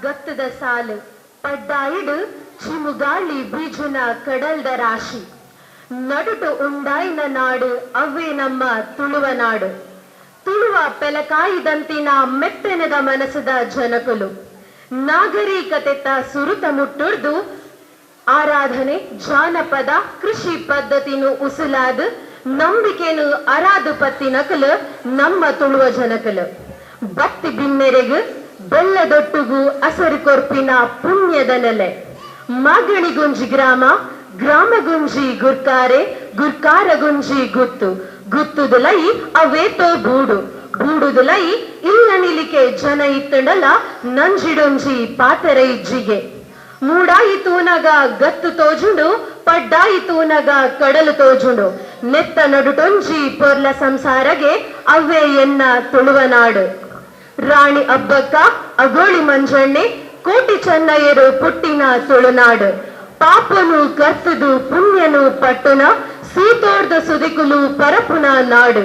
ಗತ್ತದ ಸಾಲು, ಪಡ್ಡಾಯಿಡು ಚಿಮುಗಾಳಿ ಬೀಜುನ ಕಡಲ್ದ ರಾಶಿ, ನಡುಟು ಉಂಡಾಯಿನ ನಾಡು ಅವ್ವೇ ನಮ್ಮ ತುಳುವ ನಾಡು. ತುಳುವ ಪೆಲಕಾಯಿದಂತಿನ ಮೆತ್ತನೆದ ಮನಸ್ಸದ ಜನಕುಲು ನಾಗರಿಕತೆತ ಸುರುತ ಮುಟ್ಟುರ್ದು ಆರಾಧನೆ, ಜಾನಪದ, ಕೃಷಿ ಪದ್ಧತಿನು ಉಸುಲಾದ್ ನಂಬಿಕೆನು ಅರಾದು ಪತ್ತಿನಕಲು ನಮ್ಮ ತುಳುವ ಜನಕಲು. ಭಕ್ತಿ ಬಿನ್ನೆರೆಗು ಬೆಲ್ಲದೊಟ್ಟುಗು ಅಸರು ಕೊರ್ಪಿನ ಪುಣ್ಯದ ನೆಲೆ. ಮಾಗಣಿಗುಂಜಿ ಗ್ರಾಮ, ಗ್ರಾಮಗುಂಜಿ ಗುರ್ಕಾರೆ, ಗುರ್ಕಾರಗುಂಜಿ ಗುತ್ತು, ಗುತ್ತುದುಲೈ ಅವೇತೋ ಬೂಡು, ಬೂಡುದುಲೈ ಇಲ್ಲ ನಿಲಿಕೆ ಜನ ಇತ್ತಂಡಲ ನಂಜಿಡೊಂಜಿ ಪಾತೆರ ಇಜ್ಜಿಗೆ. ಮೂಡಾಯಿ ತೂನಗ ಗತ್ತು ತೋಜುಂಡು, ಪಡ್ಡಾಯಿ ತೂನಗ ಕಡಲು ತೋಜುಂಡು, ನೆತ್ತ ನಡುಟೊಂಜಿ ಪೊರ್ಲ ಸಂಸಾರಗೆ ಅವ್ವೇ ಎನ್ನ ತುಳುವನಾಡು. ರಾಣಿ ಅಬ್ಬಕ್ಕ, ಅಗೋಳಿ ಮಂಜಣ್ಣೆ, ಕೋಟಿ ಚೆನ್ನಯ್ಯರು ಪುಟ್ಟಿನ ತುಳುನಾಡು. ಪಾಪನು ಕರ್ತದು ಪುಣ್ಯನು ಪಟ್ಟುನ ಸೀತೋರ್ದ ಸುದಿಕುಲು ಪರಪುನ ನಾಡು.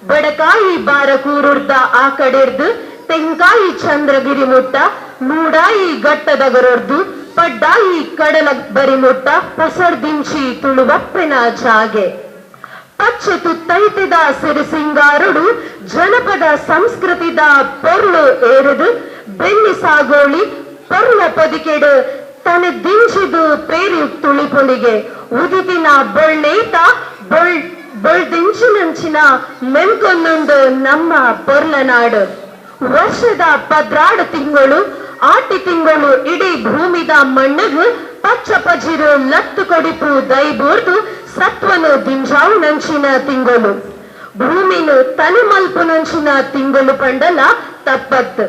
ಬಡಕಾಯಿ ಬಾರಕೂರುರ್ದ ಆ ಕಡೆರ್ದು ತೆಂಕಾಯಿ ಚಂದ್ರಗಿರಿ ಮುಟ್ಟ, ಮೂಡಾಯಿ ಘಟ್ಟದಗರೊರ್ದು ಪಡ್ಡಾಯಿ ಕಡಲ ಬರಿ ಮುಟ್ಟ ಪಸರ್ದಿಂಚಿ ತುಳುವಪ್ಪೆನ ಜಾಗೆ. ಪಚ್ಚೆ ತುತ್ತೈತಿದ ಸಿರಿ ಸಿಂಗಾರುಡು ಜನಪದ ಸಂಸ್ಕೃತಿದ ಪೊರ್ಲು ಏರಿದು ಬೆನ್ನಿ ಸಾಗೋಳಿ ಪೊರ್ಲ ಪೊದಿಕೆಡು ತನೆ ದಿಂಚಿದು ಪೇರಿ ತುಳಿಪುಂಡಿಗೆ ಉದಿತಿನ ಬೊಳ್ನೇತ ಬೊಳ್ ಬೊಳ್ದಿಂಚಿನಂಚಿನ ಮೆನ್ಕೊನ್ನೊಂದು ನಮ್ಮ ಪೊರ್ಲನಾಡು. ವರ್ಷದ 12 ತಿಂಗಳು, ಆಟಿ ತಿಂಗಳು ಇಡೀ ಭೂಮಿದ ಮಣ್ಣಿಗೆ ಪಚ್ಚ ಪಜಿರು ಲತ್ತು ಕೊಡಿಪು ದೈಬೂರ್ದು ಸತ್ವನು ದಿಂಜಾವು ನಂಚಿನ ತಿಂಗಳು, ಭೂಮಿನು ತಲೆ ಮಲ್ಪುನಂಚಿನ ತಿಂಗಳು ಪಂಡಲ ತಪ್ಪತ್ತು.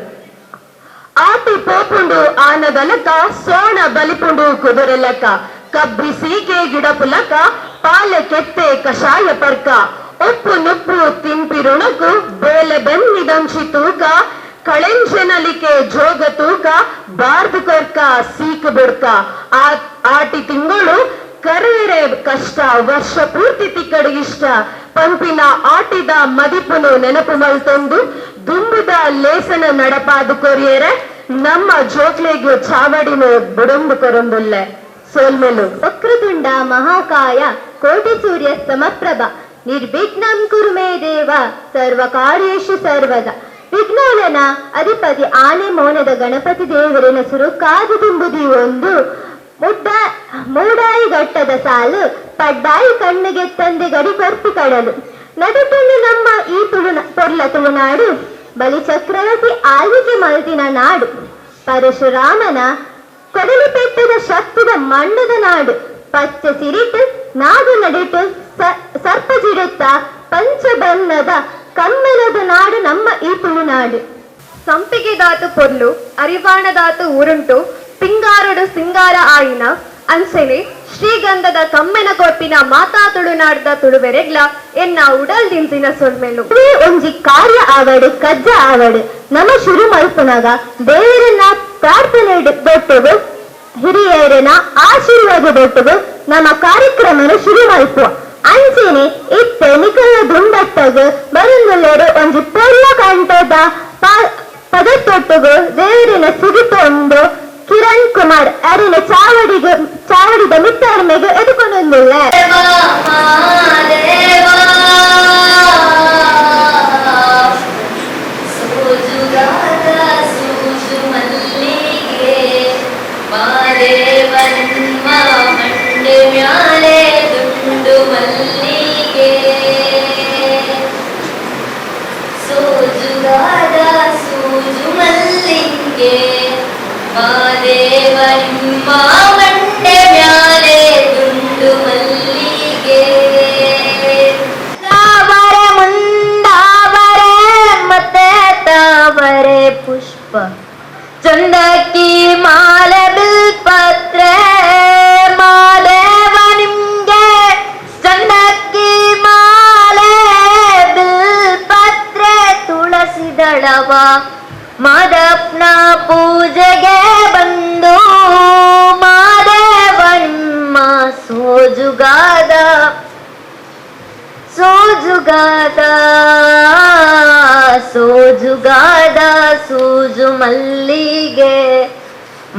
ಆಟಿ ಪೋಪುಂಡು ಆನದಲಕ, ಸೋಣ ಬಲಿಪುಂಡು ಕುದುರೆಲಕ, ಕಬ್ಬಿ ಸೀಗೆ ಗಿಡಪುಲಕ, ಪಾಲೆ ಕೆತ್ತೆ ಕಷಾಯ ಪರ್ಕ, ಉಪ್ಪು ನುಪ್ಪು ತಿನ್ಪಿರುಣಕು ಬೇಲೆ ಬೆನ್ನಿದಂಚಿ ತೂಕ, ಕಳೆಂಜನಲಿಕೆ ಜೋಗ ತೂಕ, ಬಾರ್ದು ಕೊರ್ಕ ಸೀಕು ಬುಡ್ಕ. ಆ ಆಟಿ ತಿಂಗಳು ಕರೆಯರೆ ಕಷ್ಟ, ವರ್ಷ ಪೂರ್ತಿ ತಿಕ್ಕಡು ಇಷ್ಟ ಪಂಪಿನ ಆಟಿದ ಮದಿಪುನು ನೆನಪು ಮಲ್ತೊಂದು ದುಂಬುದ ಲೇಸನ ನಡಪಾದು ಕೊರಿಯರೆ ನಮ್ಮ ಜೋಕ್ಲೆಗ್ ಚಾವಡಿನ ಬುಡೊಂದು ಕೊರೊಂದುಲ್ಲೆ ಸೋಲ್ಮೆಲು. ವಕ್ರತುಂಡ ಮಹಾಕಾಯ ಕೋಟಿ ಸೂರ್ಯ ಸಮಪ್ರಭ ನಿರ್ವಿಘ್ನಂ ಕುರು ಮೇ ದೇವ ಸರ್ವ ಕಾರ್ಯೇಷು ಸರ್ವದ. ವಿಘ್ನೋಲನ ಅಧಿಪತಿ ಆನೆ ಮೋನದ ಗಣಪತಿ ದೇವರಿನ ಸುರುಕಾದು ತುಂಬುದಿ ಒಂದು ಮುಡ್ಡ ಮೂಡಾಯಿ ಘಟ್ಟದ ಸಾಲು, ಪಡ್ಡಾಯಿ ಕಣ್ಣಿಗೆ ತಂದೆ ಗಡಿ ಕೊರ್ಪಿ ಕಡಲು, ನಡುಟುಂಡು ನಮ್ಮ ಈ ತುಳು ಪೊರ್ಲ ತುಳುನಾಡು. ಬಲಿ ಚಕ್ರವರ್ತಿ ಆಳ್ವಿಕೆ ಮಲ್ತಿನ ನಾಡು, ಪರಶುರಾಮನ ಕೊಡಲಿ ಪೆಟ್ಟದ ಶಕ್ತಿದ ಮಣ್ಣದ ನಾಡು. ಪಚ್ಚ ಸಿರಿಟು ನಾಗು ನಡಿಟು ಸರ್ಪ ಜಿಡುತ್ತ ಪಂಚಬನ್ನದ ಕಮ್ಮೆಲದ ನಾಡು ನಮ್ಮ ಈ ತುಳುನಾಡು. ಸಂಪಿಗೆದಾತು ಪೊರ್ಲು, ಅರಿವಾಣದಾತು ಉರುಂಟು, ಪಿಂಗಾರಡು ಸಿಂಗಾರ ಆಯಿನ ಅಂಚೆನೆ ಶ್ರೀಗಂಧದ ಕಮ್ಮೆನ ಕೊರ್ಪಿನ ಮಾತಾ ತುಳುನಾಡ್ದ ತುಳುವೆರೆಗ್ಲ ಎನ್ನ ಉಡಲ್ ದಿಂಜಿನ ಸೊಲ್ಮೆಲು. ಇದೇ ಒಂಜಿ ಕಾರ್ಯ ಆವಡು ಕಜ್ಜ ಆವಡು ನಮ ಶುರು ಮಲ್ಪುನಗ ದೇವರನ್ನ ಪ್ರಾರ್ಥನೆ ದೊಟ್ಟುಗು, ಹಿರಿಯರನ ಆಶೀರ್ವಾದ ದೊಟ್ಟುಗು ನಮ್ಮ ಕಾರ್ಯಕ್ರಮನ ಶುರು ಮಲ್ಪುವ. ಅಂಚೆನೆ ಇತ್ತೆ ನಿಕಲ್ನ ದುಂಬತ್ತಗ ಬರುಂದುಲ್ಲೆರು ಒಂಜಿ ಪೊರ್ಲ ಕಂಠದ ಪದತ್ತೊಟ್ಟುಗು ದೇವರಿನ ಸುಗಿತೊಂದು ಕಿರಣ್ ಕುಮಾರ್ ಅರಿನ ಚಾವಡಿಗೆ ಚಾವಡಿದ ಮಿತ್ತರ್ಮೆಗೆ ಎದುಕೊಂಡೊಂದುಲ್ಲ. ಸೋಜುಗಾದ ಸೂಜು ಮಲ್ಲಿಗೆ, ಮಾದೇವನ್ಮ ಮಂಡೆ ಮ್ಯಾಲೆ ದುಂಡು ಮಲ್ಲಿಗೆ. ಸೋಜುಗಾದ ಸೂಜು ಮಲ್ಲಿಗೆ, ಮಾದೇವನ್ಮ ಮಂಡೆ ಮ್ಯಾಲೆ ದುಂಡು ಮಲ್ಲಿಗೆ. ತಾವರೆ ಮುಂದಾವರೆ ಮತ್ತೆ ತಾವರೆ ಪುಷ್ಪ, ಚಂದಕ್ಕಿ ಮಾಲೆ ಬಿಲ್ಪತ್ರೆ, ಮಾದೇವ ನಿಮ್ಗೆ ಚಂದಕ್ಕಿ ಮಾಲೆ ಬಿಲ್ಪತ್ರೆ, ತುಳಸಿ ದಳವ ಮಾದಪ್ಪನ ಪೂಜೆಗೆ ಬಂದು, ಮಾದೇವ ನಿಮ್ಮ ಸೋಜುಗಾದ ಸೋಜುಗಾದ ಸೋಜುಗಾದ ಸೂಜು ಮಲ್ಲಿಗೆ.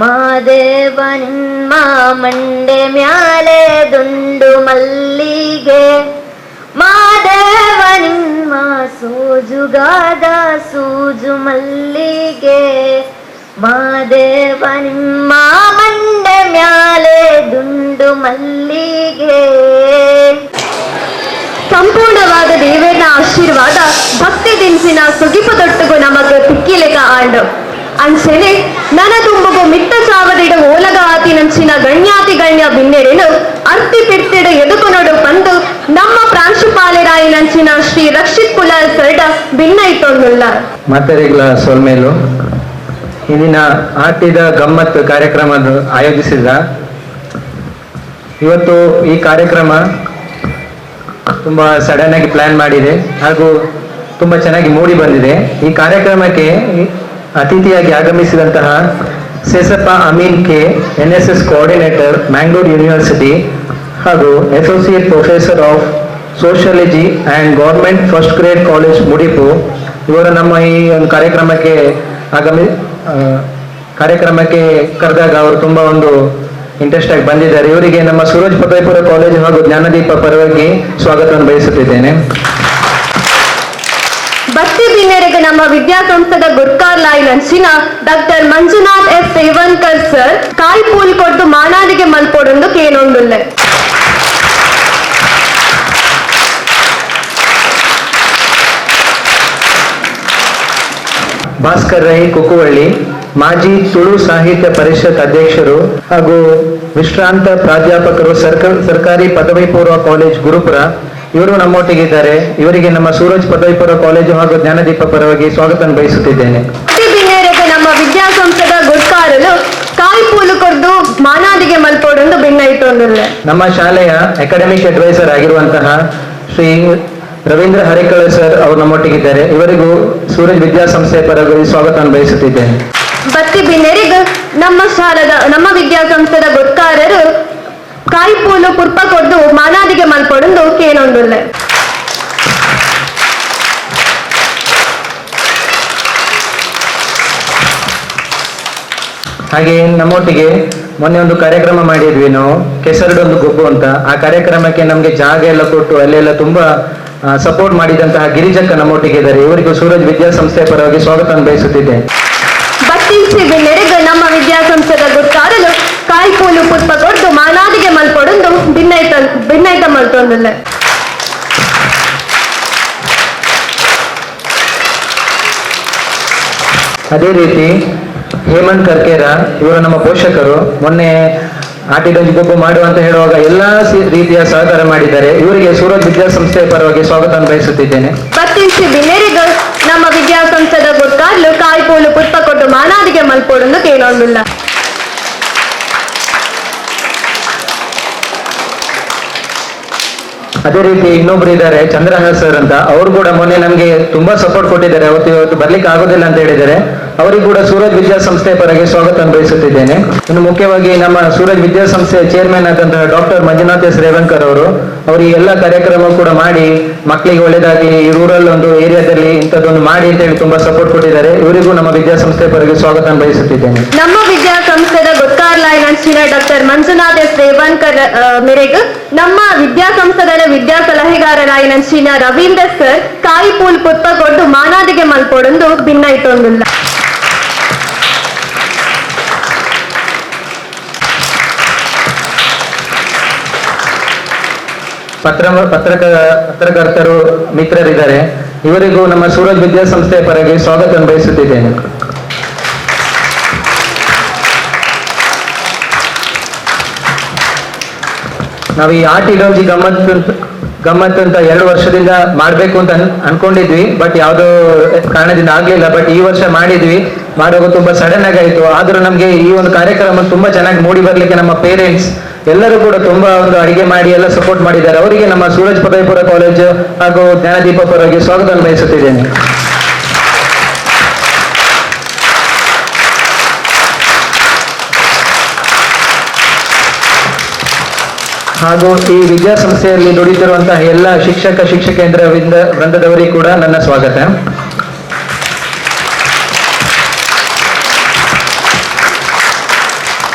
Madeva ನಿಮ್ಮ ಮಂಡೆ ಮ್ಯಾಲೆ ದುಂಡು ಮಲ್ಲಿಗೆ, ಮಾದೇವ ನಿಮ್ಮ ಸೂಜುಗಾದ ಸೂಜು ಮಲ್ಲಿಗೆ, ಮಾದೇವ ನಿಮ್ಮ ಮಂಡೆ ಮ್ಯಾಲೆ ದುಂಡು ಮಲ್ಲಿಗೆ. ಸಂಪೂರ್ಣವಾದ ದೇವೇರ್ನ ಆಶೀರ್ವಾದ ಭಕ್ತಿ ದಿನ್ಸಿನ ಸುಗಿಪು ದೊಟ್ಟುಗು ನಮಗ ತಿಕ್ಕಿಲೆಕ ಆಂಡು. ಅಂಚೆನೆ ನನ ತುಂಬುಗು ಮಿತ್ತ ಚಾವದಿಡು ಓಲಗ ಆತಿನಂಚಿನ ಗಣ್ಯಾತಿ ಗಣ್ಯ ಬಿನ್ನೆಡೆನು ಅರ್ತಿ ಪಿರ್ತಿಡು ಎದುಕುನೊಡು ಪಂದು ನಮ್ಮ ಪ್ರಾಂಶುಪಾಲರಾಯಿನಂಚಿನ ಶ್ರೀ ರಕ್ಷಿತ್ ಕುಲಾಲ್ ಸರ್ಡ ಭಿನ್ನೈತೊಂದುಲ್ಲ. ಮಾತರಿಗಳ ಸೊಲ್ಮೇಲು ಇಂದಿನ ಆಟಿದ ಗಮ್ಮತ್ ಕಾರ್ಯಕ್ರಮ ಆಯೋಜಿಸಿದ ಇವತ್ತು ಈ ಕಾರ್ಯಕ್ರಮ ತುಂಬ ಸಡನ್ ಆಗಿ ಪ್ಲಾನ್ ಮಾಡಿದೆ ಹಾಗೂ ತುಂಬ ಚೆನ್ನಾಗಿ ಮೂಡಿ ಬಂದಿದೆ. ಈ ಕಾರ್ಯಕ್ರಮಕ್ಕೆ ಅತಿಥಿಯಾಗಿ ಆಗಮಿಸಿದಂತಹ Sesappa Amin K, N S S coordinator, Mangalore university ಹಾಗೂ associate professor of sociology and government first grade college Mudipu, ಇವರು ನಮ್ಮ ಈ ಒಂದು ಕಾರ್ಯಕ್ರಮಕ್ಕೆ ಕಾರ್ಯಕ್ರಮಕ್ಕೆ ಕರೆದಾಗ ಅವರು ತುಂಬ ಒಂದು ಇಂಟ್ರೆಸ್ಟ್ ಆಗಿ ಬಂದಿದ್ದಾರೆ. ಇವರಿಗೆ ನಮ್ಮ ಸೂರಜ್ ಪದವಿಪೂರ್ವ ಕಾಲೇಜು ಹಾಗೂ ಜ್ಞಾನದೀಪ ಪರವಾಗಿ ಸ್ವಾಗತವನ್ನು ಬಯಸುತ್ತಿದ್ದೇನೆ. ಭಕ್ತಿ ಬಿನ್ನೆರೆಗೆ ನಮ್ಮ ವಿದ್ಯಾಸಂಸ್ಥೆದ ಗುರ್ಕಾರ್ Loy ನಂಚಿನ doctor Manjunath S Sevankar sir ಕಾಯಿ ಪೂಲ್ ಕೊಟ್ಟು ಮಾನಾದಿಗೆ ಮಲ್ಪೊಡೊಂದು ಕೇನೊಂದುಲ್ಲೆ. ಭಾಸ್ಕರ್ ರೈ ಕುಕ್ಕುವಳ್ಳಿ, ಮಾಜಿ ತುಳು ಸಾಹಿತ್ಯ ಪರಿಷತ್ ಅಧ್ಯಕ್ಷರು ಹಾಗೂ ವಿಶ್ರಾಂತ ಪ್ರಾಧ್ಯಾಪಕರು, ಸರ್ಕಾರಿ ಪದವಿ ಪೂರ್ವ ಕಾಲೇಜ್ ಗುರುಪುರ, ಇವರು ನಮ್ಮೊಟ್ಟಿಗಿದ್ದಾರೆ. ಇವರಿಗೆ ನಮ್ಮ ಸೂರಜ್ ಪದವಿ ಪೂರ್ವ ಕಾಲೇಜು ಹಾಗೂ ಜ್ಞಾನದೀಪ ಪರವಾಗಿ ಸ್ವಾಗತ ಬಯಸುತ್ತಿದ್ದೇನೆ. ನಮ್ಮ ವಿದ್ಯಾಸಂಸ್ಥೆದ ಗುರ್ಕಾರರು ಕಾಯಿ ಪೂಲು ಕೊಡ್ದು ಮಾನಾದಿಗೆ ಮಲ್ಪೊಡೊಂದು ಭಿನ್ನೈತೊಂದುಲ್ಲೆ. ನಮ್ಮ ಶಾಲೆಯ ಅಕಾಡೆಮಿಕ್ ಅಡ್ವೈಸರ್ ಆಗಿರುವಂತಹ ಶ್ರೀ ರವೀಂದ್ರ ಹರಿಕಳ ಸರ್ ಅವರು ನಮ್ಮೊಟ್ಟಿಗಿದ್ದಾರೆ. ಇವರಿಗೂ ಸೂರಜ್ ವಿದ್ಯಾಸಂಸ್ಥೆ ಪರವಾಗಿ ಸ್ವಾಗತವನ್ನು ಬಯಸುತ್ತಿದ್ದೇನೆ. ಬತ್ತಿ ಬಿನ್ನೆರಿಗ ನಮ್ಮ ಶಾಲದ ನಮ್ಮ ವಿದ್ಯಾಸಂಸ್ಥೆದ ಗುರ್ಕಾರರು ಕಾಯಿಪೂಲು ಪುರ್ಪ ಕೊಡ್ದು ಮಾನಾದಿಗೆ ಮಲ್ಪೊಡೊಂದು ಕೇನೊಂದುಲ್ಲೆ. ಹಾಗೆ ನಮ್ಮೊಟ್ಟಿಗೆ ಮೊನ್ನೆ ಒಂದು ಕಾರ್ಯಕ್ರಮ ಮಾಡಿದ್ವಿ ನಾವು, ಕೆಸರಡೊಂದು ಗೊಬ್ಬು ಅಂತ. ಆ ಕಾರ್ಯಕ್ರಮಕ್ಕೆ ನಮ್ಗೆ ಜಾಗ ಎಲ್ಲ ಕೊಟ್ಟು ಅಲ್ಲೆಲ್ಲ ತುಂಬಾ ಸಪೋರ್ಟ್ ಮಾಡಿದಂತಹ ಗಿರಿಜಕ್ಕ ನಮ್ಮೊಟ್ಟಿಗೆ ಇದ್ದಾರೆ. ಇವರಿಗೂ ಸೂರಜ್ ವಿದ್ಯಾಸಂಸ್ಥೆ ಪರವಾಗಿ ಸ್ವಾಗತ ಬಯಸುತ್ತಿದ್ದೇನೆ. ಬತ್ತಿಂಚಿ ಬಿನ್ನೆರೆಗ ನಮ್ಮ ವಿದ್ಯಾಸಂಸ್ಥೆದ ಗುರ್ಕಾರರು ಕಾಯಿಪೂಲು ಪುಷ್ಪ ಕೊಡ್ದು ಮಾನಾದಿಗೆ ಮಲ್ಪೊಡೊಂದು ಭಿನ್ನೈತ ಮಲ್ತೊಂದುಲ್ಲೆ. ಅದೇ ರೀತಿ ಹೇಮಂತ್ ಕರ್ಕೇರ ಇವರು ನಮ್ಮ ಪೋಷಕರು. ಮೊನ್ನೆ ಆಟಿಡೊಂದು ಗೊಬ್ಬು ಮಾಡುವ ಅಂತ ಹೇಳುವಾಗ ಎಲ್ಲಾ ರೀತಿಯ ಸಹಕಾರ ಮಾಡಿದ್ದಾರೆ. ಇವರಿಗೆ ಸೂರಜ್ ವಿದ್ಯಾಸಂಸ್ಥೆ ಪರವಾಗಿ ಸ್ವಾಗತ ಬಯಸುತ್ತಿದ್ದೇನೆ. ಬತ್ತಿಂಚಿ ಬಿನ್ನೆರಿಗ ನಮ್ಮ ವಿದ್ಯಾಸಂಸ್ಥೆದ ಗುರ್ಕಾರ್ಲು ಕಾಯಿಪೂಲು ಪುಷ್ಪ ಕೊಟ್ಟು ಮಾನಾದಿಗೆ ಮಲ್ಪೊಡೊಂದು ಕೇಳೊಂದುಲ್ಲ. ಅದೇ ರೀತಿ ಇನ್ನೊಬ್ರು ಇದ್ದಾರೆ ಚಂದ್ರಹಾಸ್ ಸರ್ ಅಂತ, ಅವರು ಕೂಡ ಮೊನ್ನೆ ನಮ್ಗೆ ತುಂಬಾ ಸಪೋರ್ಟ್ ಕೊಟ್ಟಿದ್ದಾರೆ. ಅವತ್ತು ಇವತ್ತು ಬರ್ಲಿಕ್ಕೆ ಆಗೋದಿಲ್ಲ ಅಂತ ಹೇಳಿದ್ದಾರೆ. ಅವರಿಗೂ ಕೂಡ ಸೂರಜ್ ವಿದ್ಯಾಸಂಸ್ಥೆ ಪರವಾಗಿ ಸ್ವಾಗತ ಬಯಸುತ್ತಿದ್ದೇನೆ. ಇನ್ನು ಮುಖ್ಯವಾಗಿ ನಮ್ಮ ಸೂರಜ್ ವಿದ್ಯಾಸಂಸ್ಥೆಯ ಚೇರ್ಮನ್ ಆದಂತಹ ಡಾಕ್ಟರ್ ಮಂಜುನಾಥ್ ಎಸ್ ರೇವಣ್ಕರ್ ಅವರು ಈ ಎಲ್ಲ ಕಾರ್ಯಕ್ರಮ ಕೂಡ ಮಾಡಿ ಮಕ್ಕಳಿಗೆ ಒಳ್ಳೇದಾಗ್ಲಿ, ಈ ರೂರಲ್ ಒಂದು ಏರಿಯಾದಲ್ಲಿ ಇಂಥದ್ದೊಂದು ಮಾಡಿ ಅಂತ ಹೇಳಿ ತುಂಬಾ ಸಪೋರ್ಟ್ ಕೊಟ್ಟಿದ್ದಾರೆ. ಇವರಿಗೂ ನಮ್ಮ ವಿದ್ಯಾಸಂಸ್ಥೆ ಪರವಾಗಿ ಸ್ವಾಗತ ಬಯಸುತ್ತಿದ್ದೇನೆ. ನಮ್ಮ ವಿದ್ಯಾಸಂಸ್ಥೆದ ಗೊತ್ತಾರ್ಲಾಯ್ ಡಾಕ್ಟರ್ ಮಂಜುನಾಥ್ ಎಸ್ ರೇವಣ್ಕರ್ ಮೇರೆಗೆ ನಮ್ಮ ವಿದ್ಯಾಸಂಸ್ಥೆದ ವಿದ್ಯಾ ಸಲಹೆಗಾರರಾಯಿನಂಚಿನ ರವೀಂದ್ರ ಸರ್ ಕಾಯಿಪೂಲ್ ಪುತ್ಪ ಕೊಟ್ಟು ಮಾನಾದಿಗೆ ಮಲ್ಪೊಡೊಂದು ಭಿನ್ನೈತೊಂದುಲ್ಲ. ಪತ್ರಕರ್ತರು ಮಿತ್ರರಿದ್ದಾರೆ. ಇವರಿಗೂ ನಮ್ಮ ಸೂರಜ್ ವಿದ್ಯಾಸಂಸ್ಥೆ ಪರವಾಗಿ ಸ್ವಾಗತ ಬಯಸುತ್ತಿದ್ದೇನೆ. ನಾವು ಈ ಆರ್ಟ್ ಇಡೋಜಿ ಗಮ್ಮತ್ ಅಂತ 2 ವರ್ಷದಿಂದ ಮಾಡಬೇಕು ಅಂತ ಅನ್ಕೊಂಡಿದ್ವಿ. ಬಟ್ ಯಾವುದೋ ಕಾರಣದಿಂದ ಆಗ್ಲಿಲ್ಲ. ಬಟ್ ಈ ವರ್ಷ ಮಾಡಿದ್ವಿ. ಮಾಡುವಾಗ ತುಂಬಾ ಸಡನ್ ಆಗಿ ಆಯ್ತು. ಆದ್ರೂ ನಮ್ಗೆ ಈ ಒಂದು ಕಾರ್ಯಕ್ರಮ ತುಂಬಾ ಚೆನ್ನಾಗಿ ಮೂಡಿ ಬರ್ಲಿಕ್ಕೆ ನಮ್ಮ ಪೇರೆಂಟ್ಸ್ ಎಲ್ಲರೂ ಕೂಡ ತುಂಬಾ ಒಂದು ಅಡಿಗೆ ಮಾಡಿ ಎಲ್ಲ ಸಪೋರ್ಟ್ ಮಾಡಿದ್ದಾರೆ. ಅವರಿಗೆ ನಮ್ಮ ಸೂರಜ್ ಪದವಿಪೂರ್ವ ಕಾಲೇಜು ಹಾಗೂ ಜ್ಞಾನದೀಪ ಪರವಾಗಿ ಸ್ವಾಗತ ಬಯಸುತ್ತಿದ್ದೇನೆ. ಹಾಗೂ ಈ ವಿದ್ಯಾಸಂಸ್ಥೆಯಲ್ಲಿ ದುಡಿತಿರುವಂತಹ ಎಲ್ಲ ಶಿಕ್ಷಕ ಶಿಕ್ಷಕೇಂದ್ರ ವೃಂದದವರಿಗೆ ಕೂಡ ನನ್ನ ಸ್ವಾಗತ.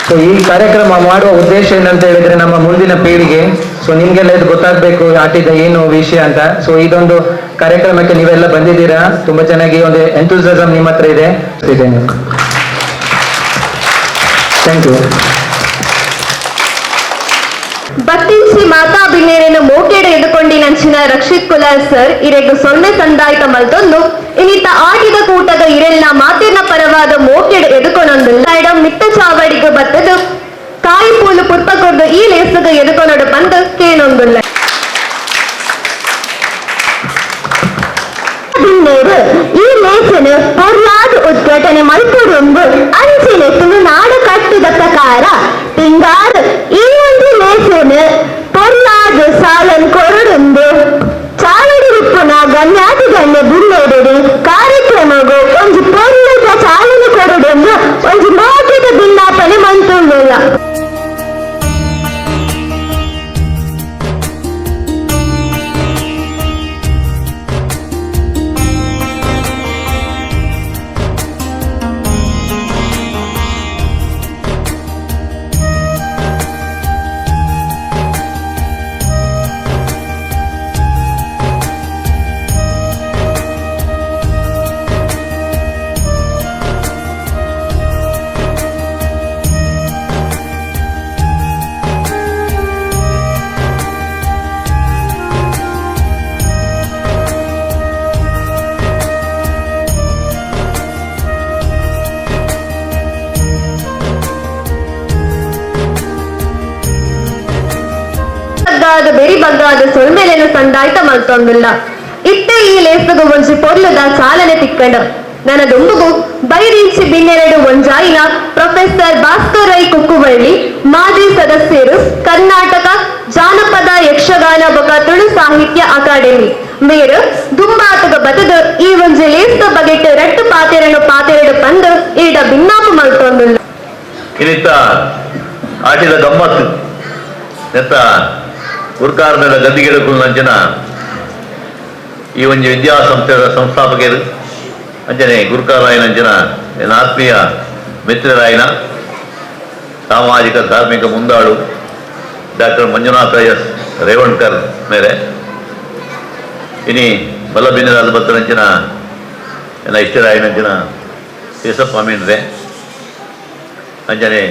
So ಈ ಕಾರ್ಯಕ್ರಮ ಮಾಡುವ ಉದ್ದೇಶ ಏನಂತ ಹೇಳಿದ್ರೆ ನಮ್ಮ ಮುಂದಿನ ಪೀಳಿಗೆ, ಸೊ ನಿಮ್ಗೆಲ್ಲ ಇದು ಗೊತ್ತಾಗಬೇಕು ಆಟಿದ ಏನು ವಿಷಯ ಅಂತ. ಸೊ ಇದೊಂದು ಕಾರ್ಯಕ್ರಮಕ್ಕೆ ನೀವೆಲ್ಲ ಬಂದಿದ್ದೀರಾ, ತುಂಬಾ ಚೆನ್ನಾಗಿ ಒಂದು ಎಂಥೂಸಿಯಾಸಮ್ ನಿಮ್ಮ ಹತ್ರ ಇದೆ. Thank you. ಬತ್ತಿಂಚಿ ಮಾತಾ ಬಿನ್ನೇರೇನು ಮೋಕೆಡೆ ಎದುಕೊಂಡಿನಂಚಿನ ರಕ್ಷಿತ್ ಕುಲಾಲ್ ಸರ್ ಇರೆಗ್ ಸೊನ್ನೆ ಸಂದಾಯ್ತ ಮಲ್ತೊಂದು ಇನ್ನಿತ್ತ ಆಟಿದ ಕೂಟದ ಇರೆಲ್ನ ಮಾತಿನ ಪರವಾದ ಮೋಕೆಡೆ ಎದುಕೊನೊಂದು ಮಿತ್ತ ಚಾವಡಿಗೆ ಬತ್ತದು ಕಾಯಿ ಪೂಲು ಪುರ್ಪ ಕೊಡ್ದು ಈ ಲೇಸಗ ಎದುಕೊನೊಡು ಬಂದು ಕೇನೊಂದುಲ್ಲ. ಬಿನ್ನೇರು ಈ ಲೇಸನು ಪೊರ್ಲಾದ ಉದ್ಘಾಟನೆ ಮಲ್ಪುಡುಂಬು ಅಂಚಿನ ತುಳುನಾಡು ಕಟ್ಟುದ ಪ್ರಕಾರ ತಿಂಗಾರು ಈ ಒಂದು ಲೇಸನು ಪೊರ್ಲಾದ ಸಾಲನ್ ಕೊರಡುಂದು ಚಾವಡಿ ಉಪ್ಪುನ ಗಣ್ಯಾತಿ ಗಣ್ಯ ಬಿನ್ನೇರು ಕಾರ್ಯಕ್ರಮಗು ಒಂಜಿ ಪೊರ್ಲದ ಚಾಲನೆ ಕೊರಡುಂದು ಒಂಜಿ ಮೌಖಿಕ ಭಿನ್ನಾಪನೆ ಮಂತುಳ್ಳುಲ್ಲ. ಬೆರಿ ಬಗ್ಗಾದ ಸೊಲ್ಮೆಲೆನು ಸಂದಾಯ್ತ ಮಲ್ತೊಂದುಲ್ಲ. ಇತ್ತೆ ಈ ಲೇಸಗು ಒಂಜಿ ಪೊರ್ಲುದ ಚಾಲನೆ ತಿಕ್ಕಂಡ ನನ್ನ ದುಂಬುಗು ಬೈರಿಂಚಿ ಬಿನ್ನೆರಡು ಒಂಜಾಯಿನ ಪ್ರೊಫೆಸರ್ ಭಾಸ್ಕರ್ ರೈ ಕುಕ್ಕುವಳ್ಳಿ ಮಾಜಿ ಸದಸ್ಯರು ಕರ್ನಾಟಕ ಜಾನಪದ ಯಕ್ಷಗಾನ ಬೊಕ ತುಳು ಸಾಹಿತ್ಯ ಅಕಾಡೆಮಿ ಮೇರು ದುಂಬಾತಗ ಬತದು ಈ ಒಂಜಿ ಲೇಸ್ದ ಬಗೆಟ್ ರಟ್ಟು ಪಾತೆರನು ಪಾತೆರಡು ಪಂದು ಈಡ ಭಿನ್ನಾಪು ಮಲ್ತೊಂದುಲ್ಲ. ಇನ್ನಿತ್ತ ಆಟಿದ ಗಮ್ಮತ್ತು ನೆತ್ತ ಗುರುಕಾರದ ಗದ್ದಿಗೆಡಕುಲ್ ಅಂಚನ ಈ ಒಂದು ವಿದ್ಯಾಸಂಸ್ಥೆಯ ಸಂಸ್ಥಾಪಕರು ಅಂಚನೆ ಗುರುಕಾರಾಯನ ಅಂಚನ ನನ್ನ ಆತ್ಮೀಯ ಮಿತ್ರರಾಯನ ಸಾಮಾಜಿಕ ಧಾರ್ಮಿಕ ಮುಂದಾಳು ಡಾಕ್ಟರ್ ಮಂಜುನಾಥ ಎಸ್ ರೇವಣ್ಕರ್ ಮೇರೆ ಇನಿ ಬಲ್ಲಬಿನ್ನರಾದ ಬತ್ತರಂಚಿನ ನನ್ನ ಇಷ್ಟರಾಯನಂಚಿನ ಕೇಸಪ್ಪ ಅಮೀನ್ರೆ ಅಂಜನೆ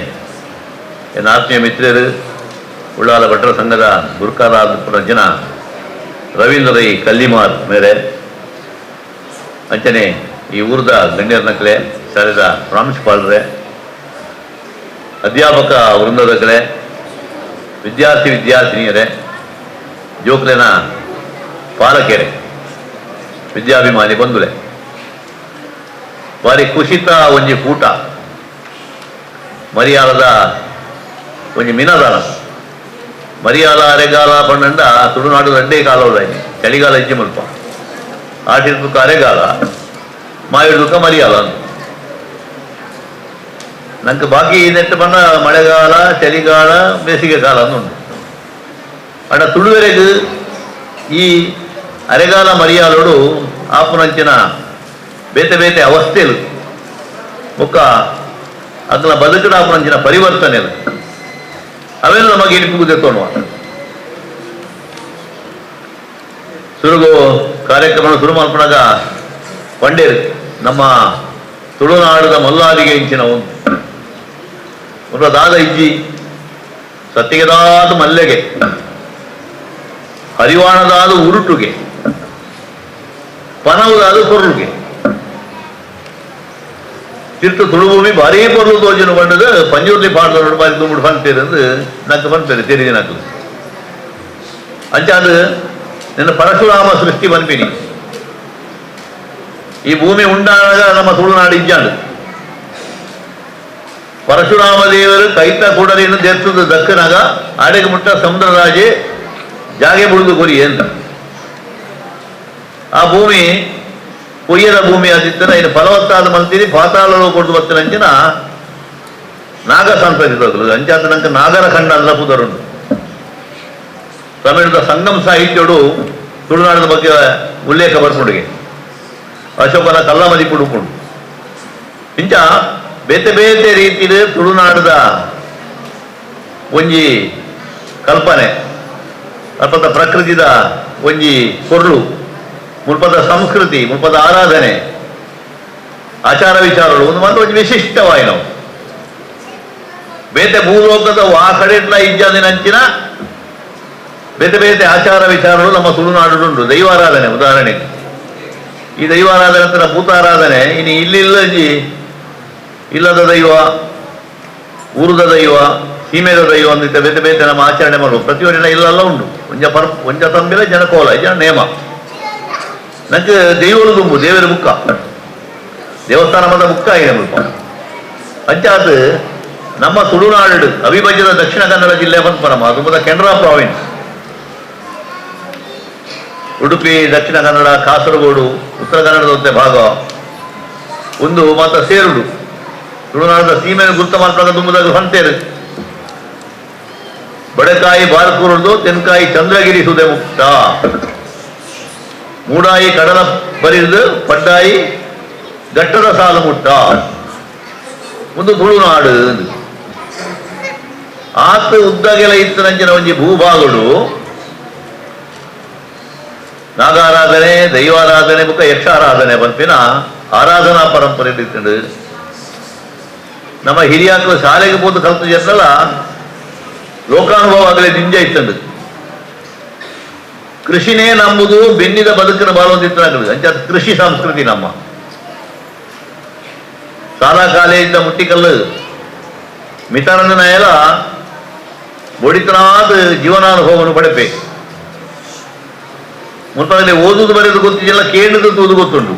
ನನ್ನ ಆತ್ಮೀಯ ಮಿತ್ರರು ಉಳ್ಳಾಲ ಭಟ್ರ ಸಂಘದ ಗುರುಕಾರ ಜನ ರವೀಂದ್ರ ರೈ ಕಲ್ಲಿಮಾರ್ ಮೇರೆ ಅಂಚನೆ ಈ ಊರದ ಗಣ್ಯರ ನಕಲೆ ಶಾಲೆದ ಪ್ರಾಂಶುಪಾಲರೇ ಅಧ್ಯಾಪಕ ವೃಂದದಕಲೆ ವಿದ್ಯಾರ್ಥಿ ವಿದ್ಯಾರ್ಥಿನಿಯರೇ ಜೋಕ್ಲೆನ ಪಾಲಕೆರೆ ವಿದ್ಯಾಭಿಮಾನಿ ಬಂಧುಲೆ ಬಾರಿ ಕುಶಿತ ಒಂಜಿ ಕೂಟ ಮರಿಯಾಲದ ಒಂಜಿ ಮಿನದಾನ ಮರಿಯಾಲ ಅರೆಗಾಲ ಪಂಡ ತುಳುನಾಡು ರಂಡೇ ಕಾಲ ಚಳಿಗಾಲ ಇಜ್ಜಿ ಮುಲ್ಪ ಆಟಿರ್ದುಕ್ಕ ಅರೆಗಾಲ ಮಾಯಿಡ್ದುಕ್ಕ ಮರಿಯಾಲ ನಂಗೆ ಬಾಕಿ ನೆಟ್ಟು ಬಣ್ಣ ಮಳೆಗಾಲ ಚಳಿಗಾಲ ಬೇಸಿಗೆ ಕಾಲ ಉಂಟು. ಅಣ್ಣ ತುಳುವೆರೆಗ್ ಈ ಅರೆಗಾಲ ಮರಿಯಾಲೋಡು ಆಪುನಂಚಿನ ಬೇತೆ ಬೇತೆ ಅವಸ್ಥೆಲು ಬೊಕ್ಕ ಅಗ್ಲ ಬದುಕಡ ಆಪುನಂಚಿನ ಪರಿವರ್ತನೆ ಅವೆಲ್ಲ ನಮಗೆ ಎನಿಪುಗುದೆ ತೋಣುವ ಸುರುಗು ಕಾರ್ಯಕ್ರಮ ಶುರು ಮಾಡ್ಕೊಂಡಾಗ ಪಂಡೇರು ನಮ್ಮ ತುಳುನಾಡದ ಮಲ್ಲಾದಿಗೆ ಇಂಚಿನ ಒಂದು ದಾದ ಇಜ್ಜಿ ಸತ್ತಿಗೆದಾದ ಮಲ್ಲೆಗೆ ಹರಿವಾಣದಾದ ಉರುಟುಗೆ ಪನವುದಾದ ಕೊರ್ರುಗೆ ತಿರ್ತು ತುಳುಭೂಮಿ ಭಾರೀ ಪೊರ್ಲು ತೋಜನ ಬಂಡದ ಪಂಜುರ್ಲಿ ಪಾಡ್ದ ನೋಡು ಬಾರಿ ತುಂಬಿಡು ಫನ್ಪೇರಂದು ನಂಗೆ ಫನ್ಪೇರು ತೆರಿದಿ నాకు ಅಂಚಾದ ನಿನ್ನ ಪರಶುರಾಮ ಸೃಷ್ಟಿ ಬನ್ಪಿನಿ ಈ ಭೂಮಿ ಉಂಡಾಗ ನಮ್ಮ ತುಳುನಾಡು ಇಜ್ಜಾಂಡು ಪರಶುರಾಮ ದೇವರು ಕೈತ ಕೂಡಲಿಯನ್ನು ದೇರ್ತದ ದಕ್ಕನಾಗ ಆಡೆಗೆ ಮುಟ್ಟ ಸಮುದ್ರರಾಜೆ ಜಾಗೆ ಬುಡಿದು ಕೊರಿ ಅಂತ ಆ ಭೂಮಿ ಕೊಯ್ಯದ ಭೂಮಿ ಆದಿತ್ತನ ಇನ್ನು ಫಲವತ್ತಾದ ಮಲ್ತೀನಿ ಪಾತಾಳలో ಕೊಡ್ದು ಬತ್ತಿನಂಚಿನ ನಾಗ ಸಂಸ್ಕೃತಿ ಅಂಚಾತ ನಂಕ ನಾಗರ ಖಂಡ ಅಲ್ಲ ಪುದರುಂಡು. ತಮಿಳದ ಸಂಗಮ್ ಸಾಹಿತ್ಯಡು ತುಳುನಾಡಿನ ಬಗ್ಗೆ ಉಲ್ಲೇಖ ಬರ್ಪುಂಡಿಗೆ ಅಶೋಕನ ಕಲ್ಲಮದಿ ಪುಡುಪುಂಡು ಇಂಚ ಬೇತೆ ಬೇತೆ ರೀತಿಯಲ್ಲಿ ತುಳುನಾಡದ ಒಂಜಿ ಕಲ್ಪನೆ ಅಲ್ಪದ ಪ್ರಕೃತಿದ ಒಂಜಿ ಕೊರ್ಲು ಮುಲ್ಪದ ಸಂಸ್ಕೃತಿ ಮುಲ್ಪದ ಆರಾಧನೆ ಆಚಾರ ವಿಚಾರಗಳು ಒಂದು ಮಾತ್ರ ಒಂಜಿ ವಿಶಿಷ್ಟವಾಯಿನವು ಬೇತೆ ಭೂಲೋಕದ ಆ ಕಡೆಟ್ಲ ಇಜ್ಜಾದಿನಂಚಿನ ಬೇತೆ ಬೇತೆ ಆಚಾರ ವಿಚಾರಗಳು ನಮ್ಮ ತುಳುನಾಡುಂಟು. ದೈವಾರಾಧನೆ ಉದಾಹರಣೆಗೆ ಈ ದೈವಾರಾಧನೆ ಅಂತ ಭೂತಾರಾಧನೆ ಇನ್ನು ಇಲ್ಲಿಲ್ಲಂಜಿ ಇಲ್ಲದ ದೈವ ಊರುದ ದೈವ ಸೀಮೆದ ದೈವ ಅಂದಿದ್ದ ಬೇತೆ ಬೇತೆ ನಮ್ಮ ಆಚರಣೆ ಮಾಡುವ ಪ್ರತಿಯೊಂದಿನ ಇಲ್ಲೆಲ್ಲ ಉಂಟು. ಒಂಜ ಪರ್ ಒಂಜ ತಂಬಿಲ ಜನ ಕೋಲ ಜನ ನೇಮ ನಂಗೆ ದೈವರು ತುಂಬು ದೇವರ ಬುಕ್ಕ ದೇವಸ್ಥಾನ ಮತ ಬುಕ್ಕ ಇದೆ ಮುಲ್ಪ ಅಂಚಾತ್ ನಮ್ಮ ತುಳುನಾಡು ಅವಿಭಜಿತ ದಕ್ಷಿಣ ಕನ್ನಡ ಜಿಲ್ಲೆ ಪನ್ಪ ನಮ್ಮ ಅದು ಕೆನರಾ ಪ್ರಾವಿನ್ಸ್ ಉಡುಪಿ ದಕ್ಷಿಣ ಕನ್ನಡ ಕಾಸರಗೋಡು ಉತ್ತರ ಕನ್ನಡದಂತೆ ಭಾಗ ಒಂದು ಮಾತ್ರ ಸೇರುಡು ತುಳುನಾಡದ ಸೀಮೆಯನ್ನು ಗುರುತ ಮಾತ್ರ ತುಂಬುದಾಗ ಹೊಂತೇರು ಬಡಕಾಯಿ ಬಾರ್ಕೂರುದು ತೆನ್ಕಾಯಿ ಚಂದ್ರಗಿರಿ ಸುದೆ ಮುಕ್ತ ಮೂಡಾಯಿ ಕಡಲ ಬರಿದು ಪಡ್ಡಾಯಿ ಘಟ್ಟದ ಸಾಲು ಮುಟ್ಟ ಒಂದು ತುಳುನಾಡು ಆತ ಉದ್ದಗೆಲ ಇತ್ತು ನಂಚಿನ ಒಂಜಿ ಭೂಭಾಗಡು ನಾಗಾರಾಧನೆ ದೈವಾರಾಧನೆ ಬುಕ್ಕ ಯಕ್ಷಾರಾಧನೆ ಪನ್ಪಿನ ಆರಾಧನಾ ಪರಂಪರೆ ಇತ್ತು. ನಮ್ಮ ಹಿರಿಯಾಕರು ಶಾಲೆಗೆ ಹೋದ ಕಲ್ತ ಜನಲ್ಲ ಲೋಕಾನುಭವ ಆಗಲೇ ನಿಂಜ ಇತ್ತಂಡು. ಕೃಷಿನೇ ನಂಬುದು ಬೆನ್ನಿದ ಬದುಕಿನ ಬಾಳುವಂತಿತ್ತು ಅಂಚ ಕೃಷಿ ಸಂಸ್ಕೃತಿ ನಮ್ಮ ಶಾಲಾ ಕಾಲೇಜಿನ ಮುಟ್ಟಿಕಲ್ಲು ಮಿತಾನಂದನ ಎಲ್ಲ ಬೊಡಿತನಾದ ಜೀವನಾನುಭವವನ್ನು ಪಡೆಪೆ ಮುಂತಾಗಲೇ ಓದುದು ಬರೆದು ಗೊತ್ತಿಲ್ಲ ಕೇಳಿದ್ದು ತೂದು ಗೊತ್ತುಂಟು.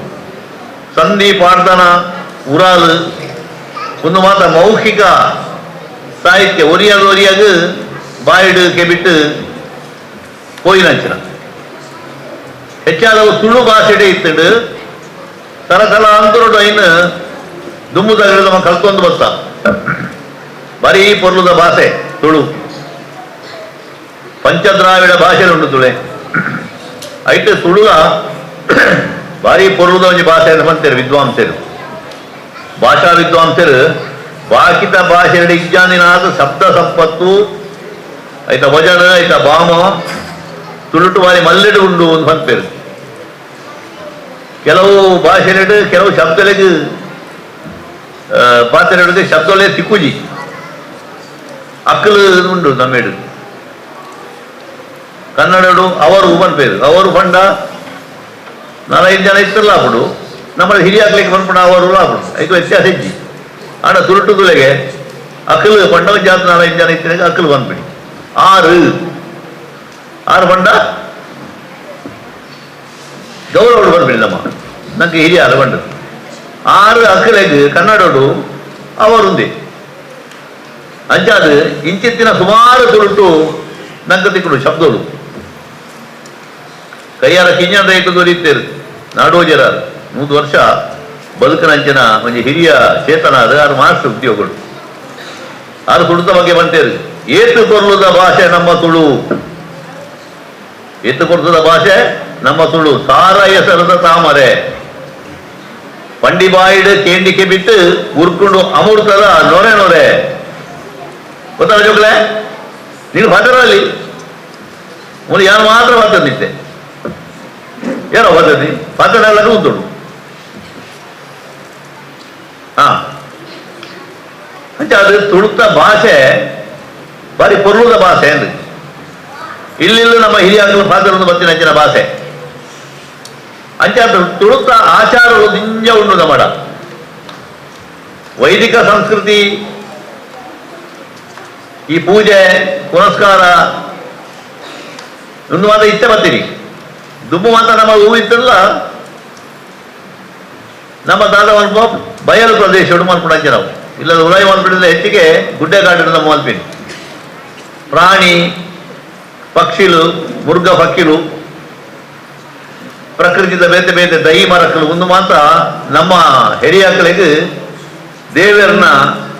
ಸಂಧಿ ಪಾಡ್ದನ ಉರಾಲು ಒಂದು ಮಾತ್ರ ಮೌಖಿಕ ಸಾಹಿತ್ಯ ಒರಿಯಾಗ ಒರಿಯಾಗ ಬಾಯಿಡು ಕೆಬಿಟ್ಟು ಕೋಯಿನಂಚಿನ ಹೆಚ್ಚಾದವು ತುಳು ಭಾಷೆಡೆ ಇತ್ತಂಡು ತರತಲಾಂತರಡು ಐನು ದುಮ್ಮುದಾಗಲು ನಮ್ಮ ಕಲ್ತೊಂದು ಬತ್ತ ಬರೀ ಪೊರ್ಲುದ ಭಾಷೆ ತುಳು ಪಂಚದ್ರಾವಿಡ ಭಾಷೆ ಉಂಟು ತುಳೆ ಐಟ್ ತುಳುಲ ಭಾರಿ ಪೊರ್ಲುದ ಒಂಜಿ ಭಾಷೆ ಅಂತ ಬಂತೇರು ವಿದ್ವಾಂಸರು ಭಾಷಾ ವಿದ್ವಾಂಸರು ಬಾಕಿತ ಭಾಷೆ ಇಜ್ಜಾನಿನಾದ ಶಬ್ದ ಸಂಪತ್ತು ಐತ ವಜನ ಐತ ಬಾಮ ತುಳುಟು ಬಾರಿ ಮಲ್ಲೆಡು ಉಂಡು ಒಂದು ಪನ್ಪೇರು. ಕೆಲವು ಭಾಷೆಲೆಡು ಕೆಲವು ಶಬ್ದಲೆಗ್ ಪಾತ್ರೆಡು ಶಬ್ದಲೇ ತಿಕ್ಕುಜಿ ಅಕ್ಕಲು ಉಂಡು ನಮ್ಮೆಡು ಕನ್ನಡಡು ಅವರು ಪನ್ಪೇರು ಅವರು ಪಂಡ ನಾಲ್ಕೈದು ಜನ ಇತ್ತಲ್ಲ ಅప్పుడు ನಮ್ಮ ಹಿರಿಯಾಕ್ಲಿಕ್ಕೆ ಪನ್ಪುಣ ಅವರು ಅప్పుడు ಐದು ವ್ಯತ್ಯಾಸ ಇಜ್ಜಿ ಆಡ ತುಳುಟು ತುಲೆಗೆ ಅಕ್ಕಲು ಪಂಡವ ಜಾತ ನಾಲ್ಕೈದು ಜನ ಇತ್ತಿನಾಗ ಅಕ್ಕಲು ಪನ್ಪಿಡಿ ಆರು ಆರು ಪಂಡ ಗೌರವಡು ಪನ್ಪಿಡಿ ನಮ್ಮ ನಂಗೆ ಹಿರಿಯಾರು ಪಂಡ ಆರು ಅಕ್ಕಲೆಗ್ ಕನ್ನಡೋಡು ಅವರುಂದೆ ಅಂಚಾದ ಇಂಚಿತ್ತಿನ ಸುಮಾರು ತುಳುಟು ನಂಗೆ ತಿಕ್ಕುಡು ಶಬ್ದಗಳು ಕೈಯಾರ ಕಿಂಜನ ರೈತ ದೊರೆಯುತ್ತೇರು ನಾಡೋಜರ 100 ವರ್ಷ ಬದುಕನಂಚಿನ ಒಂಜಿ ಹಿರಿಯ ಚೇತನಾದ ಆರು ಮಾಸ್ಟರ್ ಉದ್ಯೋಗಗಳು ಆರು ತುಳುತ ಬಗ್ಗೆ ಬಂತೇರು ಏತು ಕೊರ್ಲುದ ಭಾಷೆ ನಮ್ಮ ತುಳು ಏತು ಕೊರ್ತದ ಭಾಷೆ ನಮ್ಮ ತುಳು ಸಾರ ಹೆಸರದ ತಾಮರೆ ಪಂಡಿಬಾಯಿಡು ಕೇಂಡಿಕೆ ಬಿಟ್ಟು ಉರ್ಕೊಂಡು ಅಮೃತದ ನೊರೆ ನೊರೆ ಗೊತ್ತಲ್ಲ ಜೋಕ್ಲೆ ನೀನು ಪಾತ್ರರಲ್ಲಿ ಮುನಿ ಯಾರು ಮಾತ್ರ ಪಾತ್ರ ನಿಂತೆ ಏನೋ ಪದ್ಧತಿ ಪಾತ್ರ ಉಂಟು ಹಾ ಅಂಚ ಅದು ತುಳುತ ಭಾಷೆ ಬಾರಿ ಪೊರ್ಲುದ ಭಾಷೆ ಅಂದ್ರೆ ಇಲ್ಲಿಲ್ಲ ನಮ್ಮ ಹಿರಿಯಾಗಲು ಪಾತ್ರ ಬತ್ತಿನ ಅಂಚಿನ ಭಾಷೆ ಅಂಚ ತುಳುತ ಆಚಾರಗಳು ದಿಂಜ ಉಂಡು ನಮ್ಮಡ ವೈದಿಕ ಸಂಸ್ಕೃತಿ ಈ ಪೂಜೆ ಪುರಸ್ಕಾರ ಒಂದು ಮಾತ್ರ ಇತ್ತೆ ಬರ್ತೀರಿ ದುಬ್ಬು ಮಾತ್ರ ನಮ್ಮ ಹೂವು ಇತ್ತಲ್ಲ ನಮ್ಮ ದಾದ ಬಯಲು ಪ್ರದೇಶ ಮಲ್ಪುಣಂಚೆ ನಾವು ಇಲ್ಲದ ಉಳಾಯಿ ಮಲ್ಪಿಡಿದ್ರೆ ಹೆಚ್ಚಿಗೆ ಗುಡ್ಡೆಗಾಡಿನ ನಮ್ಮ ಮಲ್ಪಿನಿ ಪ್ರಾಣಿ ಪಕ್ಷಿಲು ಮುರ್ಗ ಪಕ್ಕಿಲು ಪ್ರಕೃತಿದ ಬೇತೆ ಬೇತೆ ದೈ ಮರಕ್ಕಲು ಒಂದು ಮಾತ್ರ ನಮ್ಮ ಹಿರಿಯಾಕಳಿಗೆ ದೇವರನ್ನ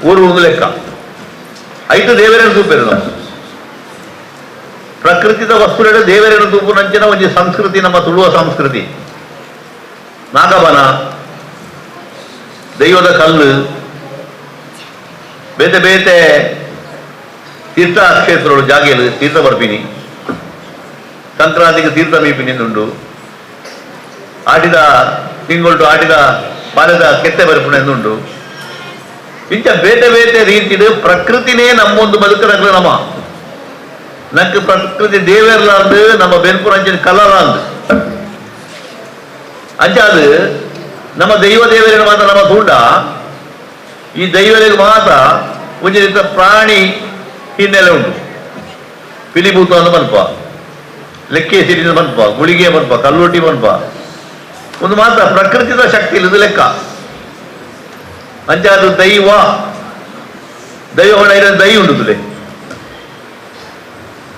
ಊರು ಒಂದು ಲೆಕ್ಕ ಐದು ದೇವರನ್ನು ತೂಪೇರು ನಾವು ಪ್ರಕೃತಿದ ವಸ್ತುಗಳ ದೇವರನ್ನು ತೂಪು ನಂಚಿನ ಒಂದು ಸಂಸ್ಕೃತಿ ನಮ್ಮ ತುಳುವ ಸಂಸ್ಕೃತಿ. ನಾಗಬನ ದೈವದ ಕಲ್ಲು ಬೇತೆ ಬೇತೆ ತೀರ್ಥ ಕ್ಷೇತ್ರಗಳು ಜಾಗೆಯಲ್ಲಿ ತೀರ್ಥ ಬರ್ಪಿನಿ, ಸಂಕ್ರಾಂತಿಗೆ ತೀರ್ಥ ಮೀಪಿನಿಂದುಂಡು, ಆಟಿದ ತಿಂಗೊಳ್ಟು ಆಟಿದ ಪಾಲದ ಕೆತ್ತೆ ಬರ್ಪುಣೆಂದುಂಡು. ಇಂಚ ಬೇತೆ ಬೇತೆ ರೀತಿಡು ಪ್ರಕೃತಿನೇ ನಮ್ಮೊಂದು ಬದುಕನಗ್ಲ ನಮ್ಮ ನಂಗೆ ಪ್ರಕೃತಿ ದೇವೇರ್ಲಾಂದು ನಮ್ಮ ಬೆನ್ಪುರಂಚಿನ ಕಲಲಾಂದು ಅಂಚಾದು ನಮ್ಮ ದೈವ ದೇವರಿನ ಮಾತ್ರ ನಮ್ಮ ತೂಂಡ ಈ ದೈವರಿಗೆ ಮಾತ್ರ ಒಂಜಿ ರೀತಿಯ ಪ್ರಾಣಿ ಹಿನ್ನೆಲೆ ಉಂಟು. ಪಿಲಿಭೂತ ಅಂದು ಮನ್ಪ, ಲೆಕ್ಕೆ ಸಿರಿದ ಮನ್ಪ, ಗುಳಿಗೆ ಮನ್ಪ, ಕಲ್ಲೊಟ್ಟಿ ಮನ್ಪ, ಒಂದು ಮಾತ್ರ ಪ್ರಕೃತಿದ ಶಕ್ತಿ ಇಲ್ಲದ ಲೆಕ್ಕ. ಅಂಚಾದು ದೈವ ದೈವ ದೈ ಉಂಟು.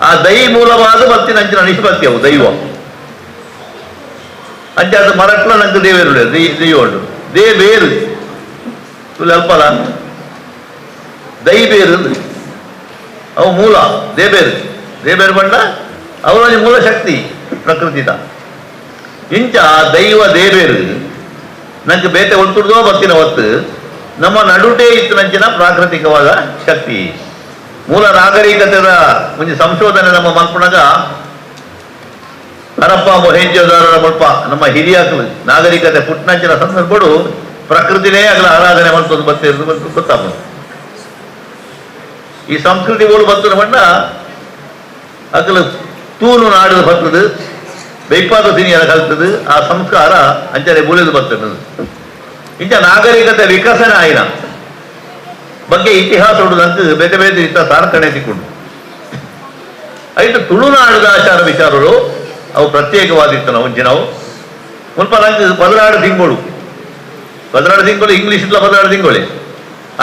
ಆ ದೈ ಮೂಲವಾದ ಬತ್ತಿನ ಅಂಚಿನ ನಿಷ್ಪತ್ತಿ ಅವು ದೈವ. ಅಂಚಾದ ಮರಟ್ಲ ನಂಗೆ ದೇವೇರು ದೈವ ಉಂಟು. They ಬೇರು ಅಲ್ಪಲ್ಲ ದೈ ಬೇರು ಅಂದ್ರೆ ಅವು ಮೂಲ ದೇಬೇರು. ದೇಬೇರು ಬಂಡ ಅವರ ಮೂಲ ಶಕ್ತಿ ಪ್ರಕೃತಿದ. ಇಂಚ ದೈವ ದೇಬೇರು ನಂಗೆ ಬೇತೆ ಒತ್ತುಡ್ದೋ ಬತ್ತಿನ ಹೊತ್ತು ನಮ್ಮ ನಡುಟೇ ಇತ್ತು ನಂಚಿನ ಪ್ರಾಕೃತಿಕವಾದ ಶಕ್ತಿ. ಮೂಲ ನಾಗರಿಕತೆದ ಒಂಜಿ ಸಂಶೋಧನೆ ನಮ್ಮ ಮಲ್ಪುಣಗ ಹರಪ್ಪ ಮೊಹೆಂಜೋದಾರರ ಮಲ್ಪ ನಮ್ಮ ಹಿರಿಯಾಕಲು ನಾಗರಿಕತೆ ಪುಟ್ಟನಂಚಿನ ಸಂದರ್ಭಡು ಪ್ರಕೃತಿನೇ ಅಗಲ ಆರಾಧನೆ ಮಲ್ತೊಂದು ಬತ್ತಿರೋದು ಗೊತ್ತಾಗ್ಬೋದು. ಈ ಸಂಸ್ಕೃತಿಗಳು ಬತ್ತದ ಬಣ್ಣ ಅಗಲ ತೂನು ನಾಡದ ಬರ್ತದೆ, ಬೈಪಾದ ತಿನಿಯರ ಕಲ್ತದೆ, ಆ ಸಂಸ್ಕಾರ ಅಂಚನೆ ಬೂಳಿದು ಬರ್ತದೆ. ಇಂಚ ನಾಗರಿಕತೆ ವಿಕಸನ ಆಯ್ನ ಬಗ್ಗೆ ಇತಿಹಾಸ ಉಂಟು ಬೇತೆ ಬೇತೆ ಇತ್ತ ಸಾರ್ಕಣೆ ಸಿಕ್ಕೊಂಡು ಐತು. ತುಳುನಾಡದ ಆಚಾರ ವಿಚಾರಗಳು ಅವು ಪ್ರತ್ಯೇಕವಾದಿತ್ತು. ನಾವು ನಾವು ಮುಲ್ಪ ನಂಗೆ 16 ತಿಂಗಳು, 16 ತಿಂಗಳು ಇಂಗ್ಲೀಷ್ ಇಲ್ಲ 16 ತಿಂಗಳೇ.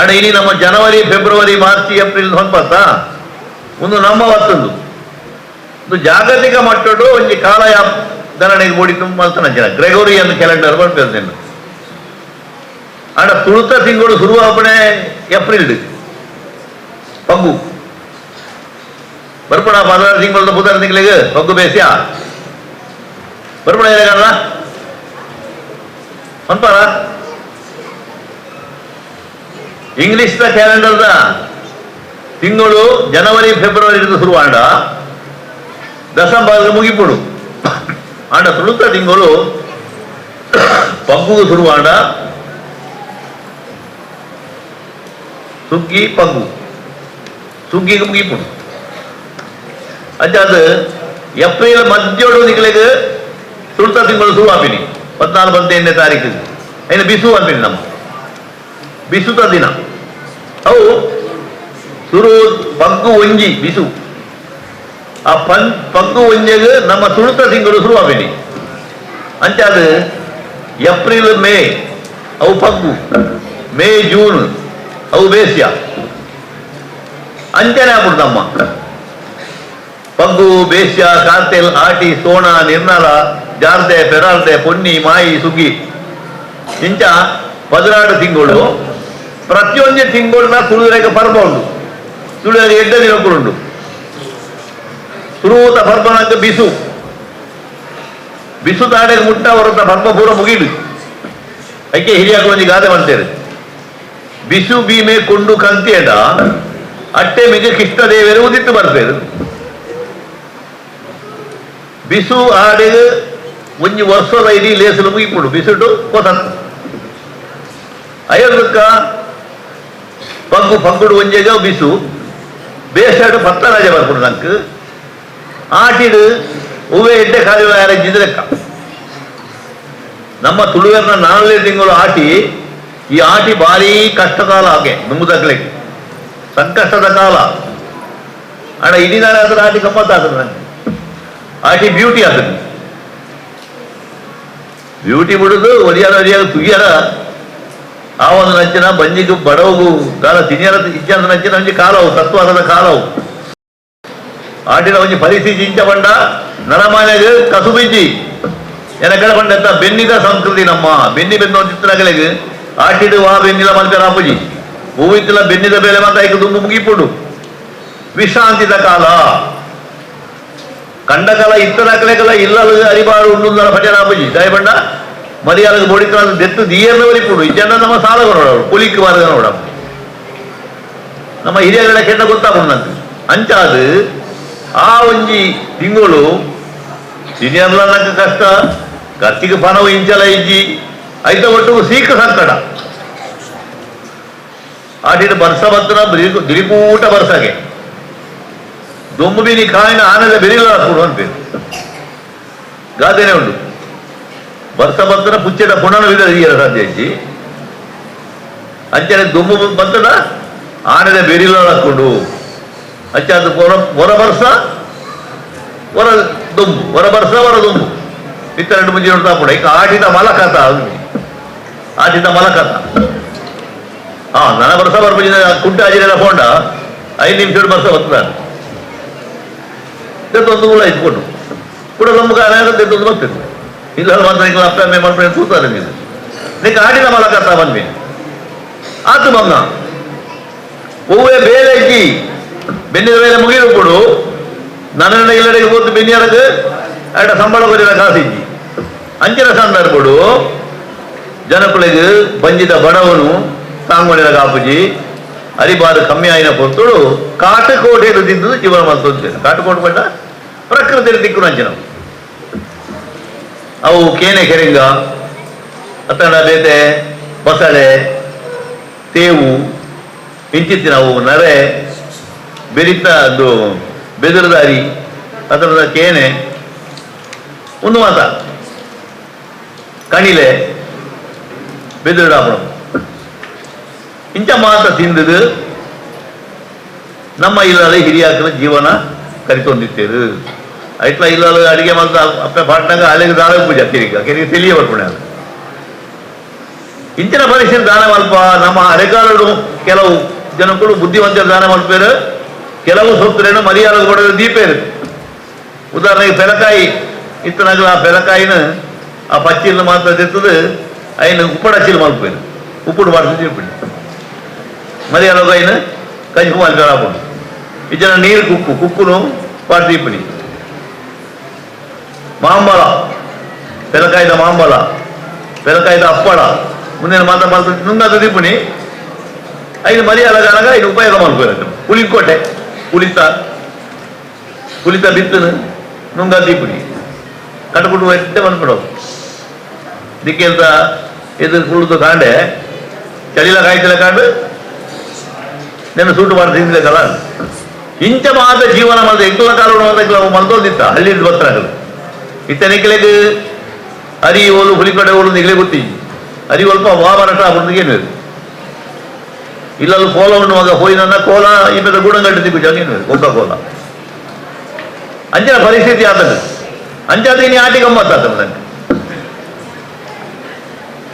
ಆಡ ಇನಿ ನಮ್ಮ January February March April ಹೊಂಪತ್ತ ಒಂದು ನಮ್ಮ ಹೊತ್ತೊಂದು ಒಂದು ಜಾಗತಿಕ ಮಟ್ಟಡು ಒಂಜಿ ಕಾಲ ಗಣನೆಗೆ ಬೋಡಿ ತುಂಬ ಜನ ಗ್ರೆಗೋರಿಯನ್ ಕ್ಯಾಲೆಂಡರ್ ಬರ್ಪೇನು. ಆಡ ತುಳುತ ತಿಂಗಳು ಶುರುವಾಪಣೆ ಏಪ್ರಿಲ್ ಪಗ್ಗು ಬರ್ಪಣ 16 ತಿಂಗಳು 16 ತಿಂಗಳಿಗೆ ಪಗ್ಗು ಬೇಸಿಯ ಬರ್ಪಣ ಏನಾಗಲ್ಲ ಅನ್ಪಾರ. ಇಂಗ್ಲಿಷ್ the ಕ್ಯಾಲೆಂಡರ್ದ ತಿಂಗಳು ಜನವರಿ ಫೆಬ್ರವರಿ ಶುರುವಾಂಡ ದಸಂಬರ್ ಮುಗಿಪುಡು. ಆಂಡ ತುಳುತ ತಿಂಗಳು ಪಗ್ಗು ಶುರುವಾಂಡ ಸುಗ್ಗಿ ಪಗ್ಗು ಸುಗ್ಗಿಗೆ ಮುಗಿಪುಡು. ಅಜ್ಜ ಅದು ಏಪ್ರಿಲ್ ಮಧ್ಯೋಡು ನಿಗಳಿಗೆ ತುಳುತ ತಿಂಗಳು ಶುರು ಆಪಿನಿ 14 15ನೇ ತಾರೀಕು ಏನು ಬಿಸು ಅನ್ಪಿನಿ ನಮ್ಮ ಬಿಸುತ ದಿನ ಅವು ಶುರು ಪಗ್ಗು ಒಂಜಿ ಬಿಸು. ಆ ಪಗ್ಗು ಒಂಜಿಗೆ ನಮ್ಮ ತುಳುತ ತಿಂಗಳು ಶುರು ಆಪಿನಿ. ಅಂಚಾದು ಏಪ್ರಿಲ್ ಮೇ ಅವು ಪಗ್ಗು, ಮೇ ಜೂನ್ ಅವು ಬೇಸ್ಯ ಅಂಚನೆ ಆಗ್ಬಿಡ್ತು ನಮ್ಮ ಪಗ್ಗು ಬೇಸ್ಯ ಕಾರ್ತೆಲ್ ಆಟಿ ಸೋಣ ನಿರ್ನಲ ಜಾರ್ದೆ ಪೆರಾರ್ದೆ ಪೊನ್ನಿ ಮಾಯಿ ಸುಗ್ಗಿ ಇಂಚ 16 ತಿಂಗಳು ಪ್ರತಿಯೊಂದು ತಿಂಗಳನ್ನ ತುಳುವರೆಗೆ ಪರ್ಬ ಉಂಟು. ತುಳುವರೆಗೆ ಎಡ್ಡ ದಿನಕ್ಕುಂಟು. ಸುರುವೂತ ಪರ್ಬನಂಗೆ ಬಿಸು ಬಿಸು ತಾಡೆಗೆ ಮುಟ್ಟ ಹೊರತ ಪರ್ಬ ಪೂರ ಮುಗಿಲು. ಐಕೆ ಹಿರಿಯಾಕ ಒಂಜಿ ಗಾದೆ ಮಾಡ್ತೇವೆ, ಬಿಸು ಭೀಮೆ ಕೊಂಡು ಕಂತೇಡ ಅಟ್ಟೆ ಮಿಗೆ ಕೃಷ್ಣದೇವರು ಉದಿತ್ತು ಬರ್ಪೇರು. ಬಿಸು ಆಡೆಗೆ ಒಂಜಿ ವರ್ಷದ ಇಡೀ ಲೇಸಲು ಮುಗಿಪುಡು ಬಿಸುಟು ಕೊಸ ಅಯ್ಯಕ್ಕ ಪಗ್ಗು ಪಗ್ಗುಡು ಒಂಜೆಗ ಬಿಸು ಬೇಸಾಡು ಪತ್ತರಾಜ ಬರ್ಪುಡು ನಂಗೆ ಆಟಿಡು ಹೂವೆ ಎಡ್ಡೆ ಖಾಲಿ ಲೆಕ್ಕ. ನಮ್ಮ ತುಳುವೆರ್ನ 4 ತಿಂಗಳು ಆಟಿ. ಈ ಆಟಿ ಭಾರೀ ಕಷ್ಟಕಾಲ ಹಾಗೆ ನುಂಬುದಕ್ಲಿಕ್ಕೆ ಸಂಕಷ್ಟದ ಕಾಲ. ಅಣ್ಣ ಇಡೀ ನಾಳೆ ಆದ್ರೆ ಆಟಿ ಗಮ್ಮತ್ತಾಗ್ತದೆ ನಂಗೆ. ಆಟಿ ಬ್ಯೂಟಿ ಆಗ್ತದೆ. ಬ್ಯೂಟಿ ಬಿಡುದು ಒಲಿಯಾರ ಒಲಿಯಾರ ತುಗಿಯಾರ ಆ ಒಂದು ನಂಚಿನ ಬಂಜಿಗೂ ಬಡವಗೂ ಗಾಲ ತಿನಿಯರ ಇಜ್ಜಂದ ನಂಚಿನ ಒಂಜಿ ಕಾಲವು ತತ್ವಾರದ ಕಾಲವು. ಆಟಿನ ಒಂಜಿ ಪರಿಸ್ಥಿತಿ ಇಂಚ ಬಂಡ ನರಮಾನೆಗೆ ಕಸುಬಿಜ್ಜಿ ಎನಕಡೆ ಬಂಡ ಬೆನ್ನಿದ ಸಂಸ್ಕೃತಿ ನಮ್ಮ ಬೆನ್ನಿ ಬೆನ್ನು ಚಿತ್ರಗಳಿಗೆ ಆಟಿಡು ವಾ ಬೆನ್ನಿಲ ಮಲ್ಪೆ ರಾಪುಜಿ ಹೂವಿತ್ತಿಲ ಬೆನ್ನಿದ ಬೇಲೆ ಮಾತ್ರ ಐಕ ದುಂಬು ಮುಗಿಪುಡು. ವಿಶ್ರಾಂತಿದ ಕಾಲ ಕಂಡಕಾಲ ಇತ್ತದಾಕಲೆಕಲ ಇಲ್ಲಲು ಅರಿಬಾರು ಉಂಡು ಭಜನ ರಾಪುಜಿ ದಯಬಂಡ ಮರಿಯಾಲಗ ಬೋಡಿತ ದೆತ್ತು ದಿಯರ್ನ ಒಲಿಪುಡು ಇಜ್ಜನ ನಮ್ಮ ಸಾಲ ನೋಡೋರು ಕುಲಿಕ್ ಮಾರ್ಗ ನೋಡ ನಮ್ಮ ಹಿರಿಯಗಳ ಕೆಟ್ಟ ಗೊತ್ತಾಗುಂಡು ನಂಗೆ. ಅಂಚಾದು ಆ ಒಂಜಿ ತಿಂಗಳು ತಿನಿಯರ್ಲನಕ ಕಷ್ಟ ಖರ್ಚಿಗೆ ಪಣವು ಇಂಚಲ ಇಜ್ಜಿ ಐತ ಒಟ್ಟು ಸೀಕ ಸಂಕಟ ಆಟಿನ ಬರ್ಸ ಬತ್ತನ ದಿರಿಪೂಟ ಬರ್ಸಗೆ ದೊಂಬು ಬೀನಿ ಕಾಯಿನ ಆನದ ಬೆರಿಲ್ಲ ಕೂಡ ಅನ್ಪೇರು ಗಾದೆನೆ ಉಂಟು ಬರ್ಸ ಬತ್ತನ ಪುಚ್ಚೆದ ಪುಣನ ವಿಧ ಸಾಧ್ಯ ಇಜ್ಜಿ ಅಂಚನೆ ದೊಂಬು ಬತ್ತನ ಆನದ ಬೆರಿಲ್ಲ ಹಾಕೊಂಡು ಅಂಚೆ ಅದು ಹೊರ ಹೊರ ಬರ್ಸ ಹೊರ ದೊಂಬು ಹೊರ ಬರ್ಸ ಹೊರ ದೊಂಬು ಇತ್ತ ಎರಡು ಮುಂಜೆ ನೋಡ್ತಾ ಕೂಡ ಈಗ ಆಟಿದ ಮಲಕತ ಆಟಿದ ಮಲಕತ ಹಾ ನನ್ನ ಬರ್ಸ ಬರ್ಪುಜಿನ ಕುಂಟೆ ಆಜಿರೆಲ್ಲ ಪೋಂಡ 5 ನಿಮಿಷ ಬರ್ಸ ಬರ್ತದ ಒಂದು ಕೂಡ ಇಟ್ಕೊಂಡು ಕೂಡ ದೊಂಬು ಕಾಲ ಒಂದು ಬರ್ತದೆ ಇಲ್ಲ ಮಾತ್ರ ಈಗ ಅಪ್ಪ ಅಮ್ಮೆ ಮಾಡ್ಕೊಂಡು ಕೂತಾರೆ ನೀವು ನಿಕ್ಕೆ ಆಟಿದ ಮಲಕತ ಬಂದ್ವಿ ಆತು ಬಂಗ ಹೂವೇ ಬೇಲೆ ಇಜ್ಜಿ ಬೆನ್ನಿದ ಮೇಲೆ ಮುಗಿದು ಕೊಡು ನನ್ನ ಇಲ್ಲಡೆಗೆ ಹೋದ ಬೆನ್ನಿಯರಗೆ ಅಡ ಸಂಬಳ ಕೊರಿನ ಕಾಸು ಇಜ್ಜಿ ಅಂಚಿನ ಸಂದರ್ಭಡು ಜನಕುಳಿಗೆ ಬಂಜಿದ ಬಡವನು ತಾಂಗೊಳಿನ ಕಾಪುಜಿ ಅರಿಬಾರು ಕಮ್ಮಿ ಆಯಿನ ಪೊರ್ತುಡು ಕಾಟುಕೋಟೆ ತಿಂದು ಜೀವನ ಮಾಡ್ತೊಂದು ಕಾಟುಕೋಟೆ ಪಂಡ ಪ್ರಕೃತಿ ದಿಕ್ಕು ನಂಚಿನ ಅವು ಕೇನೆ ಕೆರಿಂಗ ಅತ್ತಂಡ ಬೇತೆ ಬಸಳೆ ತೇವು ಇಂಚಿತ್ತಿನವು ನರೆ ಬೆರಿತ ಅದು ಬೆದರದಾರಿ ಅದರದ ಕೇನೆ ಒಂದು ಮಾತ ಕಣಿಲೆ ಬೆದರಡಾಪಣ ಇಂಚ ಮಾತ ತಿಂದದು ನಮ್ಮ ಇಲ್ಲದ ಹಿರಿಯಾಕರ ಜೀವನ ಕರಿತೊಂದಿತ್ತೇರು ಐಟ್ಲ ಇಲ್ಲದ ಅಡಿಗೆ ಮಾತ್ರ ಅಪ್ಪ ಪಾಟ್ನಾಗ ಅಲ್ಲಿಗೆ ದಾನ ಪೂಜೆ ಕೆರಿಗೆ ಕೆರಿಗೆ ತಿಳಿಯ ಬರ್ಪಣೆ ಇಂಚಿನ ಪರಿಸ್ಥಿತಿ ದಾನ ಮಲ್ಪ ನಮ್ಮ ಅರೆಕಾಲರು ಕೆಲವು ಜನಗಳು ಬುದ್ಧಿವಂತರ ದಾನ ಮಲ್ಪೇರು ಕೆಲವು ಸೊತ್ತರೇನು ಮರ್ಯಾದೆ ಕೊಡೋದು ದೀಪೇರು. ಉದಾಹರಣೆಗೆ ಪೆಲಕಾಯಿ ಇತ್ತನಾಗ ಆ ಪೆಲಕಾಯಿನ ಆ ಪಚ್ಚಿಲ್ ಮಾತ್ರ ತೆತ್ತದು ಐನು ಉಪ್ಪಡ ಚೀಲ ಮಲ್ಪೇರು ಉಪ್ಪುಡು ಮಾಡ್ತಿದ್ದು ಇಪ್ಪಡಿ ಮರ್ಯಾದೆ ಐನು ಕಂಜು ಮಲ್ಪೇರು ಇಜನ ನೀರು ಕುಕ್ಕು ಕುಕ್ಕುನು ಪಾಡ್ದು ಇಪ್ಪಡಿ ಮಾಂಬಲ ಪೆಲಕಾಯ್ದ ಮಾಂಬಲ ಪೆಲಕಾಯ್ದ ಅಪ್ಪಳ ಮುಂದಿನ ಮಾತ್ರ ಮಾಡ್ತು ನುಂಗಾದ ದೀಪುಣಿ ಐದು ಮರ್ಯಾದಗಾಗ ಐದು ಉಪಯೋಗ ಮಾಡ್ಬೇಕು ಪುಳಿಕೋಟೆ ಪುಳಿತ ಪುಳಿತ ಬಿತ್ತನು ನುಂಗ ದೀಪುಣಿ ಕಟಕುಟು ಎಟ್ಟೆ ಬಂದ್ಬಿಡೋದು ದಿಕ್ಕೆಂತ ಎದುರು ಕುಳ್ದು ಕಾಂಡೆ ಚಳಿಲ ಕಾಯ್ತಿಲ್ಲ ಕಾಂಡು ನೆನ್ನ ಸೂಟು ಮಾಡಿ ತಿಂದಿಲ್ಲ ಇಂಚ ಮಾತ ಜೀವನ ಮಾಡಿದ ಎಂಕುಲ ಕಾಲ ಮಲ್ತೋದಿತ್ತ ಹಳ್ಳಿ ಬತ್ತನಾಗಲು ಇತ್ತ ನಿಕ್ಲೆಗ್ ಅರಿ ಓಲು ಹುಲಿಕಡೆ ಓಲು ನಿಗ್ಲೆ ಗೊತ್ತಿ ಅರಿ ಒಲ್ಪ ವಾ ಬರಟ ಏನು ಇಲ್ಲಲ್ಲಿ ಕೋಲ ಉಣ್ಣುವಾಗ ಹೋಯಿನ ಕೋಲ ಇಬ್ಬರ ಗೂಡಂಗಟ್ಟಿ ತಿಕ್ಕು ಜಾಗ ಏನು ಒಬ್ಬ ಕೋಲ ಅಂಚಿನ ಪರಿಸ್ಥಿತಿ ಆತನ ಅಂಚಾದ ಇನಿ ಆಟಿ ಗಮ್ಮತ್ತು ಆತನ ನಂಗೆ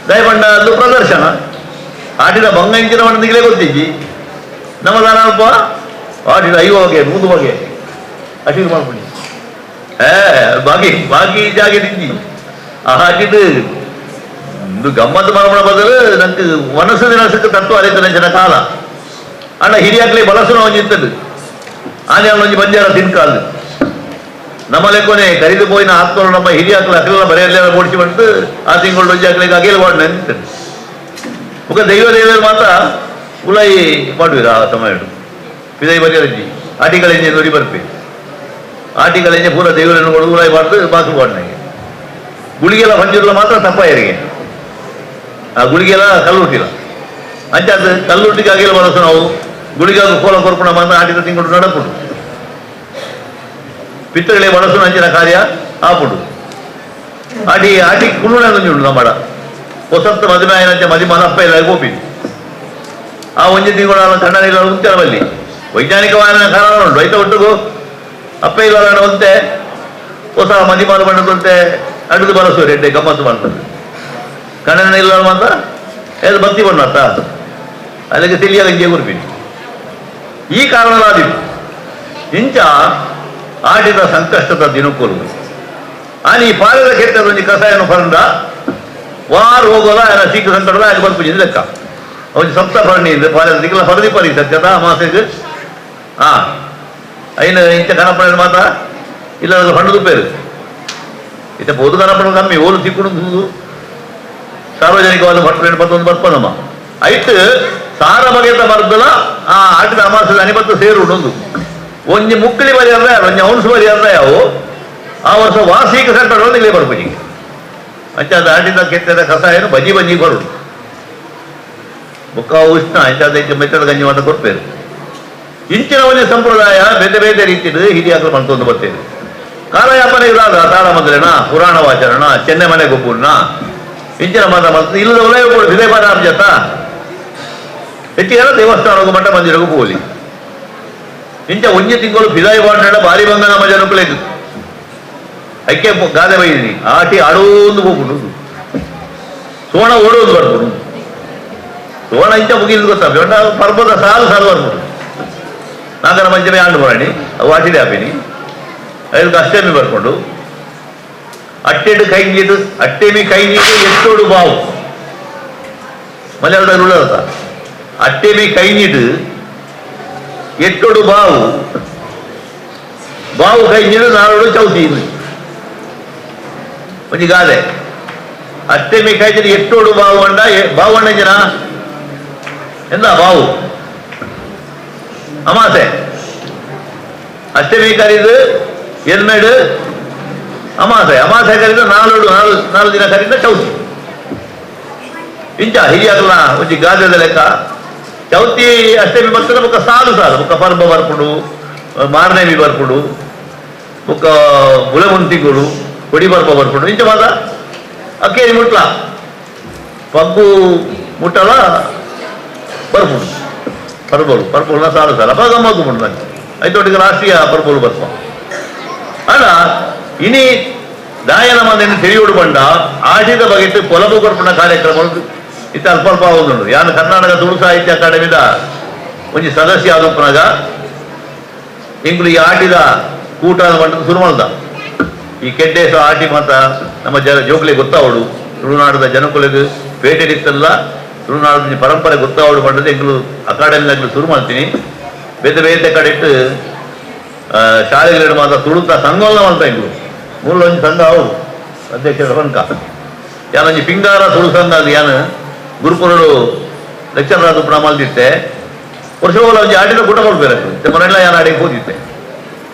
ದಯಪಂಡ ಅದು ಪ್ರದರ್ಶನ ಆಟಿದ ಬಂಗ ಇಂಚಿನ ಮಣ್ಣ ನಿಗ್ಲೆ ಗೊತ್ತಿಜ್ಜಿ ನಮ್ಮ ದಾನಪ್ಪ ಆಟಿದ 5 ಬಗೆ 100 ಬಗೆ ಅಶೀರ್ ಮಾಡ್ಬಿಡಿ ಬಾಕಿ ಬಾಕಿ ಜಾಗೆ ತಿಂಜಿ ಆ ಹಾಕಿದ್ದು ಒಂದು ಗಮ್ಮತ್ತು ಮಾಡ್ಬಿಡ ಬದಲು ನಂಗೆ ಮನಸ್ಸು ದಿನಸಕ್ಕೆ ತತ್ವ ಅರಿತ ಜನ ಕಾಲ ಅಣ್ಣ ಹಿರಿಯಾಗ್ಲಿ ಬಳಸುನ ಒಂಜಿತ್ತದು ಆನೆ ಒಂಜಿ ಬಂಜಾರ ತಿನ್ಕಾಲು ನಮ್ಮ ಲೆಕ್ಕೊನೆ ಕರಿದು ಪೋಯಿನ ಆತ್ಮರು ನಮ್ಮ ಹಿರಿಯಾಕ್ಲು ಅಖಿಲ ಬರೆಯಲ್ಲೆಲ್ಲ ಓಡಿಸಿ ಬಂತು ಆ ತಿಂಗಳು ಒಂಜಿ ಅಗೇಲ್ ವಾಡ್ ನಿಂತದೆ ಮುಖ ದೈವ ದೇವರು ಮಾತ್ರ ಉಲೈ ಮಾಡುವಿರ ಆ ಸಮಯ ಪಿದೈ ಬರೆಯಲಜ್ಜಿ ಆಟಿಗಳೆಂಜೆ ನುಡಿ ಬರ್ಪೆ ಆಟಿಗಳೆಂಜೆ ಪೂರ ದೇವರನ್ನು ಕೊಡು ಉಲೈ ಮಾಡ್ದು ಬಾಕಿ ವಾಡ್ನಾಗೆ ಗುಳಿಗೆಲ್ಲ ಪಂಚಿರಲ್ಲ ಮಾತ್ರ ತಪ್ಪಾಯರಿಗೆ ಆ ಗುಳಿಗೆಲ್ಲ ಕಲ್ಲುಟ್ಟಿಲ್ಲ ಅಂಚಾದ ಕಲ್ಲುಟ್ಟಿಗೆ ಆಗಿಲ್ಲ ಬಳಸು ನಾವು ಗುಳಿಗಾಗ ಕೋಲ ಕೊರ್ಪಣ ಮಾತ್ರ ಆಟಿದ ತಿಂಗಳು ನಡಪುಡು ಪಿತ್ತಗಳೇ ಬಳಸು ಅಂಚಿನ ಕಾರ್ಯ ಆಪುಡು ಆಟಿ ಆಟಿ ಕುಳ್ಳುಣ ಉಂಟು ನಮ್ಮಡ ಹೊಸತ್ತ ಮದುವೆ ಆಯನಂಚೆ ಮದಿ ಮನಪ್ಪ ಇಲ್ಲ ಗೋಪಿ ಆ ಒಂಜಿ ತಿಂಗಳು ಕಣ್ಣನಿಲ್ಲ ಉಂಟೆ ಬಲ್ಲಿ ವೈಜ್ಞಾನಿಕವಾದ ಕಾರಣ ಉಂಟು ಐತ ಒಟ್ಟಿಗೂ ಅಪ್ಪ ಇಲ್ಲ ಒಂತೆ ಹೊಸ ಮದಿ ಮಾಲು ಬಣ್ಣದಂತೆ ಅಡುದು ಬಳಸು ರೆಡ್ಡೆ ಗಮ್ಮತ್ತು ಮಾಡ್ತದೆ ಕಣ್ಣನ ಇಲ್ಲ ಮಾತ್ರ ಅದು ಬತ್ತಿ ಬಣ್ಣತ್ತ ಅಲ್ಲಿಗೆ ತಿಳಿಯದಂಗೆ ಗುರುಪಿನಿ ಈ ಕಾರಣಲಾದಿತ್ತು ಇಂಚ ಆಟಿದ ಸಂಕಷ್ಟದ ದಿನಕ್ಕೂ ಆನಿ ಪಾಲದ ಕೆಟ್ಟದ ಒಂಜಿ ಕಷಾಯನು ಪರಂದ ವಾರ ಹೋಗೋದ ಆಯನ ಸೀಕ ಸಂಕಟದ ಆಗ ಬರ್ಪುಜಿ ಲೆಕ್ಕ ಒಂಜಿ ಸಪ್ತ ಭರಣಿ ಇದೆ ಪಾಲದ ದಿಕ್ಕಲ ಪರದಿ ಪರಿ ಸತ್ಯದ ಅಮಾಸೆಗೆ ಹಾ ಐನ ಇಂಚ ಕನಪಣ ಮಾತ್ರ ಇಲ್ಲ ಅದು ಹಣ್ಣು ಪೇರು ಇತ್ತ ಪೋದು ಕನಪಣ ಕಮ್ಮಿ ಓಲು ಸಿಕ್ಕುಡು ಸಾರ್ವಜನಿಕವಾದ ಭಟ್ರು ಬಂದೊಂದು ಬರ್ಪನಮ್ಮ ಐಟ್ ಸಾರ ಬಗೆತ ಮರ್ದಲ ಆ ಆಟದ ಅಮಾಸದ ಅನಿಬತ್ತು ಸೇರು ಉಂಡು ಒಂಜಿ ಮುಕ್ಕಳಿ ಬರಿಯಲ್ಲ ಒಂಜಿ ಅವನ್ಸ್ ಬರಿಯಲ್ಲ ಯಾವು ಆ ವರ್ಷ ವಾರ್ಷಿಕ ಸಂಕಟ ಇಲ್ಲಿ ಬರ್ಪುಜಿ. ಅಂಚಾದ ಆಟಿದ ಕೆತ್ತದ ಕಷಾಯನು ಬಜಿ ಬಜಿ ಬರುಡು ಬುಕ್ಕ ಉಷ್ಣ ಅಂಚಾದ ಮೆತ್ತದ ಗಂಜಿ ಮಾತ್ರ ಕೊಡ್ಪೇರು. ಇಂಚಿನ ಒಂಜಿ ಸಂಪ್ರದಾಯ ಬೇತೆ ಬೇತೆ ರೀತಿಯಲ್ಲಿ ಹಿರಿಯಾಕಲು ಮಾಡ್ಕೊಂಡು ಬರ್ತೇವೆ. ಕಾಲಯಾಪನೆ ಇರಾದ ತಾಳ ಮೊದಲೇನ ಪುರಾಣ ವಾಚರಣ ಚೆನ್ನೆ ಮನೆ ಗೊಬ್ಬರನ ಇಂಚಿನ ಮಾತ್ರ ಮಾಡ್ತದೆ. ಇಲ್ಲದ ಉಲಯ ಕೂಡ ವಿಧೇಪಾನ ಜತ ಹೆಚ್ಚಿಗೆ ದೇವಸ್ಥಾನಕ್ಕೂ ಮಠ ಮಂದಿರಕ್ಕೂ ಪೋಲಿ ಇಂಚ ಒಂಜಿ ತಿಂಗಳು ಫಿದಾಯಿ ಬಾಂಡ ಭಾರಿ ಬಂಗ ನಮ್ಮ ಜನಕ್ಕೂ ಐಕೆ ಗಾದೆ ಬೈದಿನಿ ಆಟಿ ಆಡೋದು ಹೋಗುಡು ಸೋಣ ಓಡೋದು ಬರ್ಬೋದು ಸೋಣ ಇಂಚ ಮುಗಿದು ಗೊತ್ತಾ ಪರ್ಬದ ಸಾಲು ಸಾಲು ಬರ್ಬೋದು. ನಾಗರ ಪಂಚಮಿ ಆಂಡು ಬರಣಿ ಅವು ಆಟಿದೆ ಆಪಿನಿ ಐದು ಅಷ್ಟಮಿ ಬರ್ಕೊಂಡು ಅಟ್ಟೆಡು ಕೈಂಗಿಡು ಅಟ್ಟೆಮಿ ಕೈಂಗಿಡು ಎಟ್ಟೋಡು ಬಾವು ಮಲಯಾಳದಲ್ಲಿ ಉಳ್ಳದ ಅಟ್ಟೆಮಿ ಕೈನಿಡು ಎಟ್ಟೋಡು ಬಾವು ಬಾವು ಕೈಂಗಿಡು ನಾರೋಡು ಚೌತಿ ಒಂಜಿ ಗಾದೆ. ಅಷ್ಟಮಿ ಕೈಜಿಡು ಎಟ್ಟೋಡು ಬಾವು ಅಂಡ ಬಾವು ಅಂಡ ಜನ ಎಂದ ಬಾವು ಅಮಾಸೆ ಅಷ್ಟಮಿ ಕರೀದು ಎಲ್ಮೇಡು ಅಮಾಸೆ ಅಮಾಸೆ ಕರೀದ ನಾಲ್ಕು ನಾಲ್ಕು ನಾಲ್ಕು ದಿನ ಕರೀದ ಚೌತಿ. ಇಂಚ ಹಿರಿಯಾಗಲ ಒಂಜಿ ಗಾದೆದ ಲೆಕ್ಕ ಚೌತಿ ಅಷ್ಟಮಿ ಬರ್ತದೆ ಬೊಕ್ಕ ಸಾಲು ಸಾಲು ಬೊಕ್ಕ ಪರ್ಬ ಬರ್ಪುಡು ಮಾರನೇಮಿ ಬರ್ಪುಡು ಬೊಕ್ಕ ಬುಲೆಮುಂತಿಗಳು ಕೊಡಿ ಬರ್ಪ ಬರ್ಪುಡು ಇಂಚ ಮಾತ ಅಕ್ಕೇರಿ ಮುಟ್ಲ ಪಗ್ಗು ಮುಟ್ಟಲ ಬರ್ಪುಡು ಪರ್ಬಲು ಪರ್ಬಲ್ನ ಸಾಲು ಸಾಲು ಅಪ್ಪ ಗಮ್ಮತ್ತು ಮುಟ್ಟು ನಂಗೆ ಐತೊಟ್ಟಿಗೆ ರಾಷ್ಟ್ರೀಯ ಪರ್ಬಲು ಬರ್ಪ. ಅಲ್ಲ ಇನಿ ದಾಯನ ಮಂದಿನ ತಿಳಿಯೋಡು ಬಂಡ ಆಟಿದ ಬಗೆಟ್ಟು ಕೊಲಬು ಕೊರ್ಪುಣ ಕಾರ್ಯಕ್ರಮ ಇತ್ತ ಅಲ್ಪ ಅಲ್ಪ ಆಗುದುಂಡು. ಯಾನು ಕರ್ನಾಟಕ ತುಳು ಸಾಹಿತ್ಯ ಅಕಾಡೆಮಿದ ಒಂಜಿ ಸದಸ್ಯ ಆದುಪ್ಪನಾಗ ಇಂಗ್ಲು ಈ ಆಟಿದ ಕೂಟ ಮಂಡದ ಶುರು ಮಾಡ್ದ. ಈ ಕೆಡ್ಡೇಸ ಆಟಿ ಮಾತ ನಮ್ಮ ಜನ ಜೋಕ್ಲೆ ಗೊತ್ತಾವಡು ತುಳುನಾಡದ ಜನಕುಲೆಗ್ ಪೇಟೆಡಿತ್ತಲ್ಲ ತುಳುನಾಡದ ಪರಂಪರೆ ಗೊತ್ತಾವಡು ಬಂಡದ ಎಂಗ್ಲು ಅಕಾಡೆಮಿದಾಗ್ಲು ಶುರು ಮಾಡ್ತೀನಿ. ಬೇತೆ ಬೇತೆ ಕಡೆ ಇಟ್ಟು ಶಾಲೆಗಳು ಮಾತ್ರ ತುಳುತ ಸಂಘವನ್ನ ಮಾಡ್ತಾ ಇದ್ಲು ಮೂಲೊಂದು ಸಂಘ ಅವು ಅಧ್ಯಕ್ಷರ ಪಂಕ ಯಾನೊಂಜಿ ಪಿಂಗಾರ ತುಳು ಸಂಘ ಅದು ಯಾನು ಗುರುಕುಲಡು ಲೆಕ್ಚರ್ ಆದ ಪ್ರಮಾಣದಿತ್ತೆ ವರ್ಷ ಒಂಜಿ ಆಟಿನ ಕೂಟ ಕೊಡ್ಬೇಕು ಮೊನ್ನೆಲ್ಲ ಯಾನು ಆಡಿಗೆ ಹೋದಿತ್ತೆ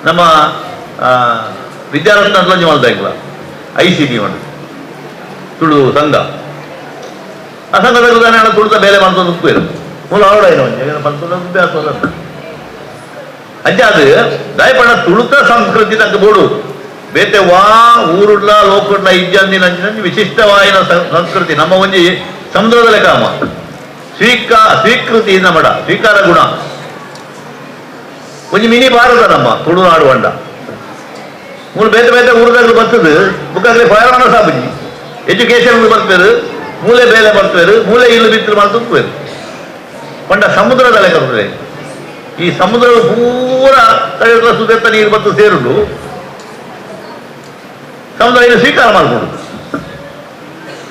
ನಮ್ಮ ವಿದ್ಯಾರತ್ನ ಅಂತ ಒಂಜಿ ಮಾಡ್ತಾ ಇದ್ಲ I C T ಮಾಡಿ ತುಳು ಸಂಘ. ಆ ಸಂಘದಾಗ ತಾನೇ ತುಳುತ ಬೇಲೆ ಮಾಡ್ಕೊಂಡು ಉಪ್ಪು ಮೂಲ ಆವಡ ಏನೋ ಒಂಜಿ ಬಂತು ಅಂಚ ಅದು ದಯಪಡ ತುಳುತ ಸಂಸ್ಕೃತಿ ತಕ್ಕ ಬೋಡು ಬೇತೆ ವಾ ಊರುಡ್ಲ ಲೋಕುಡ್ಲ ಇಜ್ಜಂದಿನ ವಿಶಿಷ್ಟವಾಯಿನ ಸಂಸ್ಕೃತಿ ನಮ್ಮ ಒಂಜಿ ಸಮುದ್ರದ ಲೆಕ್ಕಾಮ ಸ್ವೀಕೃತಿ ನಮ್ಮಡ ಸ್ವೀಕಾರ ಗುಣ ಒಂಜಿ ಮಿನಿ ಭಾರತ ನಮ್ಮ ತುಳುನಾಡು ಅಂಡ ಮೂರು ಬೇತೆ ಬೇತೆ ಊರುದಾಗಲು ಬರ್ತದೆ ಬುಕ್ಕಾಗಲಿ ಫೈರಾನ ಸಾಬುಜಿ ಎಜುಕೇಶನ್ ಬರ್ತಾರೆ ಮೂಲೆ ಬೇಲೆ ಬರ್ತಾರೆ ಮೂಲೆ ಇಲ್ಲು ಬಿತ್ತಲು ಮಾಡ್ತಾರೆ ಪಂಡ ಸಮುದ್ರದ ಲೆಕ್ಕ ಬರ್ತದೆ. ಈ ಸಮುದ್ರದ ಪೂರ ಕಡೆಗಳ ಸುದೆತ್ತ ನೀರು ಮತ್ತು ಸೇರುಡು ಸಮುದ್ರ ಇದು ಸ್ವೀಕಾರ ಮಾಡಿಕೊಡು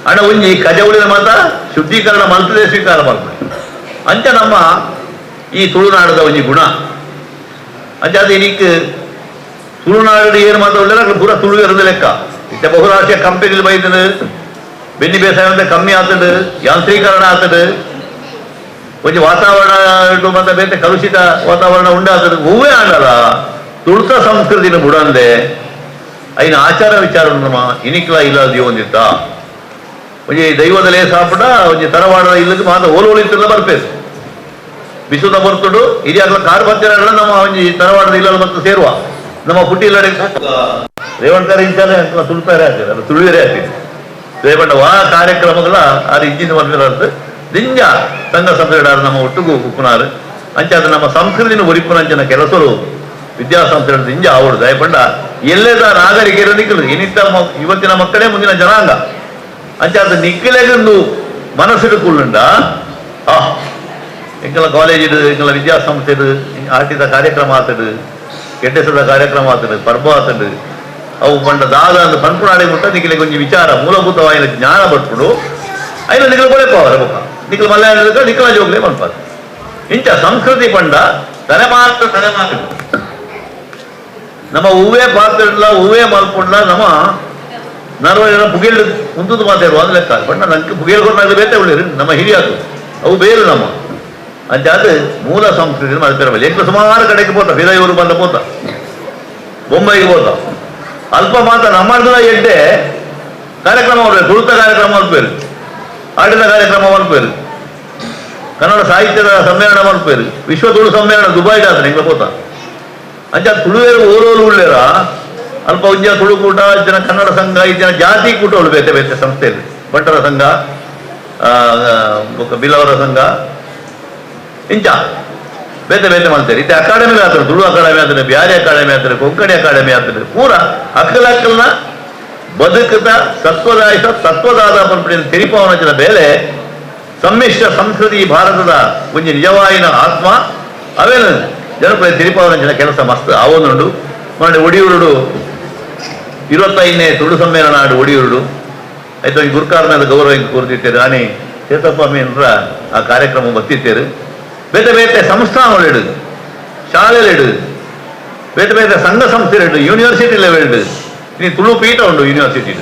ಹಣ ಒಂಜಿ ಕಜವುಳಿನ ಮಾತ್ರ ಶುದ್ಧೀಕರಣ ಮಾಡ್ತದೆ ಸ್ವೀಕಾರ ಮಾಡ್ತದೆ ಅಂಚ ನಮ್ಮ ಈ ತುಳುನಾಡದ ಒಂಜಿ ಗುಣ. ಅಂಚ ಅದು ಇದಕ್ಕೆ ತುಳುನಾಡು ಏನು ಮಾತ್ರ ಒಳ್ಳೆ ಪೂರ ತುಳು ಇರೋದು ಲೆಕ್ಕ. ಇತ್ತ ಬಹುರಾಷ್ಟ್ರೀಯ ಕಂಪನಿಗಳು ಬೈತದೆ ಬೆನ್ನಿ ಬೇಸಾಯ ಅಂತ ಕಮ್ಮಿ ಆಗ್ತದೆ ಯಾಂತ್ರೀಕರಣ ಆಗ್ತದೆ ಒಂಜಿ ವಾತಾವರಣ ಮತ್ತೆ ಬೇತೆ ಕಲುಷಿತ ವಾತಾವರಣ ಉಂಡಾಗ್ತದೆ. ಹೂವೇ ಆಗಲ್ಲ ತುಳುತ ಸಂಸ್ಕೃತಿನ ಬುಡಂದೆ ಐನ ಆಚಾರ ವಿಚಾರ ನಮ್ಮ ಇನಿಕ್ಲ ಇಲ್ಲ ಒಂದಿತ್ತ ಒಂಜಿ ದೈವದಲೇ ಸಾಪುಟ ಒಂಜಿ ತರವಾಡದ ಇಲ್ಲಕ್ಕೆ ಮಾತ್ರ ಓಲೋಳಿತ್ತೆಲ್ಲ ಬರ್ಪೇರು ಬಿಸುದ ಬರ್ತುಡು ಹಿರಿಯಾಗ್ಲ ಕಾರ್ ಬರ್ತಿರಲ್ಲ ನಮ್ಮ ಒಂಜಿ ತರವಾಡದ ಇಲ್ಲ ಮತ್ತು ಸೇರುವ ನಮ್ಮ ಪುಟ್ಟಿ ಇಲ್ಲ ರೇವಣ್ಕರ್ ಇಂಚಾನೆ ತುಳುತಾರೆ ಆಗ್ತದೆ ಅಲ್ಲ ತುಳುವರೆ ಆಗ್ತದೆ. ರೇವಣ್ಣ ವಾ ಕಾರ್ಯಕ್ರಮಗಳ ಆ ಇಂಜಿನ ಬರ್ತಿರೋದು ದಿಂಜ ಸಂಘ ಸಂಸ್ಥೆಗಳ ನಮ್ಮ ಒಟ್ಟಿಗೂ ಉಪ್ಪುನಾರು ಅಂಚ ಅದು ನಮ್ಮ ಸಂಸ್ಕೃತಿನ ಒರಿಪುನಂಚಿನ ಕೆಲಸರು ವಿದ್ಯಾಸಂಸ್ಥೆಗಳ ದಿಂಜ ಅವಳು ದಯಪಂಡ ಎಲ್ಲದ ನಾಗರಿಕರು ನಿಕ್ಕಲು ಏನಿತ್ತ ಇವತ್ತಿನ ಮಕ್ಕಳೇ ಮುಂದಿನ ಜನಾಂಗ ಅಂಚ ಅದು ನಿಕ್ಕಲೆಗೊಂದು ಮನಸ್ಸಿಗೆ ಕುಳ್ಳುಂಡ ಆ ಎಂಕಲ ಕಾಲೇಜ್ ಎಂಕಲ ವಿದ್ಯಾಸಂಸ್ಥೆ ಆಟಿದ ಕಾರ್ಯಕ್ರಮ ಆತಡು ಕೆಡ್ಡೆಸದ ಕಾರ್ಯಕ್ರಮ ಆತಡು ಪರ್ಬ ಆತಡು ಅವು ಪಂಡ ದಾದ ಅಂದ್ ಪನ್ಪುನಾಡೆ ಮುಟ್ಟ ನಿಕ್ಕಲೆ ಕೊಂಚ ವಿಚಾರ ಮೂಲಭೂತವಾಯಿನ ಜ್ಞಾನ ಬಟ್ಪುಡು ಐನ ನಿಕ್ಕಲು ಕೊಳೆಪವರ ಬೊಕ್ಕ ನಿಕ್ಕಲು ಮಲಯಾಳ ನಿಕ್ಕಲ ಜೋಗ್ಲೆ ಪನ್ಪಾದು ಇಂಚ ಸಂಸ್ಕೃತಿ ಪಂಡ ತಲೆಮಾರು ತಲೆಮಾರು ನಮ್ಮ ಹೂವೇ ಪಾತ್ರ ಹೂವೇ ಮಲ್ಪುಂಡ ನಮ್ಮ ನರ್ವ ಪುಗೇಲ್ ಮುಂದದ್ದು ಮಾತಾಡುವ ಅಂದ್ರೆ ಲೆಕ್ಕ ಬಣ್ಣ ನಂಗೆ ಪುಗೇಲ್ ಕೊಟ್ಟಾಗ ಬೇತೆ ಉಳ್ಳೇರು ನಮ್ಮ ಹಿರಿಯರು ಅವು ಬೇರು ನಮ್ಮ ಅಂಚಾದ ಮೂಲ ಸಂಸ್ಕೃತಿ ಮಲ್ಪೆರಬಲ್ಲಿ ಎಂಕ್ಲು ಸುಮಾರು ಕಡೆಗೆ ಪೋತ ಫಿರೈವರು ಬಂದ ಪೋತ ಬೊಂಬೈಗೆ ಪೋತ ಅಲ್ಪ ಮಾತ್ರ ನಮ್ಮರ್ದಲ ಎಡ್ಡೆ ಕಾರ್ಯಕ್ರಮ ಮಾಡ್ಬೇಕು, ತುಳುತ ಕಾರ್ಯಕ್ರಮ ಮಲ್ಪೇರು, ಆಡಿದ ಕಾರ್ಯಕ್ರಮ ಮಲ್ಪೇರು, ಕನ್ನಡ ಸಾಹಿತ್ಯದ ಸಮ್ಮೇಳನ ಮಲ್ಪೇರು, ವಿಶ್ವ ತುಳು ಸಮ್ಮೇಳನ ದುಬೈಡ್ ಆದ್ರೆ ಎಂಗ್ಲ ಪೋತ. ಅಂಚ ತುಳುವೇರು ಓರೋರು ಉಳ್ಳೇರ ಅಲ್ಪ ಉಜ್ಜ ತುಳುಕೂಟ ಜನ ಕನ್ನಡ ಸಂಘ ಈ ಜನ ಜಾತಿ ಕೂಟಗಳು ಬೇತೆ ಬೇತೆ ಸಂಸ್ಥೆಯಲ್ಲಿ, ಬಂಟರ ಸಂಘ, ಬಿಲ್ಲವರ ಸಂಘ, ಇಂಚ ಬೇತೆ ಬೇತೆ ಮಾಡ್ತಾರೆ. ಇತ್ತೆ ಅಕಾಡೆಮಿ ಆಗ್ತದೆ, ತುಳು ಅಕಾಡೆಮಿ ಆಗ್ತದೆ, ಬ್ಯಾರಿ ಅಕಾಡೆಮಿ ಆಗ್ತದೆ, ಕೊಂಕಣಿ ಅಕಾಡೆಮಿ ಆಗ್ತದೆ. ಪೂರ ಅಕ್ಕಲಕ್ಕಲ್ನ ಬದುಕದ ಸತ್ವದಾಯಸ ತತ್ವದಾದ ಪಂಪಿನ ತೆರಿಪಾವನಚಿನ ಬೇಲೆ ಸಮ್ಮಿಶ್ರ ಸಂಸ್ಕೃತಿ ಭಾರತದ ಒಂಜಿ ನಿಜವಾಯಿನ ಆತ್ಮ ಅವೇನು ಜನಪ್ರಿಯ ತೆರಿಪಾವನಚಿನ ಕೆಲಸ ಮಸ್ತ್ ಆವೊಂದುಂಡು. ಮೊನ್ನೆ ಒಡಿಯೂರುಡು 25ನೇ ತುಳು ಸಮ್ಮೇಳನ ಆಡು ಒಡಿಯೂರುಡು ಆಯ್ತು ಈ ಗುರುಕಾರನಾದ ಗೌರವ ಹಿಂಗೆ ಕೂರ್ತಿತ್ತೇರು ರಾಣಿ ಚೇತಪ್ಪ ಮೀನ್ರ ಆ ಕಾರ್ಯಕ್ರಮ ಬತ್ತಿತ್ತೇರು. ಬೇತೆ ಬೇತೆ ಸಂಸ್ಥಾನಗಳಿಡು, ಶಾಲೆಗಳಿಡು, ಬೇತೆ ಬೇತೆ ಸಂಘ ಸಂಸ್ಥೆಗಳಿಡು, ಯೂನಿವರ್ಸಿಟಿ ಲೆವೆಲ್ ಇನ್ನು ತುಳು ಪೀಠ ಉಂಡು ಯೂನಿವರ್ಸಿಟಿ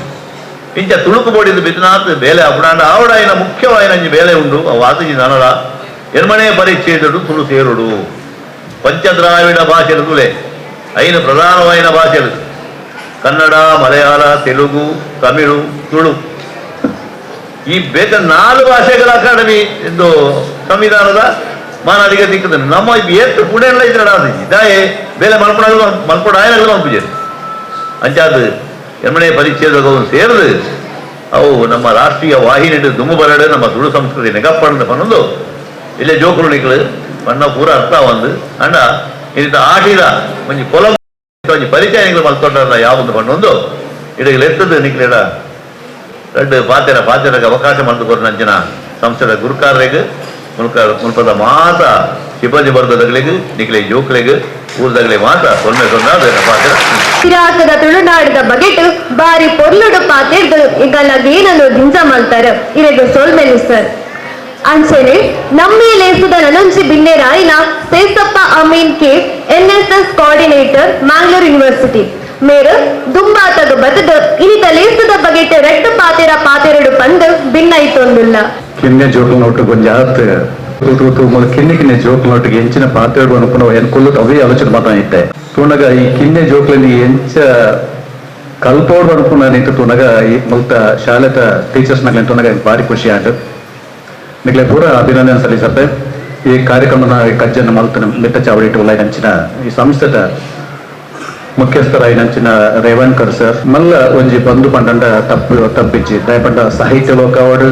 ಇಂಚ ತುಳುಕು ಬೋಡಿದ್ದು ಬಿದ್ನಾಥ್ ಬೇಲೆ ಅಪುಡಾಂಡ ಆವಡಾಯಿನ ಮುಖ್ಯವಾಯಿನ ಬೇಲೆ ಉಂಡು. ವಾತಜಿ ನನಲ ಎನ್ಮನೆ ಪರಿಚ್ಛೇದುಡು ತುಳು ಸೇರುಡು ಪಂಚದ್ರಾವಿಡ ಭಾಷೆలు ತುಳೆ ಐನು ಪ್ರಧಾನವಾಯಿನ ಭಾಷೆలు ಕನ್ನಡ, ಮಲಯಾಳ, ತೆಲುಗು, ತಮಿಳು, ತುಳು ಈ ಬೇತ 4 ಭಾಷೆಗಳ ಅಕಾಡೆಮಿ ಎಂದು ಸಂವಿಧಾನದ ಮಾನಾದಿಗೆ ತಿಕ್ಕದ ನಮ್ಮ ಏತ್ತು ಪುಣೆಲ್ಲ ಇದ್ರ ಇದಾಯೇ ಬೇಲೆ ಮಲ್ಪಡ ಮಲ್ಪಡ ಮಲ್ಪುಜೆ ಅಂಚಾದ ಎನ್ಮನೆ ಪರಿಚ್ಛೇದ ಸೇರಿದು ಅವು ನಮ್ಮ ರಾಷ್ಟ್ರೀಯ ವಾಹಿನಿ ದುಮ್ಮು ಬರಡು ನಮ್ಮ ತುಳು ಸಂಸ್ಕೃತಿ ನೆಗಪ್ಪಣದ ಪನ್ನೊಂದು ಇಲ್ಲೇ ಜೋಕುಲು ನಿಕ್ಲು ಬಣ್ಣ ಪೂರ ಅರ್ಥ ಒಂದು ಅಂಡ ಇಂತ ಆಟಿದ ಒಂಜಿ ಪೊಲ ಒಂಜಿ ಪರಿಚಯ ನಿಕ್ಲು ಮಲ್ತೊಂಡ ಯಾವೊಂದು ಪನ್ನೊಂದು ಇಡಗಲು ಎತ್ತದು ನಿಕ್ಲೇಡ ರಡ್ಡು ಪಾತೆರ ಪಾತೆರಗೆ ಅವಕಾಶ ಮಲ್ತು ಕೊರ್ನಂಚಿನ ಸಂಸ್ಥೆದ ಗುರುಕಾರರಿಗೆ ಮುಲ್ಕ ಮುಲ್ಪದ ಮಾತ ಸಿಬ್ಬಂದಿ ವರ್ಗದಗಳಿಗೆ ನಿಕ್ಲೆ ಜೋಕ್ಲೆಗ್ ಊರ್ದಗಲೆ ಮಾತ ಸೊನ್ನೆ ಸೊನ್ನೆ ಪಾತೆರ ಪಿರಾಕದ ತುಳುನಾಡದ ಬಗೆಟ್ ಬಾರಿ ಪೊರ್ಲುಡು ಪಾತೆರ್ದು ಈಗಲ್ಲ ಏನನ್ನು ದಿಂಜ ಮಲ್ತಾರೆ ಇರೆಗ್ ಸೊಲ್ಮೆಲು ಸರ್. ಅಂಚೆನೆ ನಮ್ಮಿ ಲೇಸುದ ನನೊಂಜಿ ಬಿನ್ನೆರಾಯಿನ Sesappa Amin K NSS coordinator Mangalore university ಮೇರು ದುಂಬಾತಗ ಬದದು ಇನಿತ ಲೇಸುದ ಬಗೆಟ್ ರೆಡ್ಡು ಪಾತೆರ ಪಾತೆರಡು ಪಂದು ಭಿನ್ನೈತೊಂದುಲ್ಲ. ಕಿನ್ನೆ ಜೋಕುಲ್ ನೋಟು ಗೊಂಜಾತ್ ತೂತು ಮೂಲ ಕಿನ್ನೆ ಕಿನ್ನೆ ಜೋಕುಲ್ ನೋಟಿಗೆ ಎಂಚಿನ ಪಾತೆರಡು ಅನುಕೂಲ ಎನ್ಕೊಲ್ಲು ಅವೇ ಆಲೋಚನೆ ಮಾತಾಯಿತ್ತೆ ತೂನಗ ಈ ಕಿನ್ನೆ ಜೋಕ್లని ಎಂಚ ಕಲ್ಪೋಡು ಅನುಕೂಲ ನಿಂತು ತೂನಗ ಈ ಮುಲ್ತ ಶಾಲೆತ ಟೀಚರ್ಸ್ ನಗ್లని ತೂನಗ ಭಾರಿ ಖುಷಿ ಆಂಡು. ನಿಕ್ಲೆ ಪೂರ ಅಭಿನಂದನೆ ಸಲ್ಲಿಸತ್ತೆ. ಈ ಕಾರ್ಯಕ್ರಮದ ಕಜ್ಜನ್ನು ಮಲ್ತನ ಮಿಟ್ಟ ಚಾವಡಿ ಉಳ್ಳಾಯಿನಂಚಿನ ಈ ಸಂಸ್ಥೆದ ಮುಖ್ಯಸ್ಥರಾಯಿನಂಚಿನ ರೇವಣ್ಕರ್ ಸರ್ ಮಲ್ಲ ಒಂಜಿ ಬಂಧು ಪಂಡಂಡ ತಪ್ಪು ತಪ್ಪಿಚ್ಚಿ ದಯಪಂಡ ಸಾಹಿತ್ಯ ಲೋಕವಾಡು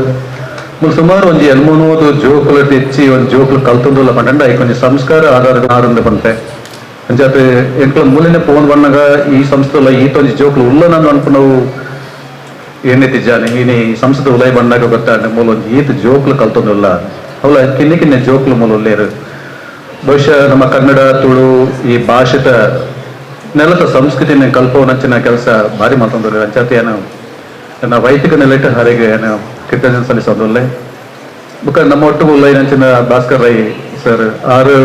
ಸುಮಾರು ಒಂಜಿ ಎಲ್ಮೂನೋದು ಜೋಕುಲು తెచ్చి ಒಂಜಿ ಜೋಕುಲು ಕಲ್ತೊಂದುಲ್ಲ ಪಂಡಂಡ ಐಕೊಂಜಿ ಸಂಸ್ಕಾರ ಆಧಾರ ಆರಂದ ಪಂಪೆ ಅಂಚಾತ್ ಎಂಕ್ಲ ಮೂಲೆನೆ ಪೋನ್ ಬಣ್ಣಗ ಈ ಸಂಸ್ಥೆಲ ಈತೊಂಜಿ ಜೋಕುಲು ಉಲ್ಲ ನಾನು ಅನ್ಪುನವು ಏನೆತ್ತಿಜ್ಜಾನೆ ಈನಿ ಈ ಸಂಸ್ಥೆ ಉಲೈ ಬಣ್ಣಗ ಗೊತ್ತಾಂಡ ಮೂಲ ಒಂಜಿ ಈತ ಜೋಕುಲು ಕಲ್ತೊಂದುಲ್ಲ ಅವಲ ಕಿನ್ನೆ ಕಿನ್ನೆ ಜೋಕುಲು ಮೂಲ ಉಲ್ಲೇರು. ಬಹುಶಃ ನಮ್ಮ ಕನ್ನಡ ತುಳು ಈ ಭಾಷೆತ ನೆಲದ ಸಂಸ್ಕೃತಿನ ಕಲ್ಪವನಂಚಿನ ಕೆಲಸ ಭಾರಿ ಮಲ್ತೊಂದುಲ್ಲ. ಅಂಚಾತ್ ಏನು ನನ್ನ ವೈದಿಕ ನೆಲೆಟ್ ಹರಿಗೆ ಏನು ಕೃತಜ್ಞತೆ ಸಲ್ಲಿಸೋದುಲ್ಲೆ. ಬುಕ್ಕ ನಮ್ಮ ಒಟ್ಟು ಉಲ್ಲೈನಂಚಿನ ಭಾಸ್ಕರ್ ರೈ ಸರ್ ಆರು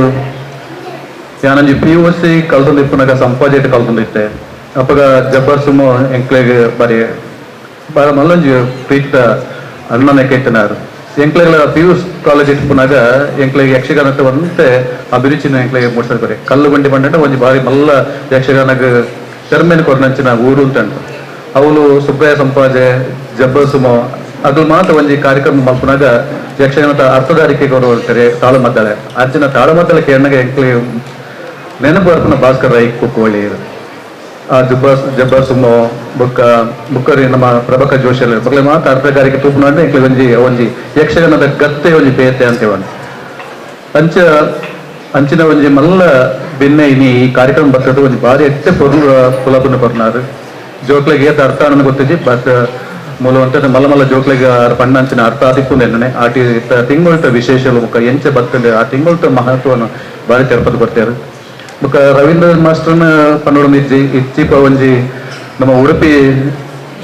ಯಾನಂಜಿ PUC ಕಲ್ತೊಂದು ಇಪ್ಪುನಗ ಸಂಪಾಜೆಟ್ ಕಲ್ತೊಂದಿತ್ತೆ ಅಪ್ಪಗ ಜಬ್ಬರ್ ಸುಮೋ ಎಂಕ್ಲೆಗ್ ಬಾರಿ ಬಾರ ಮಲ್ಲೊಂಜಿ ಪ್ರೀತಿದ ಅಣ್ಣನ ಕೇತನಾರು ಎಂಕ್ಲೆಗಳ PU college ಇಪ್ಪುನಾಗ ಎಂಕ್ಲೆಗ್ ಯಕ್ಷಗಾನಕ್ಕೆ ಒಂತೆ ಅಭಿರುಚಿನ ಎಂಕ್ಲೆಗ್ ಮೂಡ್ಸರ್ ಕಲ್ಲು ಬಂಡಿ ಬಂಡ ಒಂಜಿ ಬಾರಿ ಮಲ್ಲ ಯಕ್ಷಗಾನಗ್ ತೆರ್ಮೆನ್ ಕೊರ್ನಂಚಿನ ಊರು ಅಂತ ಅವಳು ಸುಬ್ರಾಯ ಸಂಪಾಜೆ ಜಬ್ಬರ್ ಸುಮೋ ಅದು ಮಾತ್ರ ಒಂಜಿ ಕಾರ್ಯಕ್ರಮ ಮಲ್ಪುನಾಗ ಯಕ್ಷಗಾನದ ಅರ್ಥಧಾರಿಕೆ ಗೌರವ ತಾಳಮದ್ದಳೆ ಅರ್ಜುನ ತಾಳಮದ್ದಳೆ ಕೇಳನಾಗ ಎಂಕ್ಲೆ ನೆನಪು ಬರ್ಪುನ ಭಾಸ್ಕರ್ ರೈ ಕುಕ್ಕೋಳಿ ಆ ಜಬ್ಬರ್ ಸುಮೋ ಬುಕ್ಕ ಬುಕ್ಕರಿ ನಮ್ಮ ಪ್ರಭಾಕರ್ ಜೋಶಿ ಎಲ್ಲ ಬಗ್ಲೆ ಮಾತ್ರ ಅರ್ಥಗಾರಿಕೆ ತೂಪುನ ಎಂಕ್ಲೆ ಒಂಜಿ ಒಂಜಿ ಯಕ್ಷಗಾನದ ಗತ್ತೆ ಒಂಜಿ ಬೇತೆ ಅಂತೇವನ್ ಅಂಚ ಅಂಚಿನ ಒಂಜಿ ಮಲ್ಲ ಬೆನ್ನೆ ಇನಿ ಈ ಕಾರ್ಯಕ್ರಮ ಬರ್ತದೆ ಒಂಜಿ ಭಾರಿ ಎತ್ತೆ ಪೊರ್ಲು ಪುಲಪುನ ಕೊರ್ನಾರು ಜೋಕ್ಲೆಗ್ ಏತ್ ಅರ್ಥ ಅನ್ನೋದು ಗೊತ್ತಿಜ್ಜಿ ಬಟ್ ಮೂಲ ಮಲ್ಲ ಮಲ್ಲ ಜೋಕ್ಲೆಗ್ ಪಣ್ಣ ಅಂಚಿನ ಅರ್ಥ ಆದಿಪ್ಪುಂಡು ಎನ್ನನೆ ಆಟಿ ತಿಂಗೊಳ್ತ ವಿಶೇಷ ಬುಕ್ಕ ಎಂಚ ಬರ್ತದೆ ಆ ತಿಂಗೊಳ್ತ ಮಹತ್ವವನ್ನು ಭಾರಿ ತೆರಪದು ಕೊಡ್ತಾರೆ. ಬುಕ್ಕ ರವೀಂದ್ರ ಮಾಸ್ಟರ್ನ ಪನ್ನೊಡು ಇಜ್ಜಿ ಇಚ್ಚಿಪ ಒಂಜಿ ನಮ್ಮ ಉಡುಪಿ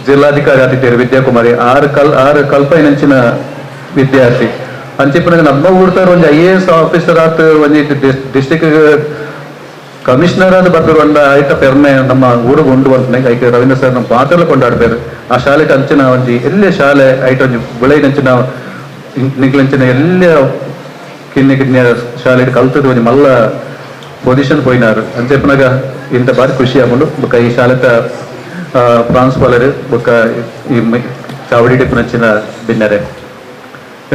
ಜಿಲ್ಲಾಧಿಕಾರಿ ಆತಿಥ್ಯರು ವಿದ್ಯಾಕುಮಾರಿ ಆರು ಕಲ್ಪೈನಂಚಿನ ವಿದ್ಯಾರ್ಥಿ ಅಂಚಿಪ್ಪನಾಗ ನಮ್ಮ ಊರ್ತಾರ ಒಂಜಿ IAS officer ಆತ ಒಂಜಿ ಡಿಸ್ಟಿಕ್ ಕಮಿಷನರ್ ಆದ ಬರ್ತಾರೆ ಆಯ್ತ ಪೆರ್ಮೆ ನಮ್ಮ ಊರಿಗೆ ಉಂಡು ಅಂತ ಐಕೆ ರವೀಂದ್ರ ಸರ್ ನಮ್ಮ ಪಾತ್ರಲು ಕೊಂಡಾಡ್ತಾರೆ. ಆ ಶಾಲೆಗೆ ಅಂಚಿನ ಒಂಜಿ ಎಲ್ಲೇ ಶಾಲೆ ಐಟ ಒಂಜಿ ಬುಳೈನಂಚಿನ ನಿಕ್ಲಂಚಿನ ಎಲ್ಲೇ ಕಿನ್ನಿ ಕಿನ್ನಿ ಶಾಲೆ ಕಲ್ತದ್ದು ಒಂಜಿ ಮಲ್ಲ ಪೊಸಿಷನ್ ಪೋಯಿನಾರು ಅಂಚೆಪ್ಪನಾಗ ಇಂತ ಬಾರಿ ಖುಷಿ ಆಪುಂಡು. ಬೊಕ್ಕ ಈ ಶಾಲೆತ ಪ್ರಾಂಶುಪಾಲರು ಬೊಕ್ಕ ಈ ಚಾವಡಿ ಟಿಪ್ಪುನಂಚಿನ ಬಿನ್ನರೆ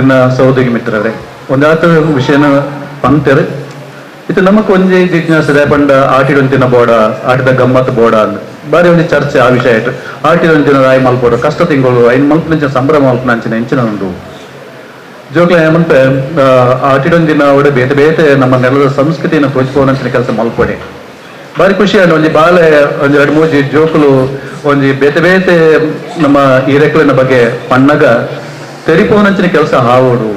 ಎನ್ನ ಸಹೋದರಿ ಮಿತ್ರರೇ ಒಂದಾತ ವಿಷಯನ ಪಂತೆರ್ ಇದು ನಮಕ್ ಒಂಜಿ ಜಿಜ್ಞಾಸೆ ಪಂಡ ಆಟಿಡೊಂತಿನ ಬೋಡ ಆಟಿದ ಗಮ್ಮತ್ ಬೋಡ ಅಂದ್ ಬಾರಿ ಒಂಜಿ ಚರ್ಚೆ ಆ ವಿಷಯ ಆಯ್ತು. ಆಟಿಡೊಂತಿನ ರಾಯಿ ಮಲ್ಪೋಡು ಕಷ್ಟ ತಿಂಗಳು ಐನ್ ಮಲ್ಪನಂಚಿನ ಸಂಭ್ರಮ ಮಲ್ಪನಂಚಿನ ಎಂಚಿನ ಉಂಡು ಜೋಕ್ಲ ಏಮಂತೆ ಆಟಿಡೊಂದಿನ ಅವಡೆ ಬೇತೆ ಬೇತೆ ನಮ್ಮ ನೆಲದ ಸಂಸ್ಕೃತಿಯನ್ನು ತೋಚಿಪೋನಂಚಿನ ಕೆಲಸ ಮಲ್ಪೊಡೆ ಬಾರಿ ಖುಷಿ ಆಂಡ್. ಒಂಜಿ ಬಾಲೆ ಒಂಜಿ ಎರಡು ಮೂಜಿ ಜೋಕುಲು ಒಂಜಿ ಬೇತೆ ಬೇತೆ ನಮ್ಮ ಹಿರೇಕುಲಿನ ಬಗ್ಗೆ ಪಣ್ಣಗ ತೆರಿಪೋನಂಚಿನ ಕೆಲಸ ಆವೋಡು.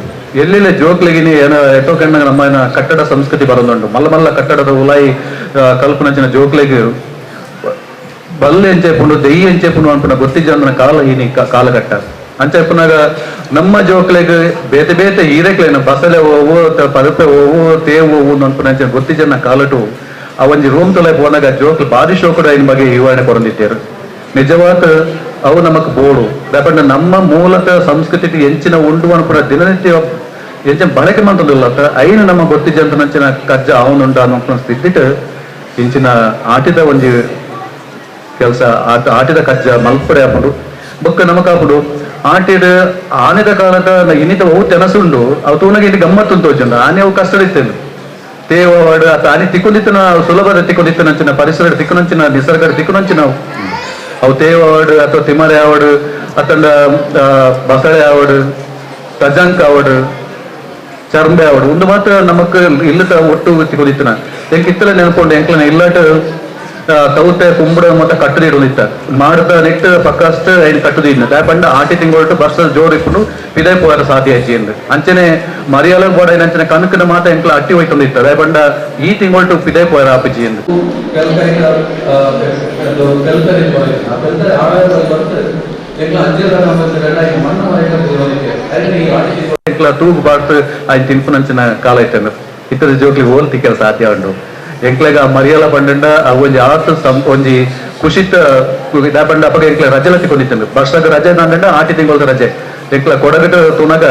ಎಲ್ಲೆಲ್ಲ ಜೋಕ್ಲಿಗಿನಿ ಏನೋ ಎಟೋ ಕಣ್ಣಾಗ ನಮ್ಮ ಏನ ಕಟ್ಟಡ ಸಂಸ್ಕೃತಿ ಬರೋದುಂಟು ಮಲ್ಲ ಮಲ್ಲ ಕಟ್ಟಡದ ಉಲಾಯಿ ಕಲ್ಪನಂಚಿನ ಜೋಕ್ಲಿಗೆ ಬಲ್ಲೆ ಎಂಚೆಪುಂಡು ದೆಯ್ಯ ಎಂಚೆಪುಂಡು ಅನ್ಪುನ ಗೊತ್ತಿಜ್ಜಂದನ ಕಾಲ ಇನಿ ಕಾಲಘಟ್ಟ ಅಂಚೆಪ್ಪುನಾಗ ನಮ್ಮ ಜೋಕ್ಲಿಗೆ ಬೇತೆ ಬೇತೆ ಹೀರೆಕ್ಲೇನ ಬಸಲೆ ಹೋವು ಪದಪೆ ಹೋವು ತೇವು ಹೋವು ಅನ್ಪುನಂಚಿನ ಗೊತ್ತಿಜ್ಜನ ಕಾಲಟು ಆ ಒಂಜಿ ರೂಮ್ ತೊಲೆ ಪೋನಾಗ ಜೋಕ್ಲು ಬಾರಿ ಶೋಕುಡು ಐನ ಬಗ್ಗೆ ವಿವರಣೆ ಕೊರೊಂದಿತ್ತೇರು. ನಿಜವಾದ ಅವು ನಮಕ್ ಬೋಡು ಯಾಕಂದ್ರೆ ನಮ್ಮ ಮೂಲತ ಸಂಸ್ಕೃತಿ ಎಂಚಿನ ಉಂಡು ಅನ್ಪುನ ದಿನನಿತ್ಯ ಎಂಚಿನ ಬಳಕೆ ಮಂತದಿಲ್ಲ ಐನು ನಮ್ಮ ಗೊತ್ತಿಜ್ಜಂತ ನಂಚಿನ ಕಜ್ಜ ಅವನುಂಡ ಅನ್ನೋ ಸ್ಥಿತಿಟ್ ಇಂಚಿನ ಆಟಿದ ಒಂಜಿ ಕೆಲಸ ಆಟ ಆಟಿದ ಕಜ್ಜ ಮಲ್ಪಡೆ ಆಪುಂಡು. ಬೊಕ್ಕ ನಮಕಾಪುಂಡು ಆಟಿಡ್ ಆನೆದ ಕಾಲದ ಇನ್ನಿತ ಅವು ತೆನಸುಂಡು ಅವು ತೂನಗ ಇಲ್ಲಿ ಗಮ್ಮತ್ತು ತೋಜುಂಡು ಆನೆ ಅವು ಕಷ್ಟಡಿತ್ತೇನು ತೇವಾಡು ಆತ ಆನೆ ತಿಕ್ಕೊಂಡಿತ್ತನ ಸುಲಭದ ತಿಕ್ಕೊಂಡಿತ್ತನಂಚಿನ ಪರಿಸರ ತಿಕ್ಕುನಂಚಿನ ನಿಸರ್ಗ ತಿಕ್ಕುನಂಚಿನ ಅವು ತೇವಾಡು ಅಥವಾ ತಿಮರೆ ಆವಡು ಅತಂಡ ಬಸಳೆ ಆವಡು ತಜಂಕ್ ಆವಡು ಚರ್ಂಬೆ ಆವಡು ಒಂದು ಮಾತ್ರ ನಮಕ್ ಇಲ್ಲದ ಒಟ್ಟು ತಿಕ್ಕೊಂಡಿತ್ತನ ಎಂಕ್ ಇತ್ತಲ ನೆನಪುಂಡು ಎಂಕ್ಲನ ಇಲ್ಲಾಟ ತೌತೆ ಕುಂಬಡ ಮತ್ತೆ ಕಟ್ಟದಿಡುದಿತ್ತ ಮಾಡದ ನೆಟ್ ಪಕ್ಕಸ್ಟ್ ಐನ್ ಕಟ್ಟುದಿನ್ನ ದಾಪಂಡ ಆಟಿ ತಿಂಗಳು ಬರ್ಸ ಜೋರು ಇಪ್ಪುಂಡು ಪಿದೈ ಪೋರ ಸಾಧ್ಯ ಆಯ್ಚಿ ಎಂದು ಅಂಚನೆ ಮರಿಯಾಲ ಬೋಡ ಅಂಚನೆ ಕನಕನ ಮಾತ ಎಂಕ್ಲ ಅಟ್ಟಿ ಹೋಯ್ತೊಂದಿತ್ತ ದಾಪಂಡ ಈ ತಿಂಗಳು ಪಿದೈ ಪೋರ ಆಪಿಜಿ ಎಂದು ಎಂಕ್ಲ ತೂಗು ಬಾರ್ತು ಐನ್ ತಿನ್ಪುನಂಚಿನ ಕಾಲ ಇತ್ತಂದ್ರೆ ಇತರ ಜೋಕ್ಲಿ ಓಲ್ತಿ ಕೆಲಸ ಸಾಧ್ಯ ಉಂಡು. ಎಂಕ್ಲೆಗ ಮರಿಯಲ ಪಂಡಂಡ ಆ ಒಂಜಿ ಆತ ಒಂಜಿ ಖುಷಿತ ದಾಪಂಡ ಅಪ್ಪಗ ಎಂಕ್ಲೆ ರಜೆ ತಿಕೊಂಡಿತ್ತಂಡು ವರ್ಷದ ರಜೆ ನಾಂಡ ಆಟಿ ತಿಂಗಳದ ರಜೆ ಎಂಕ್ಲ ಕೊಡಗಟ ತೂನಗ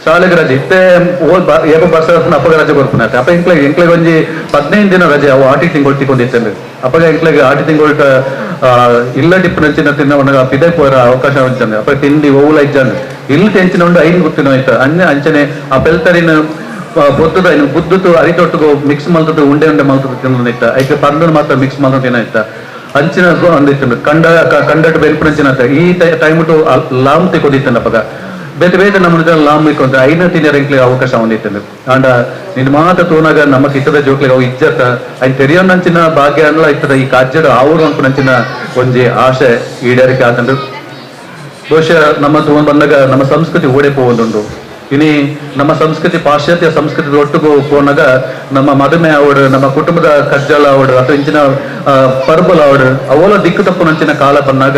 ಶಾಲೆಗೆ ರಜೆ ಇತ್ತೆ ಓಲ್ ಏಪ ವರ್ಷ ಅಪ್ಪಗ ರಜೆ ಕೊರ್ಪುನ ಅಪ್ಪ ಎಂಕ್ಲೆ ಎಂಕ್ಲೆಗ್ ಒಂಜಿ 15 ದಿನ ರಜೆ ಅವು ಆಟಿ ತಿಂಗಳು ತಿಕೊಂಡಿತ್ತಂಡು ಅಪ್ಪಗ ಎಂಕ್ಲೆಗ್ ಆಟಿ ತಿಂಗಳು ಇಲ್ಲ ಟಿಪ್ಪು ತಿನ್ನ ಪಿದೆ ಪೋರ ಅವಕಾಶ ఉంచండి ಅಪ್ಪ ತಿಂಡಿ ಓವುಲ ಇಜ್ಜಂಡು ಇಲ್ಲಿ ತೆಂಚಿನ ಉಂಡು ಐನ್ ಗೊತ್ತಿನ ಆಯ್ತು ಅನ್ಯ ಅಂಚನೆ ಆ ಪೆಲ್ತರಿನ ಬೊತ್ತದ ಬುದ್ಧತು ಅರಿತೊಟ್ಟಿಗೆ ಮಿಕ್ಸ್ ಮಲ್ತದ್ದು ಉಂಡೆ ಉಂಡೆ ಮಲ್ತದ್ದು ತಿನ್ನೋದಿತ್ತ ಐಕೆ ಪಂದನ್ನು ಮಾತ್ರ ಮಿಕ್ಸ್ ಮಲ್ತ ತಿನ್ನ ಅಂಚಿನ ಅಂದಿತ್ತು ಕಂಡ ಕಂಡಟ್ ಬೆನ್ಪುನಂಚಿನ ಈ time to ಲಾಮ್ ತಿಕ್ಕೊಂಡಿತ್ತಂಡ ಅಪ್ಪಗ ಬೇತೆ ಬೇತೆ ನಮ್ಮ ಲಾಮ್ ಇಕ್ಕೊಂತ ಐನ ತಿನ್ನರ ಎಂಕ್ಲಿಗೆ ಅವಕಾಶ ಹೊಂದಿತ್ತು. ಅಂಡ ನಿನ್ ಮಾತ ತೋನಾಗ ನಮ್ಮ ಕಿತ್ತದ ಜೋಕ್ಲಿಗೆ ಅವು ಇಜ್ಜತ್ತ ಐನ್ ತೆರಿಯೋನಂಚಿನ ಭಾಗ್ಯ ಅನ್ಲ ಇತ್ತದ ಈ ಕಾಜ್ಯದ ಆವರು ಅನ್ಪುನಂಚಿನ ಒಂಜಿ ಆಶೆ ಈಡೇರಿಕೆ ಆತಂಡು. ಬಹುಶಃ ನಮ್ಮ ತಗೊಂಡ್ ಬಂದಾಗ ನಮ್ಮ ಸಂಸ್ಕೃತಿ ಓಡೆ ಪೋವೊಂದುಂಡು. ಇನಿ ನಮ್ಮ ಸಂಸ್ಕೃತಿ ಪಾಶ್ಚಾತ್ಯ ಸಂಸ್ಕೃತಿ ಒಟ್ಟಿಗೂ ಪೋನಾಗ ನಮ್ಮ ಮದುಮೆ ಆವಡು ನಮ್ಮ ಕುಟುಂಬದ ಕಜ್ಜಲ ಆವಡು ಅಥವಾ ಇಂಚಿನ ಪರ್ಬಲ್ ಆವಡು ಅವಲ ದಿಕ್ಕು ತಪ್ಪುನಂಚಿನ ಕಾಲ ಬಂದಾಗ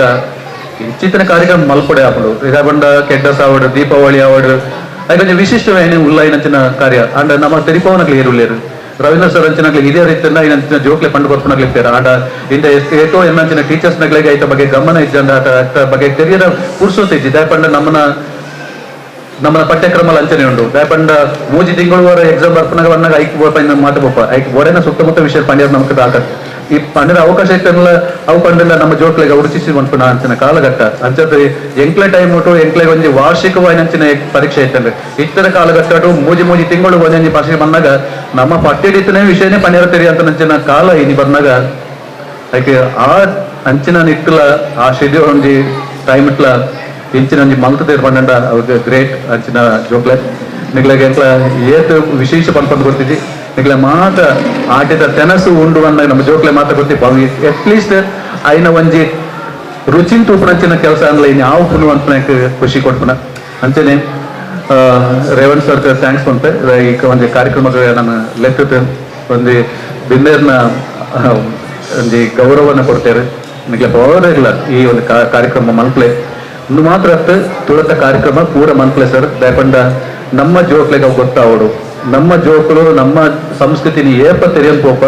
ಇಂಚಿತನ ಕಾರ್ಯಕ್ರಮ ಮಲ್ಪಡೆ ಆಪುಂಡು. ಈಗ ಬಂಡ ಕೆಡ್ಡಸ ಆವಡು ದೀಪಾವಳಿ ಆವಡು ಅದಕ್ಕೆ ವಿಶಿಷ್ಟమైన ಉಲ್ಲೈನಂಚಿನ ಕಾರ್ಯ ಅಂಡ ನಮ್ಮ ತೆರಿಪವನಗ್ಲಿ ಏರುಳ್ಳೇರು ರವೀಂದ್ರ ಸರ್ ಅಂಚಿನಾಗ್ಲಿ ಇದೇ ರೀತಿಯಿಂದ ಇನ್ನಂಚಿನ ಜೋಕ್ಲೆ ಪಂಡು ಬರ್ಪುನಾಗ್ಲಿ ಇರ್ತಾರೆ. ಆಂಡ ಇಂದ ಏತೋ ಎನ್ನಂಚಿನ ಟೀಚರ್ಸ್ ನಗ್ಲಿಗೆ ಐತ ಬಗ್ಗೆ ಗಮನ ಇಜ್ಜಂಡ ಆತ ಬಗ್ಗೆ ತೆರಿಯದ ಪುರ್ಸೊತ್ತು ಇಜ್ಜಿ ದಾಯಪಂಡ ನಮ್ಮನ ನಮ್ಮ ಪಠ್ಯಕ್ರಮ ಅಂಚನೆ ಉಂಡು ದಾಯಪಂಡ ಮೂಜಿ ತಿಂಗಳು ಎಕ್ಸಾಮ್ ಬರ್ಪನಾಗ ಬಂದಾಗ ಐಕ್ ಬೋಪ ಮಾತು ಬೋಪ ಐಕ್ ಬೋಡೇನ ಸುತ್ತಮುತ್ತ ವಿಷಯ ಪಂಡ್ಯರ್ ನಮಕ್ ದಾಕ ಈ ಪಂಡ್ಯರ ಅವಕಾಶ ಇತ್ತಲ್ಲ ಅವು ಪಂಡಿಲ್ಲ ನಮ್ಮ ಜೋಕ್ಲೆಗೆ ರುಚಿಸಿ ಮನ್ಪುನ ಅಂಚಿನ ಕಾಲಘಟ್ಟ ಅಂಚದ ಎಂಕ್ಲೆ ಟೈಮ್ ಉಂಟು ಎಂಕ್ಲೆಗೆ ಒಂಜಿ ವಾರ್ಷಿಕವಾಗಿ ಅಂಚಿನ ಪರೀಕ್ಷೆ ಇತ್ತಂದ್ರೆ ಇತ್ತರ ಕಾಲಘಟ್ಟ ಮೂಜಿ ಮೂಜಿ ತಿಂಗಳು ಒಂಜಿ ಪರೀಕ್ಷೆ ಬಂದಾಗ ನಮ್ಮ ಪಠ್ಯಡಿತನೇ ವಿಷಯನೇ ಪಂಡ್ಯರ ತೆರಿ ಅಂತ ಅಂಚಿನ ಕಾಲ ಇನಿ ಬಂದಾಗ ಐಕೆ ಆ ಅಂಚಿನ ನಿಟ್ಟಲ ಆ ಶೆಡ್ಯೂಲ್ ಒಂಜಿ ಟೈಮ್ ಇಟ್ಲ ಇಂಚಿನ ಒಂಜಿ ಮಲ್ತ ಪಂಡ ಅವ್ರಿಗೆ ಗ್ರೇಟ್ ಅಂಚಿನ ಜೋಕ್ಲೆ ನಿಗ್ಲೆಗೆ ಎಂಕ್ಲ ಏತ್ ವಿಶೇಷ ಪನ್ಪಂದು ಗೊತ್ತಿದ್ದಿ ನಿಗ್ಲೆ ಮಾತ ಆಟಿದ ತೆನಸು ಉಂಡು ಅಂದಾಗ ನಮ್ಮ ಜೋಕ್ಲೆ ಮಾತ ಗೊತ್ತಿಪ್ಪ ಅಟ್ಲೀಸ್ಟ್ ಐನ ಒಂಜಿ ರುಚಿನ್ ತೂಪುನಂಚಿನ ಕೆಲಸ ಅನ್ಲ ಇನ್ ಯಾವ ಪುನು ಅಂತ ಖುಷಿ ಕೊಡ್ಪುನ ಅಂಚನೆ ರೇವಣ್ ಸರ್ thanks ಪನ್ಪೆ ಈ ಒಂಜಿ ಕಾರ್ಯಕ್ರಮಕ್ಕೆ ನಾನು ಲೆಕ್ಕ ಒಂಜಿ ಬಿಂದೇರ್ನ ಒಂಜಿ ಗೌರವನ ಕೊಡ್ತೇವೆ ನಿಗ್ಲೆ ಪವರ್ ಇಲ್ಲ ಈ ಒಂದು ಕಾರ್ಯಕ್ರಮ ಮಲ್ಪ್ಲೆ ಒಂದು ಮಾತ್ರ ತುಳತ ಕಾರ್ಯಕ್ರಮ ಪೂರ ಮನ್ಪ್ಲೆ ಸರ್ ದಯಪಂಡ ನಮ್ಮ ಜೋಕ್ಲೆಗೆ ಅವು ಗೊತ್ತಾವಡು ನಮ್ಮ ಜೋಕುಲು ನಮ್ಮ ಸಂಸ್ಕೃತಿನಿ ಏಪ ತೆರಿಯನ್ ಪೋಪ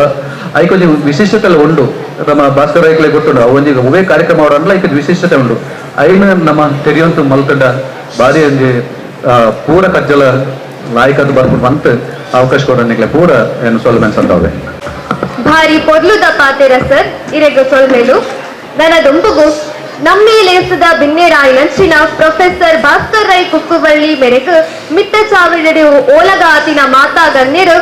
ಐಕೊಂಜಿ ವಿಶೇಷತೆ ಉಂಡು ನಮ್ಮ ಭಾಸ್ಕರ ಐಕ್ಲೆ ಗೊತ್ತುಂಡು ಅವು ಒಂಜಿ ಒವೇ ಕಾರ್ಯಕ್ರಮ ಅವರ ಅನ್ಲ ಐಕೊಂಜಿ ವಿಶೇಷತೆ ಉಂಡು ಐನ ನಮ್ಮ ತೆರಿಯಂತು ಮಲ್ತಂಡ ಬಾರಿ ಒಂಜಿ ಪೂರ ಕಜ್ಜಲ ಲಾಯಕದ ಬರ್ಪುಂಡು ಪಂತ್ ಅವಕಾಶ ಕೊಡೋನಿಗ್ಲೆ ಪೂರ ಏನು ಸೊಲ್ಮೆನ್ ಸಂದವೆ. ಭಾರಿ ಪೊರ್ಲುದ ಪಾತೆರ ಸರ್, ಇರೆಗ್ ಸೊಲ್ಮೆಲು. ನನ್ನ ದುಂಬುಗು ನಮ್ಮಿ ಲೇಸದ ಬಿನ್ನೇರಾಯಿನಂಚಿನ ಪ್ರೊಫೆಸರ್ ಭಾಸ್ಕರ್ ರೈ ಕುಕ್ಕುವಳ್ಳಿ ಮೆರೆಗ್ ಮಿತ್ತ ಚಾವಡಿ ಓಲಗ ಆತಿನ ಮಾತಾ ಗಣ್ಯರು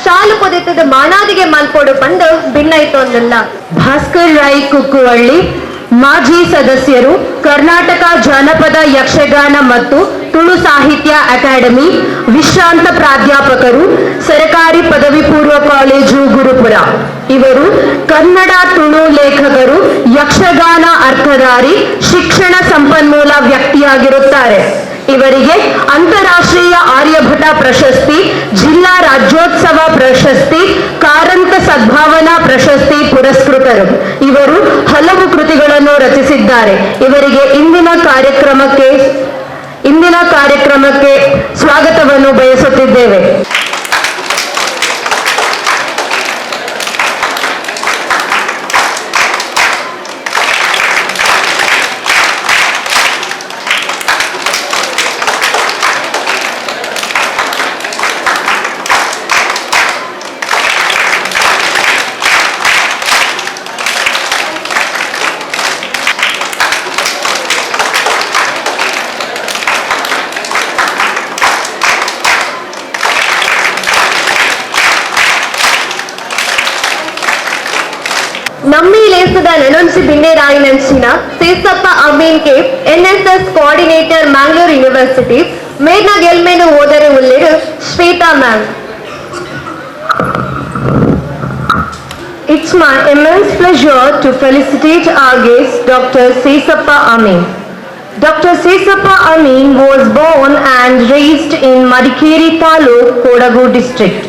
ಶಾಲು ಪೊದೆತದ ಮಾನಾದಿಗೆ ಮಲ್ಪೋಡು ಪಂದು ಭಿನ್ನೈತೊಂದಲ್ಲ. ಭಾಸ್ಕರ್ ರೈ ಕುಕ್ಕುವಳ್ಳಿ ಮಾಜಿ ಸದಸ್ಯರು, ಕರ್ನಾಟಕ ಜಾನಪದ ಯಕ್ಷಗಾನ ಮತ್ತು ತುಳು ಸಾಹಿತ್ಯ ಅಕಾಡೆಮಿ, ವಿಶ್ರಾಂತ ಪ್ರಾಧ್ಯಾಪಕರು, ಸರಕಾರಿ ಪದವಿ ಪೂರ್ವ ಕಾಲೇಜು ಗುರುಪುರ. ಇವರು ಕನ್ನಡ ತುಳು ಲೇಖಕರು, ಯಕ್ಷಗಾನ ಅರ್ಥಧಾರಿ, ಶಿಕ್ಷಣ ಸಂಪನ್ಮೂಲ ವ್ಯಕ್ತಿಯಾಗಿರುತ್ತಾರೆ. ಇವರಿಗೆ ಅಂತಾರಾಷ್ಟ್ರೀಯ ಆರ್ಯಭಟ ಪ್ರಶಸ್ತಿ, ಜಿಲ್ಲಾ ರಾಜ್ಯೋತ್ಸವ ಪ್ರಶಸ್ತಿ, ಕಾರಂತ ಸದ್ಭಾವನಾ ಪ್ರಶಸ್ತಿ ಪುರಸ್ಕೃತರು. ಇವರು ಹಲವು ಕೃತಿಗಳನ್ನು ರಚಿಸಿದ್ದಾರೆ. ಇವರಿಗೆ ಇಂದಿನ ಕಾರ್ಯಕ್ರಮಕ್ಕೆ ಸ್ವಾಗತವನ್ನು ಬಯಸುತ್ತಿದ್ದೇವೆ. ನಮ್ಮಿ ಲೇಸದ ನನೊಂಜಿ ಬಿನ್ನೆರಾಯಿನಂಚಿನ Sesappa Amin K NSS coordinator Mangalore university ಮೇರ್ನ ಗೆಲ್ಮೇನು ಓದರೆ ಉಲ್ಲೇರು Shweta ma'am. It's my immense pleasure to felicitate our guest, Dr. Sesappa Amin. Dr. Sesappa Amin was born and raised in Madikeri Taluk, Kodagu district.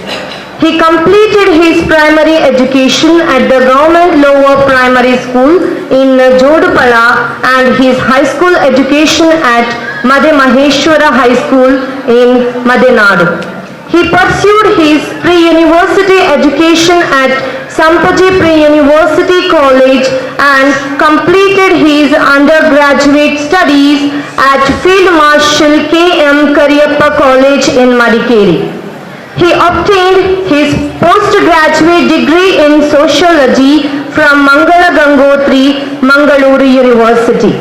He completed his primary education at the Government Lower Primary School in Jodupala and his high school education at Madhe Maheshwara High School in Madenadu. He pursued his pre-university education at Sampaji Pre-University College and completed his undergraduate studies at Field Marshal K.M. Kariappa College in Madikeri. He obtained his postgraduate degree in sociology from Mangala Gangotri, Mangaluru University.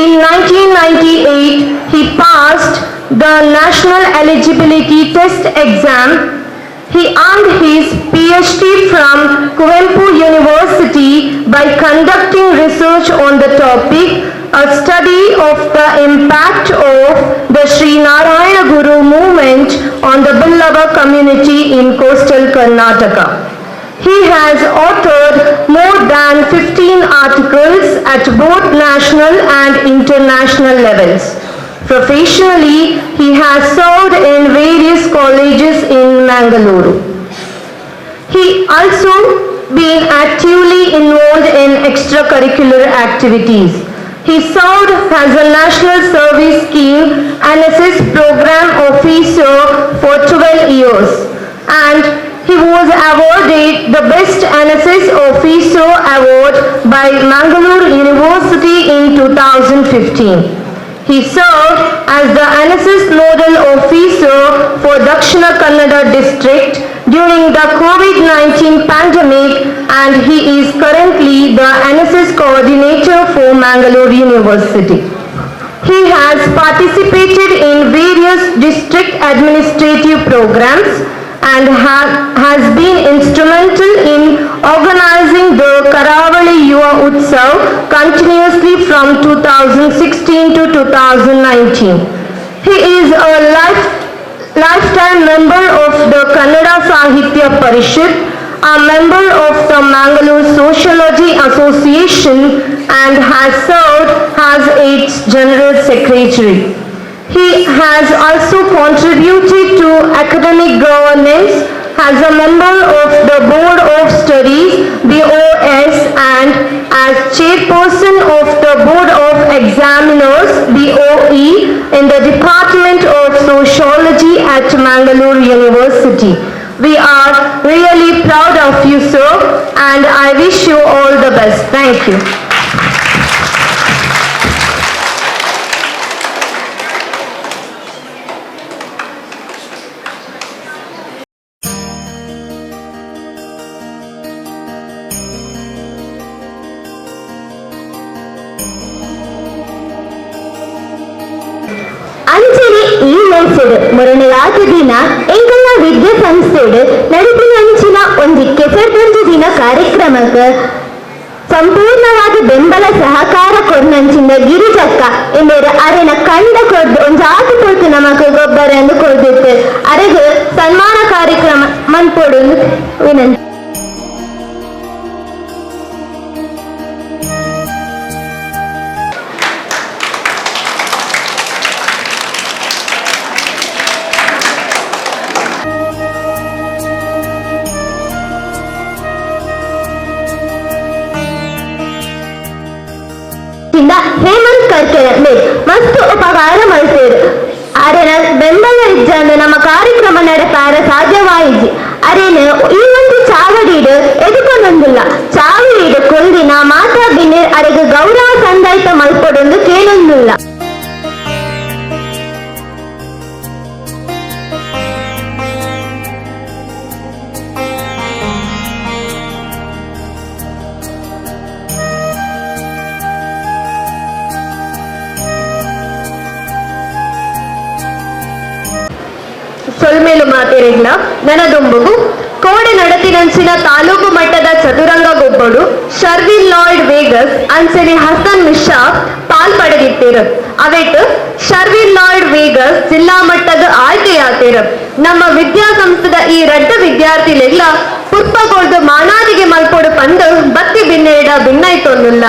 In 1998, he passed the National Eligibility Test exam. He earned his PhD from Kuvempu University by conducting research on the topic, a study of the impact of the Sri Narayana Guru movement on the Billava community in coastal Karnataka. He has authored more than 15 articles at both national and international levels. Professionally, he has served in various colleges in Mangaluru. He also been actively involved in extracurricular activities. He served as a National Service Scheme NSS Program Officer for 12 years, and he was awarded the Best NSS Officer Award by Mangalore University in 2015. He served as the NSS Nodal Officer for Dakshina Kannada District during the COVID-19 pandemic, and he is currently the NSS Coordinator for Mangalore University. He has participated in various district administrative programs and has been instrumental in organizing the Karavali Yuva Utsav continuously from 2016 to 2019. He is a lifetime member of the Kannada Sahitya Parishad, a member of the Mangalore Sociology Association, and has served as its General Secretary. He has also contributed to academic governance as a member of the Board of Studies, BOS, and as chairperson of the Board of Examiners, BOE, in the Department of Sociology at Mangalore University. We are really proud of you, sir, and I wish you all the best. Thank you. ಸಹಕಾರ ಕೊರ್ನಂಚಿನ ಗಿರಿಜಕ್ಕ ಎಂದರೆ ಅರೆನ ಕಂಡ ಕೊರ್ದು ಒಂಜಾತಿ ಪೊರ್ತು ನಮಕ್ ಗೊಬ್ಬರ ಎಂದು ಕೊರ್ದಿತ್ತು ಅರೆಗ್ ಸನ್ಮಾನ ಕಾರ್ಯಕ್ರಮ ಮನ್ಪೊಡು ವಿನಂತಿ. ಹೇಮಂತ್ ಕರ್ಕೆರೆ ಮಸ್ತ್ ಉಪಕಾರ ಮಲ್ತೇರು ಅರೆನ ಬೆಂಬಲ ಇಜ್ಜಂದು ನಮ್ಮ ಕಾರ್ಯಕ್ರಮ ನಡೆಪಾರ ಸಾಧ್ಯವಾಯಿಜಿ. ಅರೇನ ಈ ಒಂದು ಚಾವಡಿಡು ಎದುಕೊಂಡೊಂದಿಲ್ಲ ಚಾವಡಿಡು ಕೊಲ್ದಿನ ಮಾತಾ ಬಿನ್ನೇರ್ ಅರೆಗೆ ಗೌರವ ಸಂದಾಯ್ತ ಮಲ್ಪೊಡೊಂದು ಕೇಳೊಂದಿಲ್ಲ. ಸೊಲ್ಮೇಲು ಮಾತೆರೆಗ್ಲ ನನದೊಂಬುಗು ಕೋಡೆ ನಡತಿನಂಚಿನ ತಾಲೂಕು ಮಟ್ಟದ ಚದುರಂಗ ಗೊಬ್ಬಡು ಶರ್ವಿನ್ ಲಾಯ್ಡ್ ವೇಗಸ್ ಅಂಚನೆ ಹಸನ್ ಮಿಶ್ರಾ ಪಾಲ್ ಪಡೆದಿತ್ತೇರು. ಅವೆಟ್ ಶರ್ವಿನ್ ಲಾಯ್ಡ್ ವೇಗಸ್ ಜಿಲ್ಲಾ ಮಟ್ಟದ ಆಯ್ಕೆಯಾತೇರು. ನಮ್ಮ ವಿದ್ಯಾಸಂಸ್ಥೆದ ಈ ರಡ್ಡ ವಿದ್ಯಾರ್ಥಿಲೆಲ್ಲ ಪುರ್ಪಗೋಳ್ದು ಮಾನಾದಿಗೆ ಮಲ್ಪೊಡು ಪಂದು ಬತ್ತಿ ಬಿನ್ನೇಡ ಭಿನ್ನೈತೊಂದುಲ್ಲ.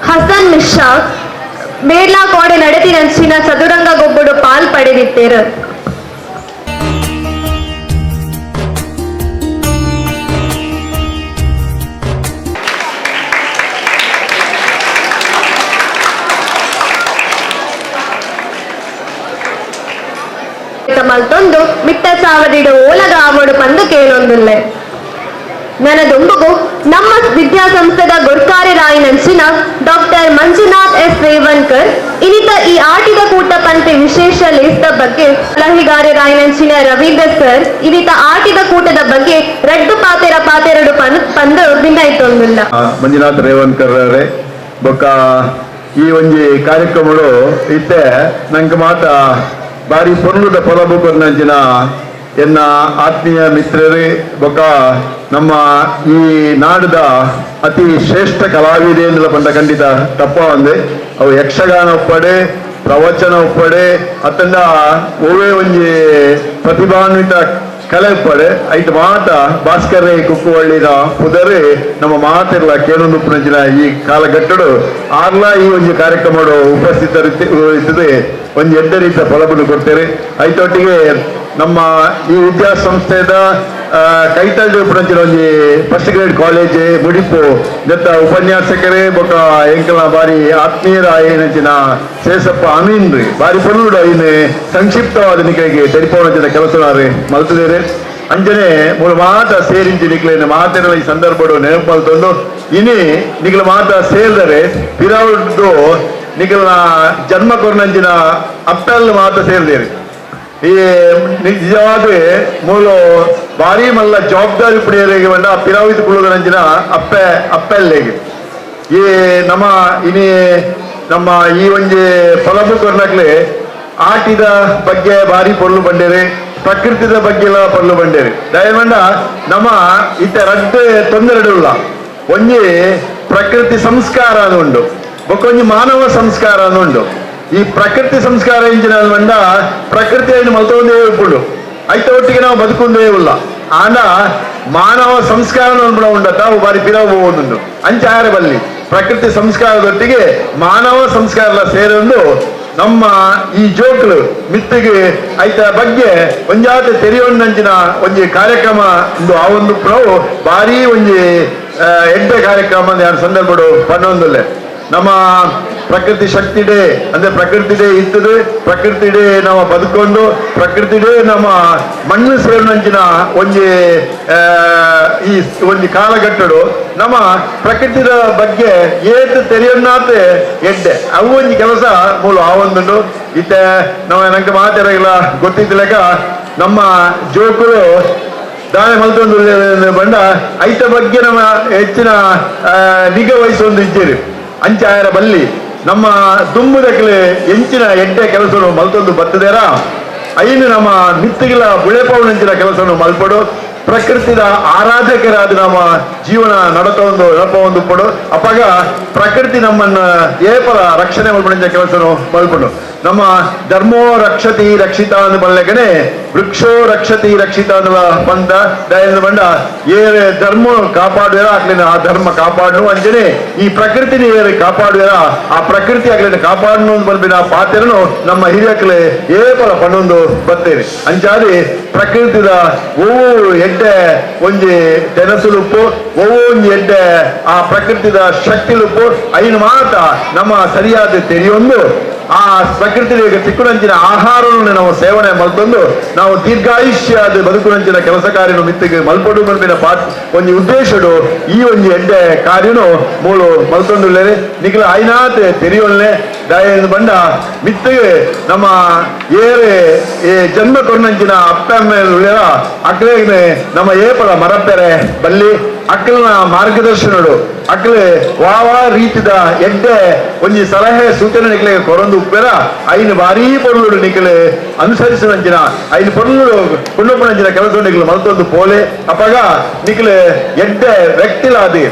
ಹಸನ್ ಮಿಶ್ರಾ ಮೇರ್ಲಾ ಕೋಡೆ ನಡತಿನಂಚಿನ ಚದುರಂಗ ಗೊಬ್ಬಡು ಪಾಲ್ ಪಡೆದಿತ್ತೇರು. ಮಲ್ತೊಂದು ಮಿತ್ತ ಚಾವಡಿಡು ಓಲಗ ಆವಡು ಪಂದು ಕೇಳೊಂದುಲ್ಲೆ. ನನದೊಂಬುಗು ನಮ್ಮ ವಿದ್ಯಾಸಂಸ್ಥೆದ ಗೊರ್ಕಾರೆ ರಾಯಿನಂಚಿನ ಡಾಕ್ಟರ್ ಮಂಜುನಾಥ್ ಎಸ್ ರೇವನ್ಕರ್ ಇನ್ನಿತ ಈ ಆಟಿದ ಕೂಟ ಪಂತೆ ವಿಶೇಷ ಲೇಸ್ದ ಬಗ್ಗೆ ಸಲಹೆಗಾರೆ ರಾಯಿನಂಚಿನ ರವೀಂದ್ರ ಸರ್ ಇನ್ನಿತ ಆಟಿದ ಕೂಟದ ಬಗ್ಗೆ ರಡ್ಡು ಪಾತೆರ ಪಾತೆರಡು ಪಂದು ಭಿನ್ನಾಯ್ತೊಂದುಲ್ಲ. ಮಂಜುನಾಥ್ ರೇವನ್ಕರ್ ಅವರೇ ಬೊಕ್ಕ ಈ ಒಂಜಿ ಕಾರ್ಯಕ್ರಮಗಳು ಇತ್ತೆ ನಂಗೆ ಮಾತ ಬಾರಿ ಪೊರ್ಲುದ ಪೊಲಬು ಕೊರ್ನಂಚಿನ ಎನ್ನ ಆತ್ಮೀಯ ಮಿತ್ರರೇ ಬೊಕ್ಕ ನಮ್ಮ ಈ ನಾಡದ ಅತಿ ಶ್ರೇಷ್ಠ ಕಲಾವಿದೆ ಪಂಡ ಖಂಡಿತ ತಪ್ಪ ಒಂದೆ ಅವು ಯಕ್ಷಗಾನ ಒಪ್ಪಡೆ ಪ್ರವಚನ ಒಪ್ಪಡೆ ಅತ್ತಂಡ ಓವೇ ಒಂಜಿ ಪ್ರತಿಭಾನ್ವಿತ ಕಲೆ ಒಪ್ಪಡೆ ಐಟ್ ಮಾತ ಭಾಸ್ಕರೇ ಕುಕ್ಕುವಳ್ಳಿನ ಪುದರೆ ನಮ್ಮ ಮಾತಿರ್ಲ ಕೇಳೊಂದು ಉಪ್ಪುನಂಚಿನ ಈ ಕಾಲಘಟ್ಟಡು ಆರ್ಲ ಈ ಒಂಜಿ ಕಾರ್ಯಕ್ರಮ ಉಪಸ್ಥಿತರಿರ್ತದೆ ಒಂಜಿ ಎಡ್ಡ ರೀತಿಯ ಫಲವನ್ನು ಕೊಡ್ತೇವೆ. ಐತೊಟ್ಟಿಗೆ ನಮ್ಮ ಈ ವಿದ್ಯಾಸಂಸ್ಥೆದ ಕೈತಲ್ಡಿ ಉಪ್ಪುನಂಚಿನ ಒಂಜಿ first grade college ಮುಡಿಪು ಜೊತೆ ಉಪನ್ಯಾಸಕರೇ ಬೊಕ್ಕ ಎಂಕಲ ಬಾರಿ ಆತ್ಮೀಯರ ಏನಂಚಿನ ಶೇಷಪ್ಪ ಅಮೀನ್ ರೀ ಬಾರಿ ಪೊರ್ಲುಡು ಐನು ಸಂಕ್ಷಿಪ್ತವಾದ ನಿಕೈಗೆ ತೆರಿಪೋಣಂಚಿನ ಕೆಲಸನಾರೆ ಮಲ್ತದೇರೆ. ಅಂಜನೆ ಮೂಲ ಮಾತ ಸೇರಿಂಚಿ ನಿಕ್ಲೇನ ಮಾತೆಲ್ಲ ಈ ಸಂದರ್ಭಡು ನೆನಪು ಮಲ್ತೊಂದು ಇನಿ ನಿಕ್ಲ ಮಾತ ಸೇರಿದರೆ ಪಿರಾವುಡ್ದು ನಿಕಲ್ನ ಜನ್ಮ ಕೊರ್ನಂಚಿನ ಅಪ್ಪೆಲ್ ಮಾತ ಸೇರಿದೇರಿ. ಈ ನಿಜವಾದ ಮೂಲ ಭಾರಿ ಮಲ್ಲ ಜವಾಬ್ದಾರಿ ಪಡೆಯರಿಗೆ ಬಂದ ಪಿರಾವಿತ ಕುಳುದರಂಚಿನ ಅಪ್ಪೆ ಅಪ್ಪೆಲ್ಲೆಗೆ ಈ ನಮ್ಮ ಇನಿ ನಮ್ಮ ಈ ಒಂಜಿ ಫಲಬು ಕೊರ್ನಕ್ಲೆ ಆಟಿದ ಬಗ್ಗೆ ಭಾರಿ ಪೊರ್ಲು ಬಂಡೇರಿ ಪ್ರಕೃತಿದ ಬಗ್ಗೆ ಎಲ್ಲ ಪೊರ್ಲು ಬಂಡೇರಿ. ದಯಮಂಡ ನಮ್ಮ ಇತ್ತ ರಡ್ಡು ತೊಂದರೆಡುಲ್ಲ ಒಂಜಿ ಪ್ರಕೃತಿ ಸಂಸ್ಕಾರ ಉಂಡು ಬೊಕ್ಕೊಂಜಿ ಮಾನವ ಸಂಸ್ಕಾರ ಉಂಡು. ಈ ಪ್ರಕೃತಿ ಸಂಸ್ಕಾರ ಇಂಚಿನ ಬಂಡ ಪ್ರಕೃತಿಯನ್ನು ಮಲ್ತೊಂದೇ ಉಪ್ಪುಂಡು ಐತ ಒಟ್ಟಿಗೆ ನಾವು ಬದುಕೊಂಡೇ ಇಲ್ಲ. ಆಂಡ ಮಾನವ ಸಂಸ್ಕಾರ ಉಂಡ ತಾವು ಬಾರಿ ಪಿರವು ಹೋದುಂಡು ಅಂಚಾರ ಬಲ್ಲಿ ಪ್ರಕೃತಿ ಸಂಸ್ಕಾರದೊಟ್ಟಿಗೆ ಮಾನವ ಸಂಸ್ಕಾರ ಸೇರೊಂದು ನಮ್ಮ ಈ ಜೋಕ್ಲು ಮಿತ್ತಿಗೆ ಐತ ಬಗ್ಗೆ ಒಂಜಾತ ತೆರೆಯೊಂದಂಚಿನ ಒಂಜಿ ಕಾರ್ಯಕ್ರಮ ಒಂದು ಆ ಒಂದು ಪ್ರವು ಭಾರಿ ಒಂಜಿ ಎಡ್ಡೆ ಕಾರ್ಯಕ್ರಮ ಸಂದರ್ಭಡು ಪನ್ನೊಂದುಲ್ಲೆ. ನಮ್ಮ ಪ್ರಕೃತಿ ಶಕ್ತಿಡೆ ಅಂದ್ರೆ ಪ್ರಕೃತಿಡೇ ಇರ್ತದೆ, ಪ್ರಕೃತಿಡೇ ನಮ್ಮ ಬದುಕೊಂಡು, ಪ್ರಕೃತಿಡೇ ನಮ್ಮ ಮಣ್ಣು ಸೇರಿನಂಚಿನ ಒಂಜಿ ಈ ಒಂಜಿ ಕಾಲಘಟ್ಟಡು ನಮ್ಮ ಪ್ರಕೃತಿದ ಬಗ್ಗೆ ಏತು ತೆರೆಯನ್ನಾತೆ ಎಡ್ಡೆ ಅವು ಒಂಜಿ ಕೆಲಸ ಮೂಲ ಆ ಒಂದುಂಡು. ಇತ್ತೆ ನಮ್ಮ ನಂಗೆ ಮಾತಾಡಗಿಲ್ಲ ಗೊತ್ತಿದ್ದಲೆಕ್ಕ ನಮ್ಮ ಜೋಕರು ದಾನೆ ಮಲ್ತೊಂದು ಬಂಡ ಐತ ಬಗ್ಗೆ ನಮ್ಮ ಹೆಚ್ಚಿನ ನಿಗಾ ವಹಿಸೊಂದು ಇದ್ದೀರಿ. ಅಂಚಾಯರ ಬಲ್ಲಿ ನಮ್ಮ ದುಂಬುದಕ್ಲೆ ಎಂಚಿನ ಎಡ್ಡೆ ಕೆಲಸವನ್ನು ಮಲ್ತೊಂದು ಬತ್ತದೇರ ಐನು ನಮ್ಮ ಮಿತ್ತಿಗಿಲ ಬುಳೆಪವನಂಚಿನ ಕೆಲಸವನ್ನು ಮಲ್ಪಡು. ಪ್ರಕೃತಿದ ಆರಾಧಕರಾದ ನಮ್ಮ ಜೀವನ ನಡತೊಂದು ನಡಪ ಪಡು. ಅಪಗ ಪ್ರಕೃತಿ ನಮ್ಮನ್ನ ಏಪಲ ರಕ್ಷಣೆ ಮಲ್ಪಡಿಂಚ ಕೆಲಸನು ಮಲ್ಪಡು. ನಮ್ಮ ಧರ್ಮೋ ರಕ್ಷತಿ ರಕ್ಷಿತ ಅಂದ್ ಬಲ್ಲೆಗನೆ ವೃಕ್ಷೋ ರಕ್ಷತಿ ರಕ್ಷಿತ ಅನ್ನುವ ಬಂದ ದಯದ ಬಂಡ ಏರೆ ಧರ್ಮ ಕಾಪಾಡುವೆರ ಆಗ್ಲಿನ ಆ ಧರ್ಮ ಕಾಪಾಡನು ಅಂಜನೆ ಈ ಪ್ರಕೃತಿನ ಏರೆ ಕಾಪಾಡುವೆರ ಆ ಪ್ರಕೃತಿ ಆಗ್ಲಿನ ಕಾಪಾಡನು ಅಂತ ಬಂದ್ಬಿನ ಪಾತ್ರನು ನಮ್ಮ ಹಿರಿಯಕ್ಲೆ ಏಪಲ ಪಣ್ಣೊಂದು ಬರ್ತೇನೆ. ಅಂಚಾದಿ ಪ್ರಕೃತಿದ ಒವ್ವು ಎಡ್ಡೆ ಒಂಜಿ ತೆನಸುಲುಪ್ಪು ಒವ್ವು ಒಂಜಿ ಎಡ್ಡೆ ಆ ಪ್ರಕೃತಿದ ಶಕ್ತಿಲುಪ್ಪು ಐನು ಮಾತ ನಮ್ಮ ಸರಿಯಾದ ತೆರೆಯೊಂದು ಆ ಪ್ರಕೃತಿ ಸಿಕ್ಕುನಂಚಿನ ಆಹಾರವನ್ನು ನಾವು ಸೇವನೆ ಮಲ್ತೊಂದು ನಾವು ದೀರ್ಘಾಯುಷ್ಯ ಬದುಕುನಂಚಿನ ಕೆಲಸ ಕಾರ್ಯನು ಮಿತ್ತಿಗೆ ಮಲ್ಪಡು ಮಲ್ಪಿನ ಪಾತ್ ಒಂಜಿ ಉದ್ದೇಶಡು ಈ ಒಂಜಿ ಎಡ್ಡೆ ಕಾರ್ಯನು ಮೂಲು ಮಲ್ತೊಂದುಲ್ಲೇನೆ ನಿಖಿಲ ಐನಾತೆ ತೆರೆಯೊಲ್ಲೆ ದಯ ಬಂಡ ಮಿತ್ತಿಗೆ ನಮ್ಮ ಏರೆ ಏ ಜನ್ಮ ಕೊರ್ನಂಚಿನ ಅಪ್ಪ ಅಮ್ಮ ಅಕ್ಲೇನೆ ನಮ್ಮ ಏಪಲ ಮರಪೆರೆ ಬಲ್ಲಿ ಅಕ್ಕಲಿನ ಮಾರ್ಗದರ್ಶನಡು ಅಕ್ಲೆ ವಾವಾ ರೀತಿದ ಎಡ್ಡೆ ಒಂಜಿ ಸಲಹೆ ಸೂಚನೆ ನಿಕ್ಲೆ ಕೊರೊಂದು ಉಪ್ಪೆರ ಐನು ಭಾರೀ ಪೊರ್ಲುಡು ನಿಕ್ಲೆ ಅನುಸರಿಸುವಂಚಿನ ಐನು ಪೊರ್ಲುಡು ಕುಂಡೊಪ್ಪನಂಚಿನ ಕೆಲಸ ನಿಕ್ಲೆ ಮಲ್ತೊಂದು ಪೋಲೆ. ಅಪಗ ನಿಕ್ಲೆ ಎಡ್ಡೆ ವ್ಯಕ್ತಿಲಾದಿ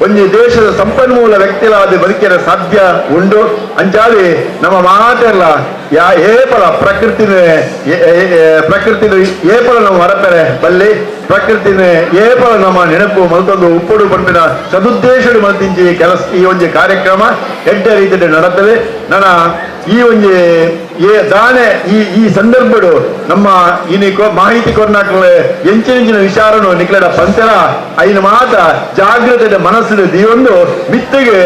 ಒಂಜಿ ದೇಶದ ಸಂಪನ್ಮೂಲ ವ್ಯಕ್ತಿಲಾದಿ ಬದುಕಿರ ಸಾಧ್ಯ ಉಂಡು. ಅಂಚಾದಿ ನಮ್ಮ ಮಾತೆಲ್ಲ ಯಾ ಏಪಲ ಪ್ರಕೃತಿನ ಪ್ರಕೃತಿನ ಏಪಲ ನಮ್ಮ ಮರಪೆರೆ ಬಲ್ಲಿ ಪ್ರಕೃತಿನ ಏಪಲ ನಮ್ಮ ನೆನಪು ಮಲ್ತೊಂದು ಉಪ್ಪುಡು ಪಂಪಿನ ಸದುದ್ದೇಶಡು ಮಲ್ತಿಂಚಿ ಕೆಲಸ ಈ ಒಂಜಿ ಕಾರ್ಯಕ್ರಮ ಎಡ್ಡೆ ರೀತಿಯಲ್ಲಿ ನಡತದೆ. ನನ್ನ ಈ ಒಂಜಿ ಏ ದಾನೆ ಈ ಈ ಸಂದರ್ಭಡು ನಮ್ಮ ಇನಿ ಮಾಹಿತಿ ಕೊರ್ನಾಕ್ಲೆ ಎಂಚಿನೆಂಚಿನ ವಿಚಾರನು ನಿಕ್ಲೆಡ ಪಂತರ ಐನ ಮಾತ ಜಾಗ್ರತೆ ಮನಸ್ಸಿನ ದೀವೊಂದು ಮಿತ್ತಿಗೆ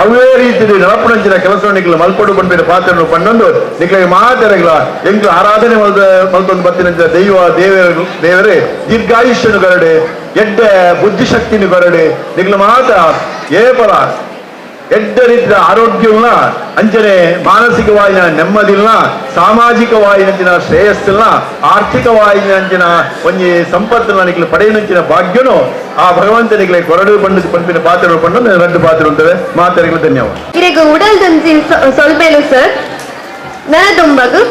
ಅವೇ ರೀತಿಯಲ್ಲಿ ನಡಪುನಂಚಿನ ಕೆಲಸವನ್ನು ನಿಕ್ಲೆ ಮಲ್ಪಡು ಪಂಪಿನ ಪಾತ್ರನು ಪಣ್ಣೊಂದು ನಿಕ್ಲೆಗೆ ಮಾತೆರಗಿಲ್ಲ ಎಂಕ್ಲು ಆರಾಧನೆ ಮಲ್ತೊಂದು ಬತ್ತಿನಂಚಿನ ದೈವ ದೇವರು ದೇವರೇ ದೀರ್ಘಾಯುಷ್ಯನು ಗರಡೆ ಎಡ್ಡೆ ಬುದ್ಧಿಶಕ್ತಿನು ಗರಡೆ ನಿಕ್ಲೆ ಮಾತ ಏಪಲ ಎಡ್ಡೆ ರೀತಿಯ ಆರೋಗ್ಯವನ್ನ ಅಂಚನೆ ಮಾನಸಿಕವಾಯಿನ ನೆಮ್ಮದಿಲ್ಲ ಸಾಮಾಜಿಕವಾಯಿನಂಚಿನ ಶ್ರೇಯಸ್ಸಿಲ್ಲ ಆರ್ಥಿಕವಾಯಿನಂಚಿನ ಒಂಜಿ ಸಂಪತ್ತನ್ನ ನಿಕ್ಲೆ ಪಡೆಯನಂಚಿನ ಭಾಗ್ಯನು ಆ ಭಗವಂತನಿಗೆ ಕೊರಡು ಪಂಡು ಪಂಪಿನ ಪಾತ್ರ ಪಂಡು ರಡ್ಡು ಪಾತ್ರ ಉಂಟವೆ ಮಾತರಿಗಳು ಧನ್ಯವಾದ. ಇರೆಗ್ ಉಡಲ್ದಂಜಿ ಸೊಲ್ಬೇಲು ಸರ್. ನನದುಂಬಗು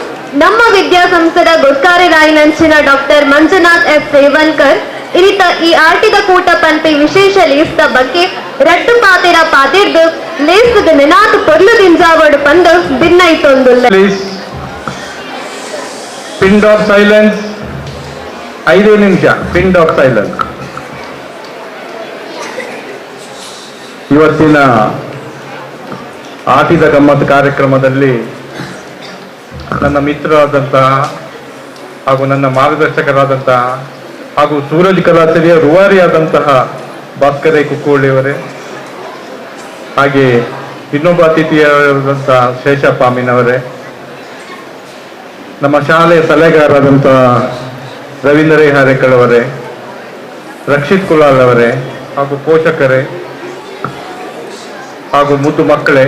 ನಮ್ಮ ವಿದ್ಯಾಸಂಸ್ಥೆದ ಗೊತ್ಕಾರೆ ರಾಯಿನಂಚಿನ ಡಾಕ್ಟರ್ ಮಂಜುನಾಥ್ ಎಫ್ ರೇವನ್ಕರ್ ಇರಿತ ಈ ಆಟಿದ ಕೂಟ ಪಂಪಿ ವಿಶೇಷ ಲೇಸ್ದ ಬಗ್ಗೆ ರಡ್ಡು ಪಾತೆರ ಪಾತಿರ್ದು ಲೇಸ್ದ ನೆನಾತು ಪೊರ್ಲು ದಿಂಜಾವಡು ಪಂದು ಭಿನ್ನೈತೊಂದುಲ್ಲ. Please pin drop silence, 5 ನಿಮಿಷ pin drop silence. ಇವತ್ತಿನ ಆಟಿದ ಗಮ್ಮತ್ ಕಾರ್ಯಕ್ರಮದಲ್ಲಿ ನನ್ನ ಮಿತ್ರರಾದಂತಹ ಹಾಗೂ ನನ್ನ ಮಾರ್ಗದರ್ಶಕರಾದಂತಹ ಹಾಗೂ ಸೂರಜ್ ಕಲಾಸಿರಿಯ ರೂವಾರಿಯಾದಂತಹ ಭಾಸ್ಕರೈ ಕುಕ್ಕೋಳಿಯವರೇ, ಹಾಗೆ ಇನ್ನೊಬ್ಬ ಅತಿಥಿಯಾದಂತಹ ಶೇಷಪ್ಪ ಅಮೀನವರೇ, ನಮ್ಮ ಶಾಲೆಯ ಸಲಹೆಗಾರರಾದಂತಹ ರವೀಂದ್ರ ಹಾರೇಕಳವರೇ, ರಕ್ಷಿತ್ ಕುಲಾಲ್ ಅವರೇ ಹಾಗೂ ಪೋಷಕರೇ ಹಾಗೂ ಮುದ್ದು ಮಕ್ಕಳೇ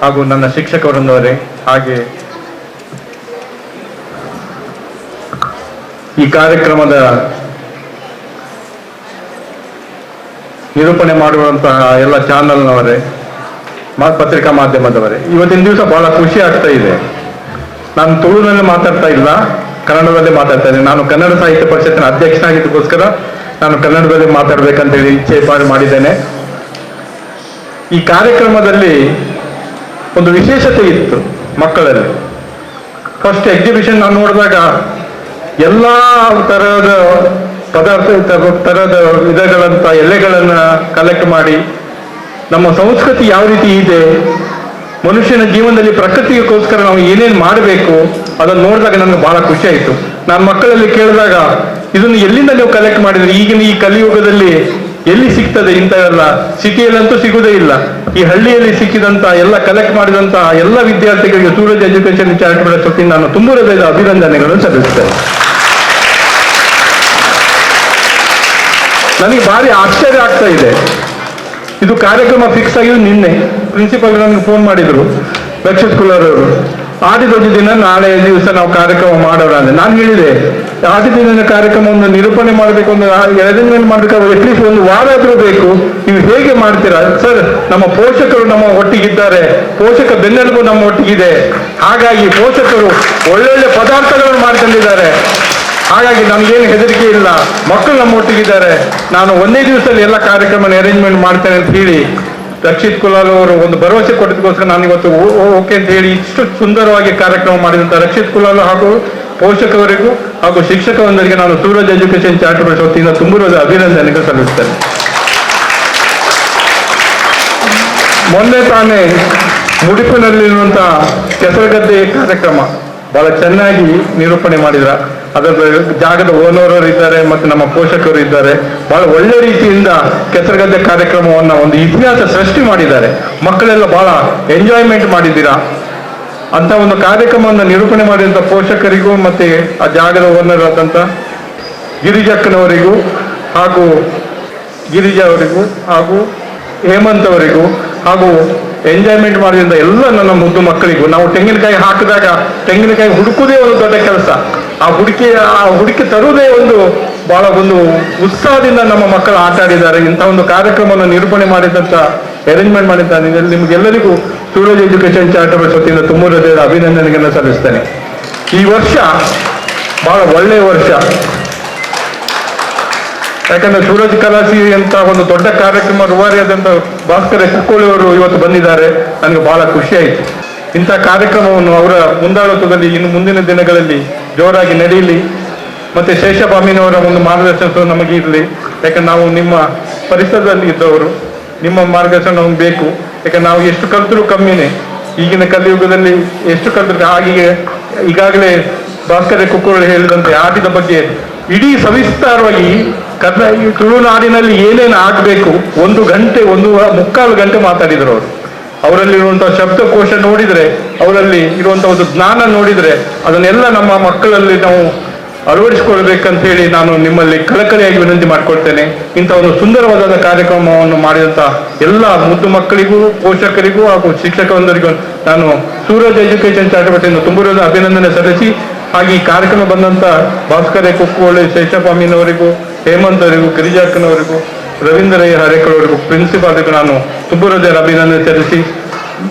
ಹಾಗೂ ನನ್ನ ಶಿಕ್ಷಕವೃಂದವರೇ, ಹಾಗೆ ಈ ಕಾರ್ಯಕ್ರಮದ ನಿರೂಪಣೆ ಮಾಡುವಂತಹ ಎಲ್ಲ ಚಾನೆಲ್ನವರೇ, ಪತ್ರಿಕಾ ಮಾಧ್ಯಮದವರೇ, ಇವತ್ತಿನ ದಿವಸ ಬಹಳ ಖುಷಿ ಆಗ್ತಾ ಇದೆ. ನಾನು ತುಳುವಿನಲ್ಲಿ ಮಾತಾಡ್ತಾ ಇಲ್ಲ, ಕನ್ನಡದಲ್ಲೇ ಮಾತಾಡ್ತಾ ಇದ್ದೇನೆ. ನಾನು ಕನ್ನಡ ಸಾಹಿತ್ಯ ಪರಿಷತ್ತಿನ ಅಧ್ಯಕ್ಷನಾಗಿದ್ದಕ್ಕೋಸ್ಕರ ನಾನು ಕನ್ನಡದಲ್ಲಿ ಮಾತಾಡ್ಬೇಕಂತ ಹೇಳಿ ಇಚ್ಛೆ ಮಾಡಿದ್ದೇನೆ. ಈ ಕಾರ್ಯಕ್ರಮದಲ್ಲಿ ಒಂದು ವಿಶೇಷತೆ ಇತ್ತು ಮಕ್ಕಳಲ್ಲಿ. ಫಸ್ಟ್ ಎಕ್ಸಿಬಿಷನ್ ನಾನು ನೋಡಿದಾಗ ಎಲ್ಲ ತರಹದ ಪದಾರ್ಥ ತರಹದ ವಿಧಗಳಂತ ಎಲೆಗಳನ್ನು ಕಲೆಕ್ಟ್ ಮಾಡಿ ನಮ್ಮ ಸಂಸ್ಕೃತಿ ಯಾವ ರೀತಿ ಇದೆ, ಮನುಷ್ಯನ ಜೀವನದಲ್ಲಿ ಪ್ರಕೃತಿಗೋಸ್ಕರ ನಾವು ಏನೇನು ಮಾಡಬೇಕು ಅದನ್ನು ನೋಡಿದಾಗ ನನಗೆ ಬಹಳ ಖುಷಿ ಆಯಿತು. ನಾನು ಮಕ್ಕಳಲ್ಲಿ ಕೇಳಿದಾಗ ಇದನ್ನು ಎಲ್ಲಿಂದ ನೀವು ಕಲೆಕ್ಟ್ ಮಾಡಿದ್ರಿ, ಈಗಿನ ಈ ಕಲಿಯುಗದಲ್ಲಿ ಎಲ್ಲಿ ಸಿಗ್ತದೆ ಇಂಥವೆಲ್ಲ? ಸಿಟಿಯಲ್ಲಂತೂ ಸಿಗುವುದೇ ಇಲ್ಲ. ಈ ಹಳ್ಳಿಯಲ್ಲಿ ಸಿಕ್ಕಿದಂತ ಎಲ್ಲ ಕಲೆಕ್ಟ್ ಮಾಡಿದಂತ ಎಲ್ಲ ವಿದ್ಯಾರ್ಥಿಗಳಿಗೆ ಸೂರಜ್ ಎಜುಕೇಶನ್ ಚಾರಿಟಬಲ್ ಟ್ರಸ್ಟ್ ನಾನು ತುಂಬ ಹೃದಯದ ಅಭಿನಂದನೆಗಳನ್ನು ಸಲ್ಲಿಸ್ತೇನೆ. ನನಗೆ ಭಾರಿ ಆಶ್ಚರ್ಯ ಆಗ್ತಾ ಇದೆ. ಇದು ಕಾರ್ಯಕ್ರಮ ಫಿಕ್ಸ್ ಆಗಿದ್ದು ನಿನ್ನೆ. ಪ್ರಿನ್ಸಿಪಾಲ್ ನನಗೆ ಫೋನ್ ಮಾಡಿದ್ರು, ರಕ್ಷಿತ್ ಕುಲಾರ್ ಅವರು. ಆದಿದೊಂದು ದಿನ ನಾಳೆ ದಿವಸ ನಾವು ಕಾರ್ಯಕ್ರಮ ಮಾಡೋಣ ಅಂದ್ರೆ ನಾನು ಹೇಳಿದೆ, ಆದಿದಿನ ಕಾರ್ಯಕ್ರಮವನ್ನು ನಿರೂಪಣೆ ಮಾಡಬೇಕು ಅಂದ್ರೆ ಅರೇಂಜ್ಮೆಂಟ್ ಮಾಡಬೇಕಾದ್ರೆ ಅಟ್ಲೀಸ್ಟ್ ಒಂದು ವಾರ ಆದ್ರೂ ಬೇಕು. ನೀವು ಹೇಗೆ ಮಾಡ್ತೀರಾ ಸರ್? ನಮ್ಮ ಪೋಷಕರು ನಮ್ಮ ಒಟ್ಟಿಗಿದ್ದಾರೆ, ಪೋಷಕ ಬೆನ್ನೆಲುಬು ನಮ್ಮ ಒಟ್ಟಿಗಿದೆ. ಹಾಗಾಗಿ ಪೋಷಕರು ಒಳ್ಳೊಳ್ಳೆ ಪದಾರ್ಥಗಳನ್ನು ಮಾಡ್ಕೊಂಡಿದ್ದಾರೆ. ಹಾಗಾಗಿ ನಮಗೇನು ಹೆದರಿಕೆ ಇಲ್ಲ, ಮಕ್ಕಳು ನಮ್ಮ ಒಟ್ಟಿಗಿದ್ದಾರೆ. ನಾನು ಒಂದೇ ದಿವಸದಲ್ಲಿ ಎಲ್ಲ ಕಾರ್ಯಕ್ರಮ ಅರೇಂಜ್ಮೆಂಟ್ ಮಾಡ್ತೇನೆ ಅಂತ ಹೇಳಿ ರಕ್ಷಿತ್ ಕುಲಾಲ್ ಅವರು ಒಂದು ಭರವಸೆ ಕೊಟ್ಟಿದ್ದಕ್ಕೋಸ್ಕರ ನಾನು ಇವತ್ತು ಓಕೆ ಅಂತ ಹೇಳಿ ಇಷ್ಟು ಸುಂದರವಾಗಿ ಕಾರ್ಯಕ್ರಮ ಮಾಡಿದಂಥ ರಕ್ಷಿತ್ ಕುಲಾಲ್ ಹಾಗೂ ಪೋಷಕರಿಗೂ ಹಾಗೂ ಶಿಕ್ಷಕರೊಂದರಿಗೆ ನಾನು ಸೂರಜ್ ಎಜುಕೇಶನ್ ಚಾರಿಟಬಲ್ ವತಿಯಿಂದ ತುಂಬಿರುವ ಅಭಿನಂದನೆಗಳು ಸಲ್ಲಿಸ್ತೇನೆ. ಮೊನ್ನೆ ತಾನೇ ಮುಡಿಪಿನಲ್ಲಿರುವಂತಹ ಕೆಸರಗದ್ದೆ ಕಾರ್ಯಕ್ರಮ ಬಹಳ ಚೆನ್ನಾಗಿ ನಿರೂಪಣೆ ಮಾಡಿದ್ರ. ಅದರ ಜಾಗದ ಓನರ್ ಇದ್ದಾರೆ ಮತ್ತು ನಮ್ಮ ಪೋಷಕರು ಇದ್ದಾರೆ. ಬಹಳ ಒಳ್ಳೆ ರೀತಿಯಿಂದ ಕೆಸರಗದ್ದೆ ಕಾರ್ಯಕ್ರಮವನ್ನ ಒಂದು ಇತಿಹಾಸ ಸೃಷ್ಟಿ ಮಾಡಿದ್ದಾರೆ. ಮಕ್ಕಳೆಲ್ಲ ಬಹಳ ಎಂಜಾಯ್ಮೆಂಟ್ ಮಾಡಿದ್ದೀರಾ ಅಂತ ಒಂದು ಕಾರ್ಯಕ್ರಮವನ್ನು ನಿರೂಪಣೆ ಮಾಡಿದಂಥ ಪೋಷಕರಿಗೂ ಮತ್ತೆ ಆ ಜಾಗದ ಓನರ್ ಆದಂಥ ಗಿರಿಜಕ್ಕನವರಿಗೂ ಹಾಗೂ ಗಿರಿಜಾ ಅವರಿಗೂ ಹಾಗೂ ಹೇಮಂತ್ ಅವರಿಗೂ ಹಾಗೂ ಎಂಜಾಯ್ಮೆಂಟ್ ಮಾಡಿದಂಥ ಎಲ್ಲ ನನ್ನ ಮುದ್ದು ಮಕ್ಕಳಿಗೂ. ನಾವು ತೆಂಗಿನಕಾಯಿ ಹಾಕಿದಾಗ ತೆಂಗಿನಕಾಯಿ ಹುಡುಕುವುದೇ ಒಂದು ದೊಡ್ಡ ಕೆಲಸ. ಆ ಹುಡುಕಿ ತರುವುದೇ ಒಂದು ಬಹಳ ಒಂದು ಉತ್ಸಾಹದಿಂದ ನಮ್ಮ ಮಕ್ಕಳು ಆಟ ಆಡಿದ್ದಾರೆ. ಇಂಥ ಒಂದು ಕಾರ್ಯಕ್ರಮವನ್ನು ನಿರೂಪಣೆ ಮಾಡಿದಂಥ, ಅರೇಂಜ್ಮೆಂಟ್ ಮಾಡಿದ್ದ ನಿಮಗೆಲ್ಲರಿಗೂ ಸೂರಜ್ ಎಜುಕೇಶನ್ ಚಾರಿಟಬಲ್ ವತಿಯಿಂದ ತುಂಬ ಹೃದಯದ ಅಭಿನಂದನೆಗಳನ್ನು ಸಲ್ಲಿಸ್ತೇನೆ. ಈ ವರ್ಷ ಬಹಳ ಒಳ್ಳೆಯ ವರ್ಷ. ಯಾಕಂದ್ರೆ ಸೂರಜ್ ಕಲಾಸಿ ಅಂತ ಒಂದು ದೊಡ್ಡ ಕಾರ್ಯಕ್ರಮ ರೂವಾರಿಯಾದಂಥ ಭಾಸ್ಕರ ಕುಕ್ಕೋಳಿ ಅವರು ಇವತ್ತು ಬಂದಿದ್ದಾರೆ. ನನಗೆ ಬಹಳ ಖುಷಿ ಆಯಿತು. ಇಂಥ ಕಾರ್ಯಕ್ರಮವನ್ನು ಅವರ ಮುಂದಾಳತ್ವದಲ್ಲಿ ಇನ್ನು ಮುಂದಿನ ದಿನಗಳಲ್ಲಿ ಜೋರಾಗಿ ನಡೆಯಲಿ. ಮತ್ತೆ ಶೇಷಪಾಮಿನವರ ಒಂದು ಮಾರ್ಗದರ್ಶನ ನಮಗೆ ಇರಲಿ. ಯಾಕಂದ್ರೆ ನಾವು ನಿಮ್ಮ ಪರಿಸರದಲ್ಲಿ ಇದ್ದವರು, ನಿಮ್ಮ ಮಾರ್ಗದರ್ಶನ ನಮಗೆ ಬೇಕು. ಯಾಕಂದ್ರೆ ನಾವು ಎಷ್ಟು ಕಲ್ತರೂ ಕಮ್ಮಿನೇ ಈಗಿನ ಕಲಿಯುಗದಲ್ಲಿ, ಎಷ್ಟು ಕಲ್ತರೂ. ಹಾಗೆ ಈಗಾಗಲೇ ಭಾಸ್ಕರ ಕುಕ್ಕೋಳಿ ಹೇಳಿದಂತೆ ಆಟದ ಬಗ್ಗೆ ಇಡೀ ಸವಿಸ್ತಾರವಾಗಿ ತುಳುನಾಡಿನಲ್ಲಿ ಏನೇನು ಆಗಬೇಕು 1 ಗಂಟೆ 1.75 ಗಂಟೆ ಮಾತಾಡಿದರು ಅವರು. ಅವರಲ್ಲಿರುವಂತಹ ಶಬ್ದಕೋಶ ನೋಡಿದರೆ, ಅವರಲ್ಲಿ ಇರುವಂತಹ ಒಂದು ಜ್ಞಾನ ನೋಡಿದರೆ, ಅದನ್ನೆಲ್ಲ ನಮ್ಮ ಮಕ್ಕಳಲ್ಲಿ ನಾವು ಅಳವಡಿಸಿಕೊಳ್ಬೇಕಂತ ಹೇಳಿ ನಾನು ನಿಮ್ಮಲ್ಲಿ ಕಳಕಳಿಯಾಗಿ ವಿನಂತಿ ಮಾಡಿಕೊಳ್ತೇನೆ. ಇಂಥ ಒಂದು ಸುಂದರವಾದ ಕಾರ್ಯಕ್ರಮವನ್ನು ಮಾಡಿದಂಥ ಎಲ್ಲ ಮುದ್ದು ಮಕ್ಕಳಿಗೂ, ಪೋಷಕರಿಗೂ ಹಾಗೂ ಶಿಕ್ಷಕರೊಂದರಿಗೂ ನಾನು ಸೂರಜ್ ಎಜುಕೇಶನ್ ಚಾರಿಟಬಲ್ ತುಂಬಿರುವ ಅಭಿನಂದನೆ ಸಲ್ಲಿಸಿ, ಹಾಗೆ ಈ ಕಾರ್ಯಕ್ರಮ ಬಂದಂಥ ಭಾಸ್ಕರ ಕುಕ್ಕೋಳಿ, ಶೇಷಪಾಮಿನವರಿಗೂ, ಹೇಮಂತ್ ಅವರಿಗೂ, ಗಿರಿಜಾಕನವರಿಗೂ, ರವೀಂದ್ರ ಹರೇಕಳವರಿಗೂ, ಪ್ರಿನ್ಸಿಪಾಲ್ಗೂ ನಾನು ತುಂಬ ಹೃದಯದ ಅಭಿನಂದನೆ ಸಲ್ಲಿಸಿ,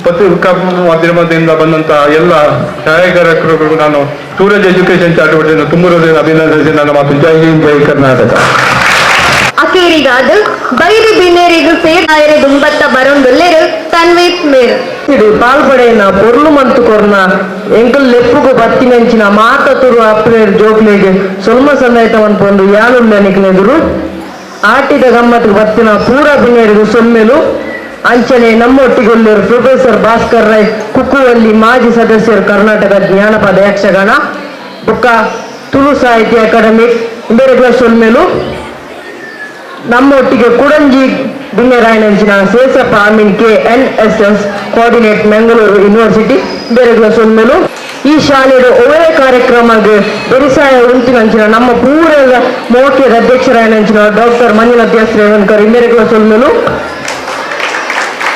ಪತ್ರಿಕಾ ಮಾಧ್ಯಮದಿಂದ ಬಂದಂತಹ ಎಲ್ಲ ಛಾಯಾಗ್ರಾಹಕರಿಗೂ ನಾನು ಸೂರಜ್ ಎಜುಕೇಶನ್ ಚಾರಿಟಬಲ್ ತುಂಬ ಹೃದಯದ ಅಭಿನಂದಿಸಿ ನನ್ನ ಮಾತು. ಜೈ ಹಿಂದ್, ಜೈ ಕರ್ನಾಟಕ. ಅಕೇರಿಗಾದ ಬೈರಿ ಬಿನ್ನೇರಿಗೂ ಸೇರಾಯರೆ ದುಂಬತ್ತ ಬರೊಂದುಲ್ಲೆರು ತನ್ವೇತ್ ಮೇರ್ ಇಡು ಪಾಲ್ಪಡೆಯನ್ನ ಪೊರ್ಲು ಮಂತು ಕೊರ್ನ ಎಂಕಲ್ ಲೆಪ್ಪುಗು ಬತ್ತಿನಂಚಿನ ಮಾತ ತುರು ಅಪ್ರೇರ್ ಜೋಕ್ಲೆಗ್ ಸೊಲ್ಮ ಸಂದಾಯ್ತ ಮನ್ಪೊಂದು ಯಾನುಲ್ಲ ನಿಕ್ಲೆದುರು ಆಟಿದ ಗಮ್ಮತ್ತು ಬತ್ತಿನ ಪೂರ ಬಿನ್ನೇರಿಗೂ ಸೊಮ್ಮೆಲು. ಅಂಚನೆ ನಮ್ಮೊಟ್ಟಿಗೊಲ್ಲೇರು ಪ್ರೊಫೆಸರ್ ಭಾಸ್ಕರ್ ರೈ ಕುಕ್ಕುವಲ್ಲಿ ಮಾಜಿ ಸದಸ್ಯರು ಕರ್ನಾಟಕ ಜ್ಞಾನಪದ ಯಕ್ಷಗಾನ ಬುಕ್ಕ ತುಳು ಸಾಹಿತ್ಯ ಅಕಾಡೆಮಿ ಬೇರೆ ಸೊಲ್ಮೇಲು. ನಮ್ಮೊಟ್ಟಿಗೆ ಕುಡಂಜಿ ಬಿನ್ನೆರಾಯಣಂಚಿನ Sesappa Amin K N S S coordinate Mangaluru university ಬೇರೆ ಸೊಲ್ಮೇಲು. ಈ ಶಾಲೆಯ ಒಳ್ಳೆ ಕಾರ್ಯಕ್ರಮಕ್ಕೆ ಬೆರಿಸಾಯ ಉಂಟಿನಂಚಿನ ನಮ್ಮ ಪೂರದ ಮೋಕೆದ ಅಧ್ಯಕ್ಷರಾಯಣಂಚಿನ ಡಾಕ್ಟರ್ ಮಂಜುನಾಥ್ ಎಸ್ ರೇವನ್ಕರ್ ಇಂಬೇರೆಗಳ ಸೊಲ್ಮೇಲು.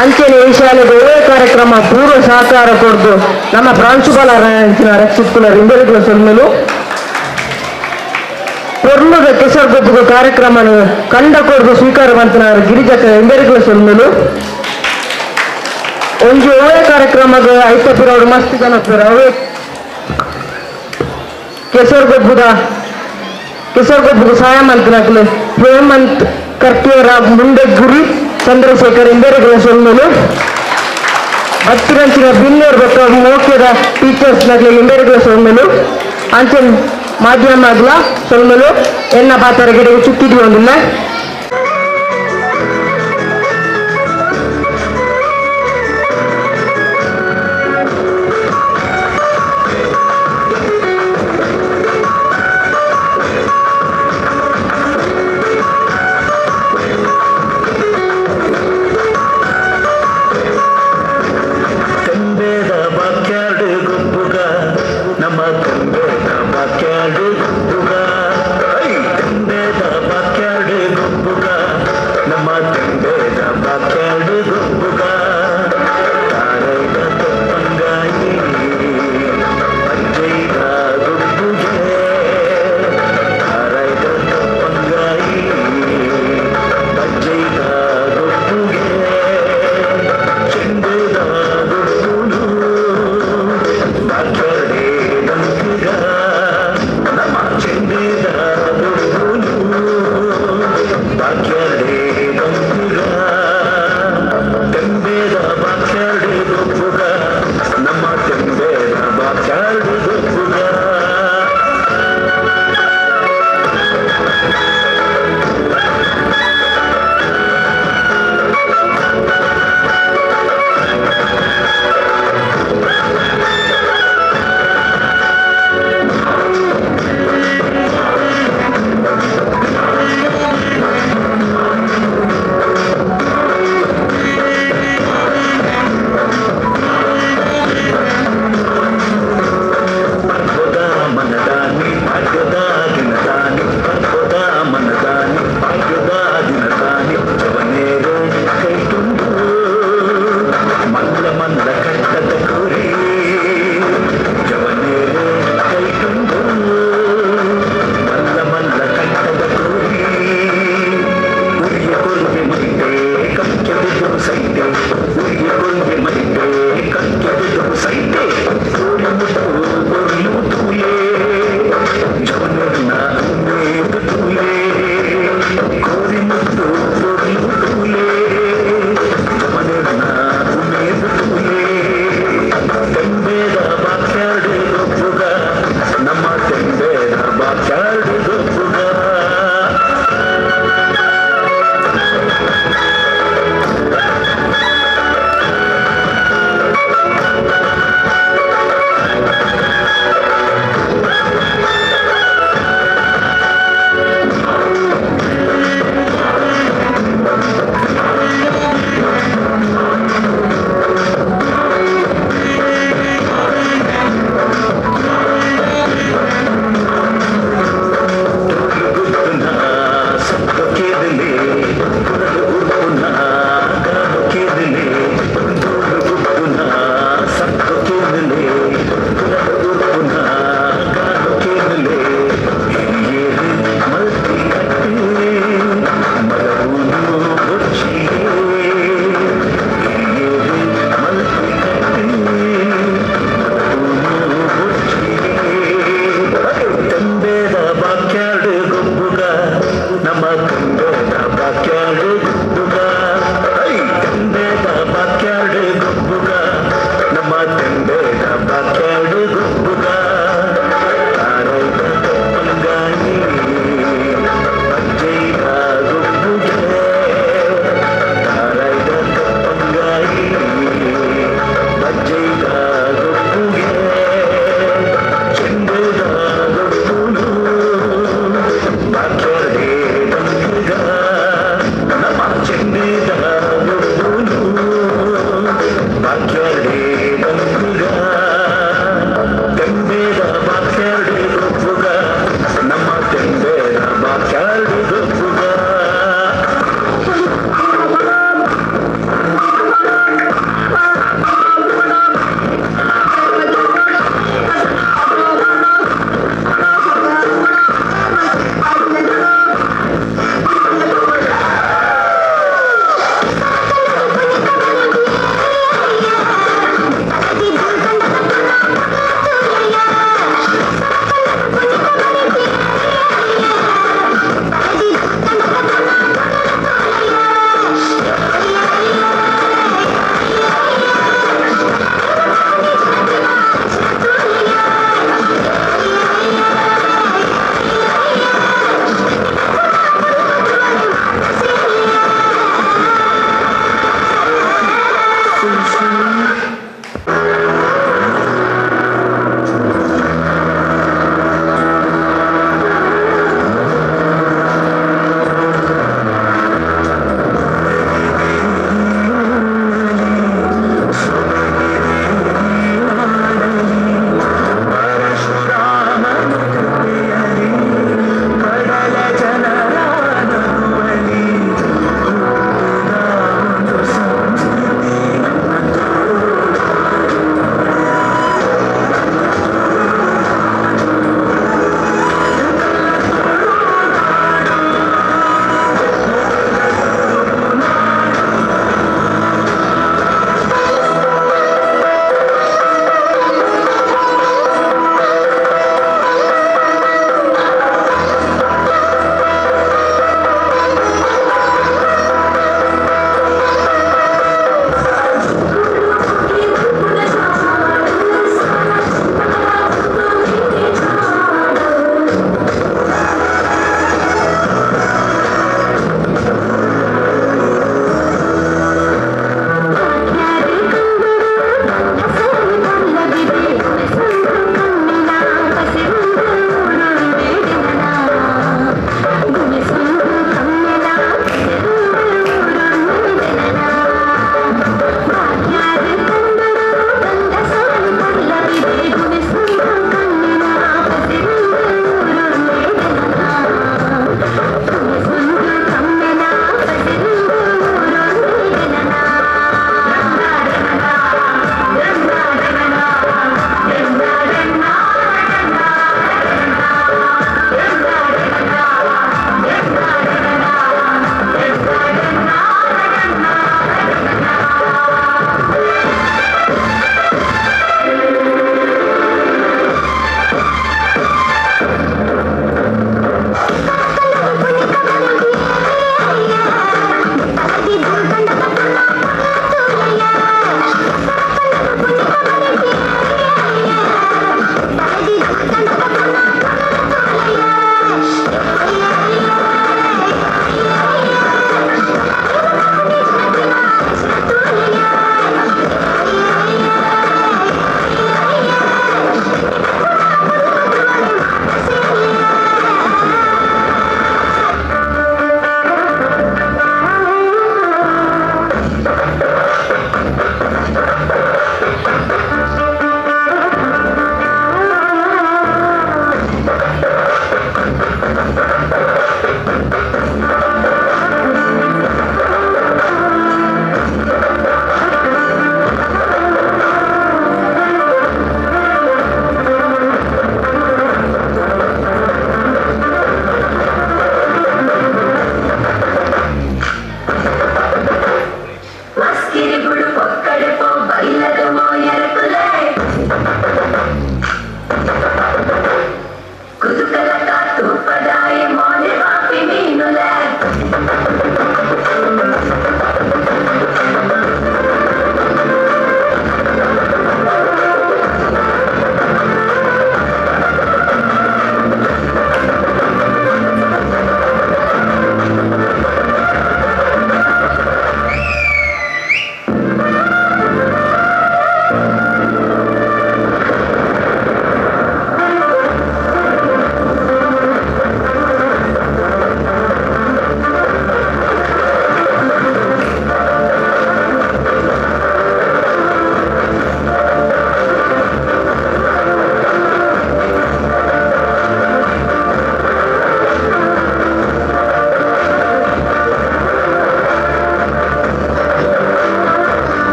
ಅಂಚನೆ ಈ ಶಾಲೆಗೆ ಒಳ್ಳೆಯ ಕಾರ್ಯಕ್ರಮ ಪೂರ್ವ ಸಹಕಾರ ಕೊಡ್ದು ನಮ್ಮ ಪ್ರಾಂಶುಪಾಲರಾಯಣಂಚಿನ ರಕ್ಷಿತ್ ಕುಲರ್ ಇಂಬೇರೆಗಳ ಸೊಲ್ಮೇಲು. ಪೊರ್ಲುದ ಕೆಸರುಗೊಬ್ಬು ಕಾರ್ಯಕ್ರಮ ಕಂಡ ಕೊಡ್ದು ಸ್ವೀಕಾರ ಮಂತನ ಗಿರಿಜಕ ಇಂಬೇರೆಗಳ ಸೊಲ್ಮೇಲು. ಒಂಜಿ ಒಳ್ಳೆ ಕಾರ್ಯಕ್ರಮದ ಐತಪಿರವರು ಮಸ್ತ್ ಜನ ಅವೇ ಕೆಸರುಗೊಬ್ಬು ಸಹಾಯ ಮಂತನಕಲು ಹೇಮಂತ್ ಕರ್ಕೇರ ಮುಂಡೆಗುರಿ ಚಂದ್ರಶೇಖರ್ ಇಂಬೇರೆಗಳ ಸೊಲ್ಮೇಲು. ಹತ್ತಿರಂಚಿನ ಬಿನ್ನೇರ್ ಬೊಕ್ಕ ಮೋಕೆದ ಟೀಚರ್ಸ್ ನಗಲಿ ಇಂಬೇರೆಗಳ ಸೊಲ್ಮೇಲು. ಅಂಚನ್ ಮಾಧ್ಯಮ ಆಗ್ಲ ಸೊಲ್ಮೇಲು. ಎನ್ನ ಪಾತ್ರ ಚುಕ್ಕಿದ್ವಿ ಒಂದಿಲ್ಲ.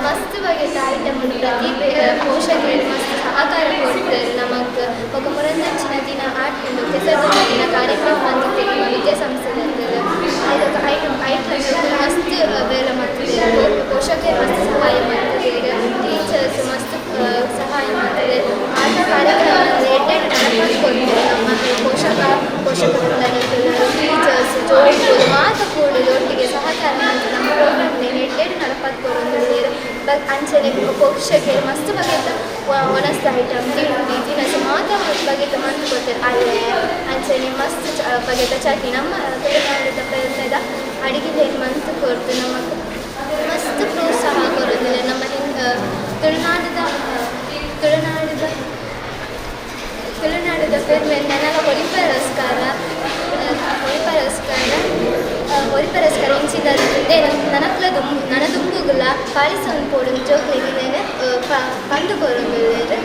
ಮಸ್ತ್ ಬಗೆತ ಐಟಮ್ ಉಂಡು. ಪ್ರತಿ ಪೋಷಕರು ಮಸ್ತ್ ಸಹಕಾರ ಕೊಡ್ತಾರೆ ನಮಕ್. ಬೊಕ ಮುರಂದಂಚಿನ ದಿನ ಆಟ ಉಂಡು, ಕೆಸರು ದಿನ ಕಾರ್ಯಕ್ರಮ ಮಂತಿತ್ತೆರ್ ನಮ್ಮ ವಿದ್ಯಾಸಂಸ್ಥೆದಂತಲ್. ಐತ ಐಟಮ್ ಐಟಮ್ ಮಸ್ತ್ ಬೇಲೆ ಮಲ್ತುದೆರ್. ಪೋಷಕರು ಮಸ್ತ್ ಸಹಾಯ ಮಲ್ತುದೆರ್, ಟೀಚರ್ಸ್ ಮಸ್ತ್ ಸಹಾಯ ಮಲ್ತುದೆರ್. ಆಟ ಕಾರ್ಯಕ್ರಮ ಎಡ್ಡೆ ನಡಪಾದ್ ಕೊರ್ಪೆರ್. ನಮ್ಮ ಪೋಷಕ ಪೋಷಕ ಟೀಚರ್ಸ್, ಜೋಕುಲು ಮಾತ ಕೂಡುದು ಒಟ್ಟಿಗೆ ಸಹಕಾರ ಮಲ್ತ್ ನಮ್ಮ ಪ್ರೋಗ್ರಾಮ್ ಎಡ್ಡೆಡ್ ನಡಪಾದ್ ಕೊರೊಂದುಲ್ಲೆರ್. ಅಂಚನೆ ಪೋಷಕೆರ್ ಮಸ್ತ್ ಬಗೆತ ಒಣಸ್ದ ಐಟಮ್, ತಿಂಡಿ ತಿನಸು ಮಾತ ಬಗೆತ ಮಲ್ತ್ ಕೊರ್ತೆರ್. ಅಲ್ಲೆ ಅಂಚನೆ ಮಸ್ತ್ ಬಗೆತ ಚಟ್ನಿ, ನಮ್ಮ ತುಳುನಾಡುದ ಪೆರ್ಮೆದ ಅಡಿಗೆಲೆನ್ ಮಲ್ತ್ ಕೊರ್ದು ನಮಕ್ ಮಸ್ತ್ ಪ್ರೋತ್ಸಾಹ ಕೊರೊಂದುಲ್ಲೆರ್. ನಮ್ಮ ತುಳುನಾಡುದ ತುಳುನಾಡುದ ತುಳುನಾಡುದ ಪೆರ್ಮೆ ನನಲ ಒರಿಪರೋಸ್ಕರ ಒರಿಪರೋಸ್ಕರ ಒರಿಪರೋಸ್ಕರ ಇಂಚಿನ ನನಕ್ಲ ದುಂಬು ನನ ದುಂಬುಗುಲ ಪಾಲಿಸೊಂದು ಪೋಡು ಜೋಕ್ಲೆಗ್ ಪಂದ್ ಕೊರೊಂದುಲ್ಲೆರ್.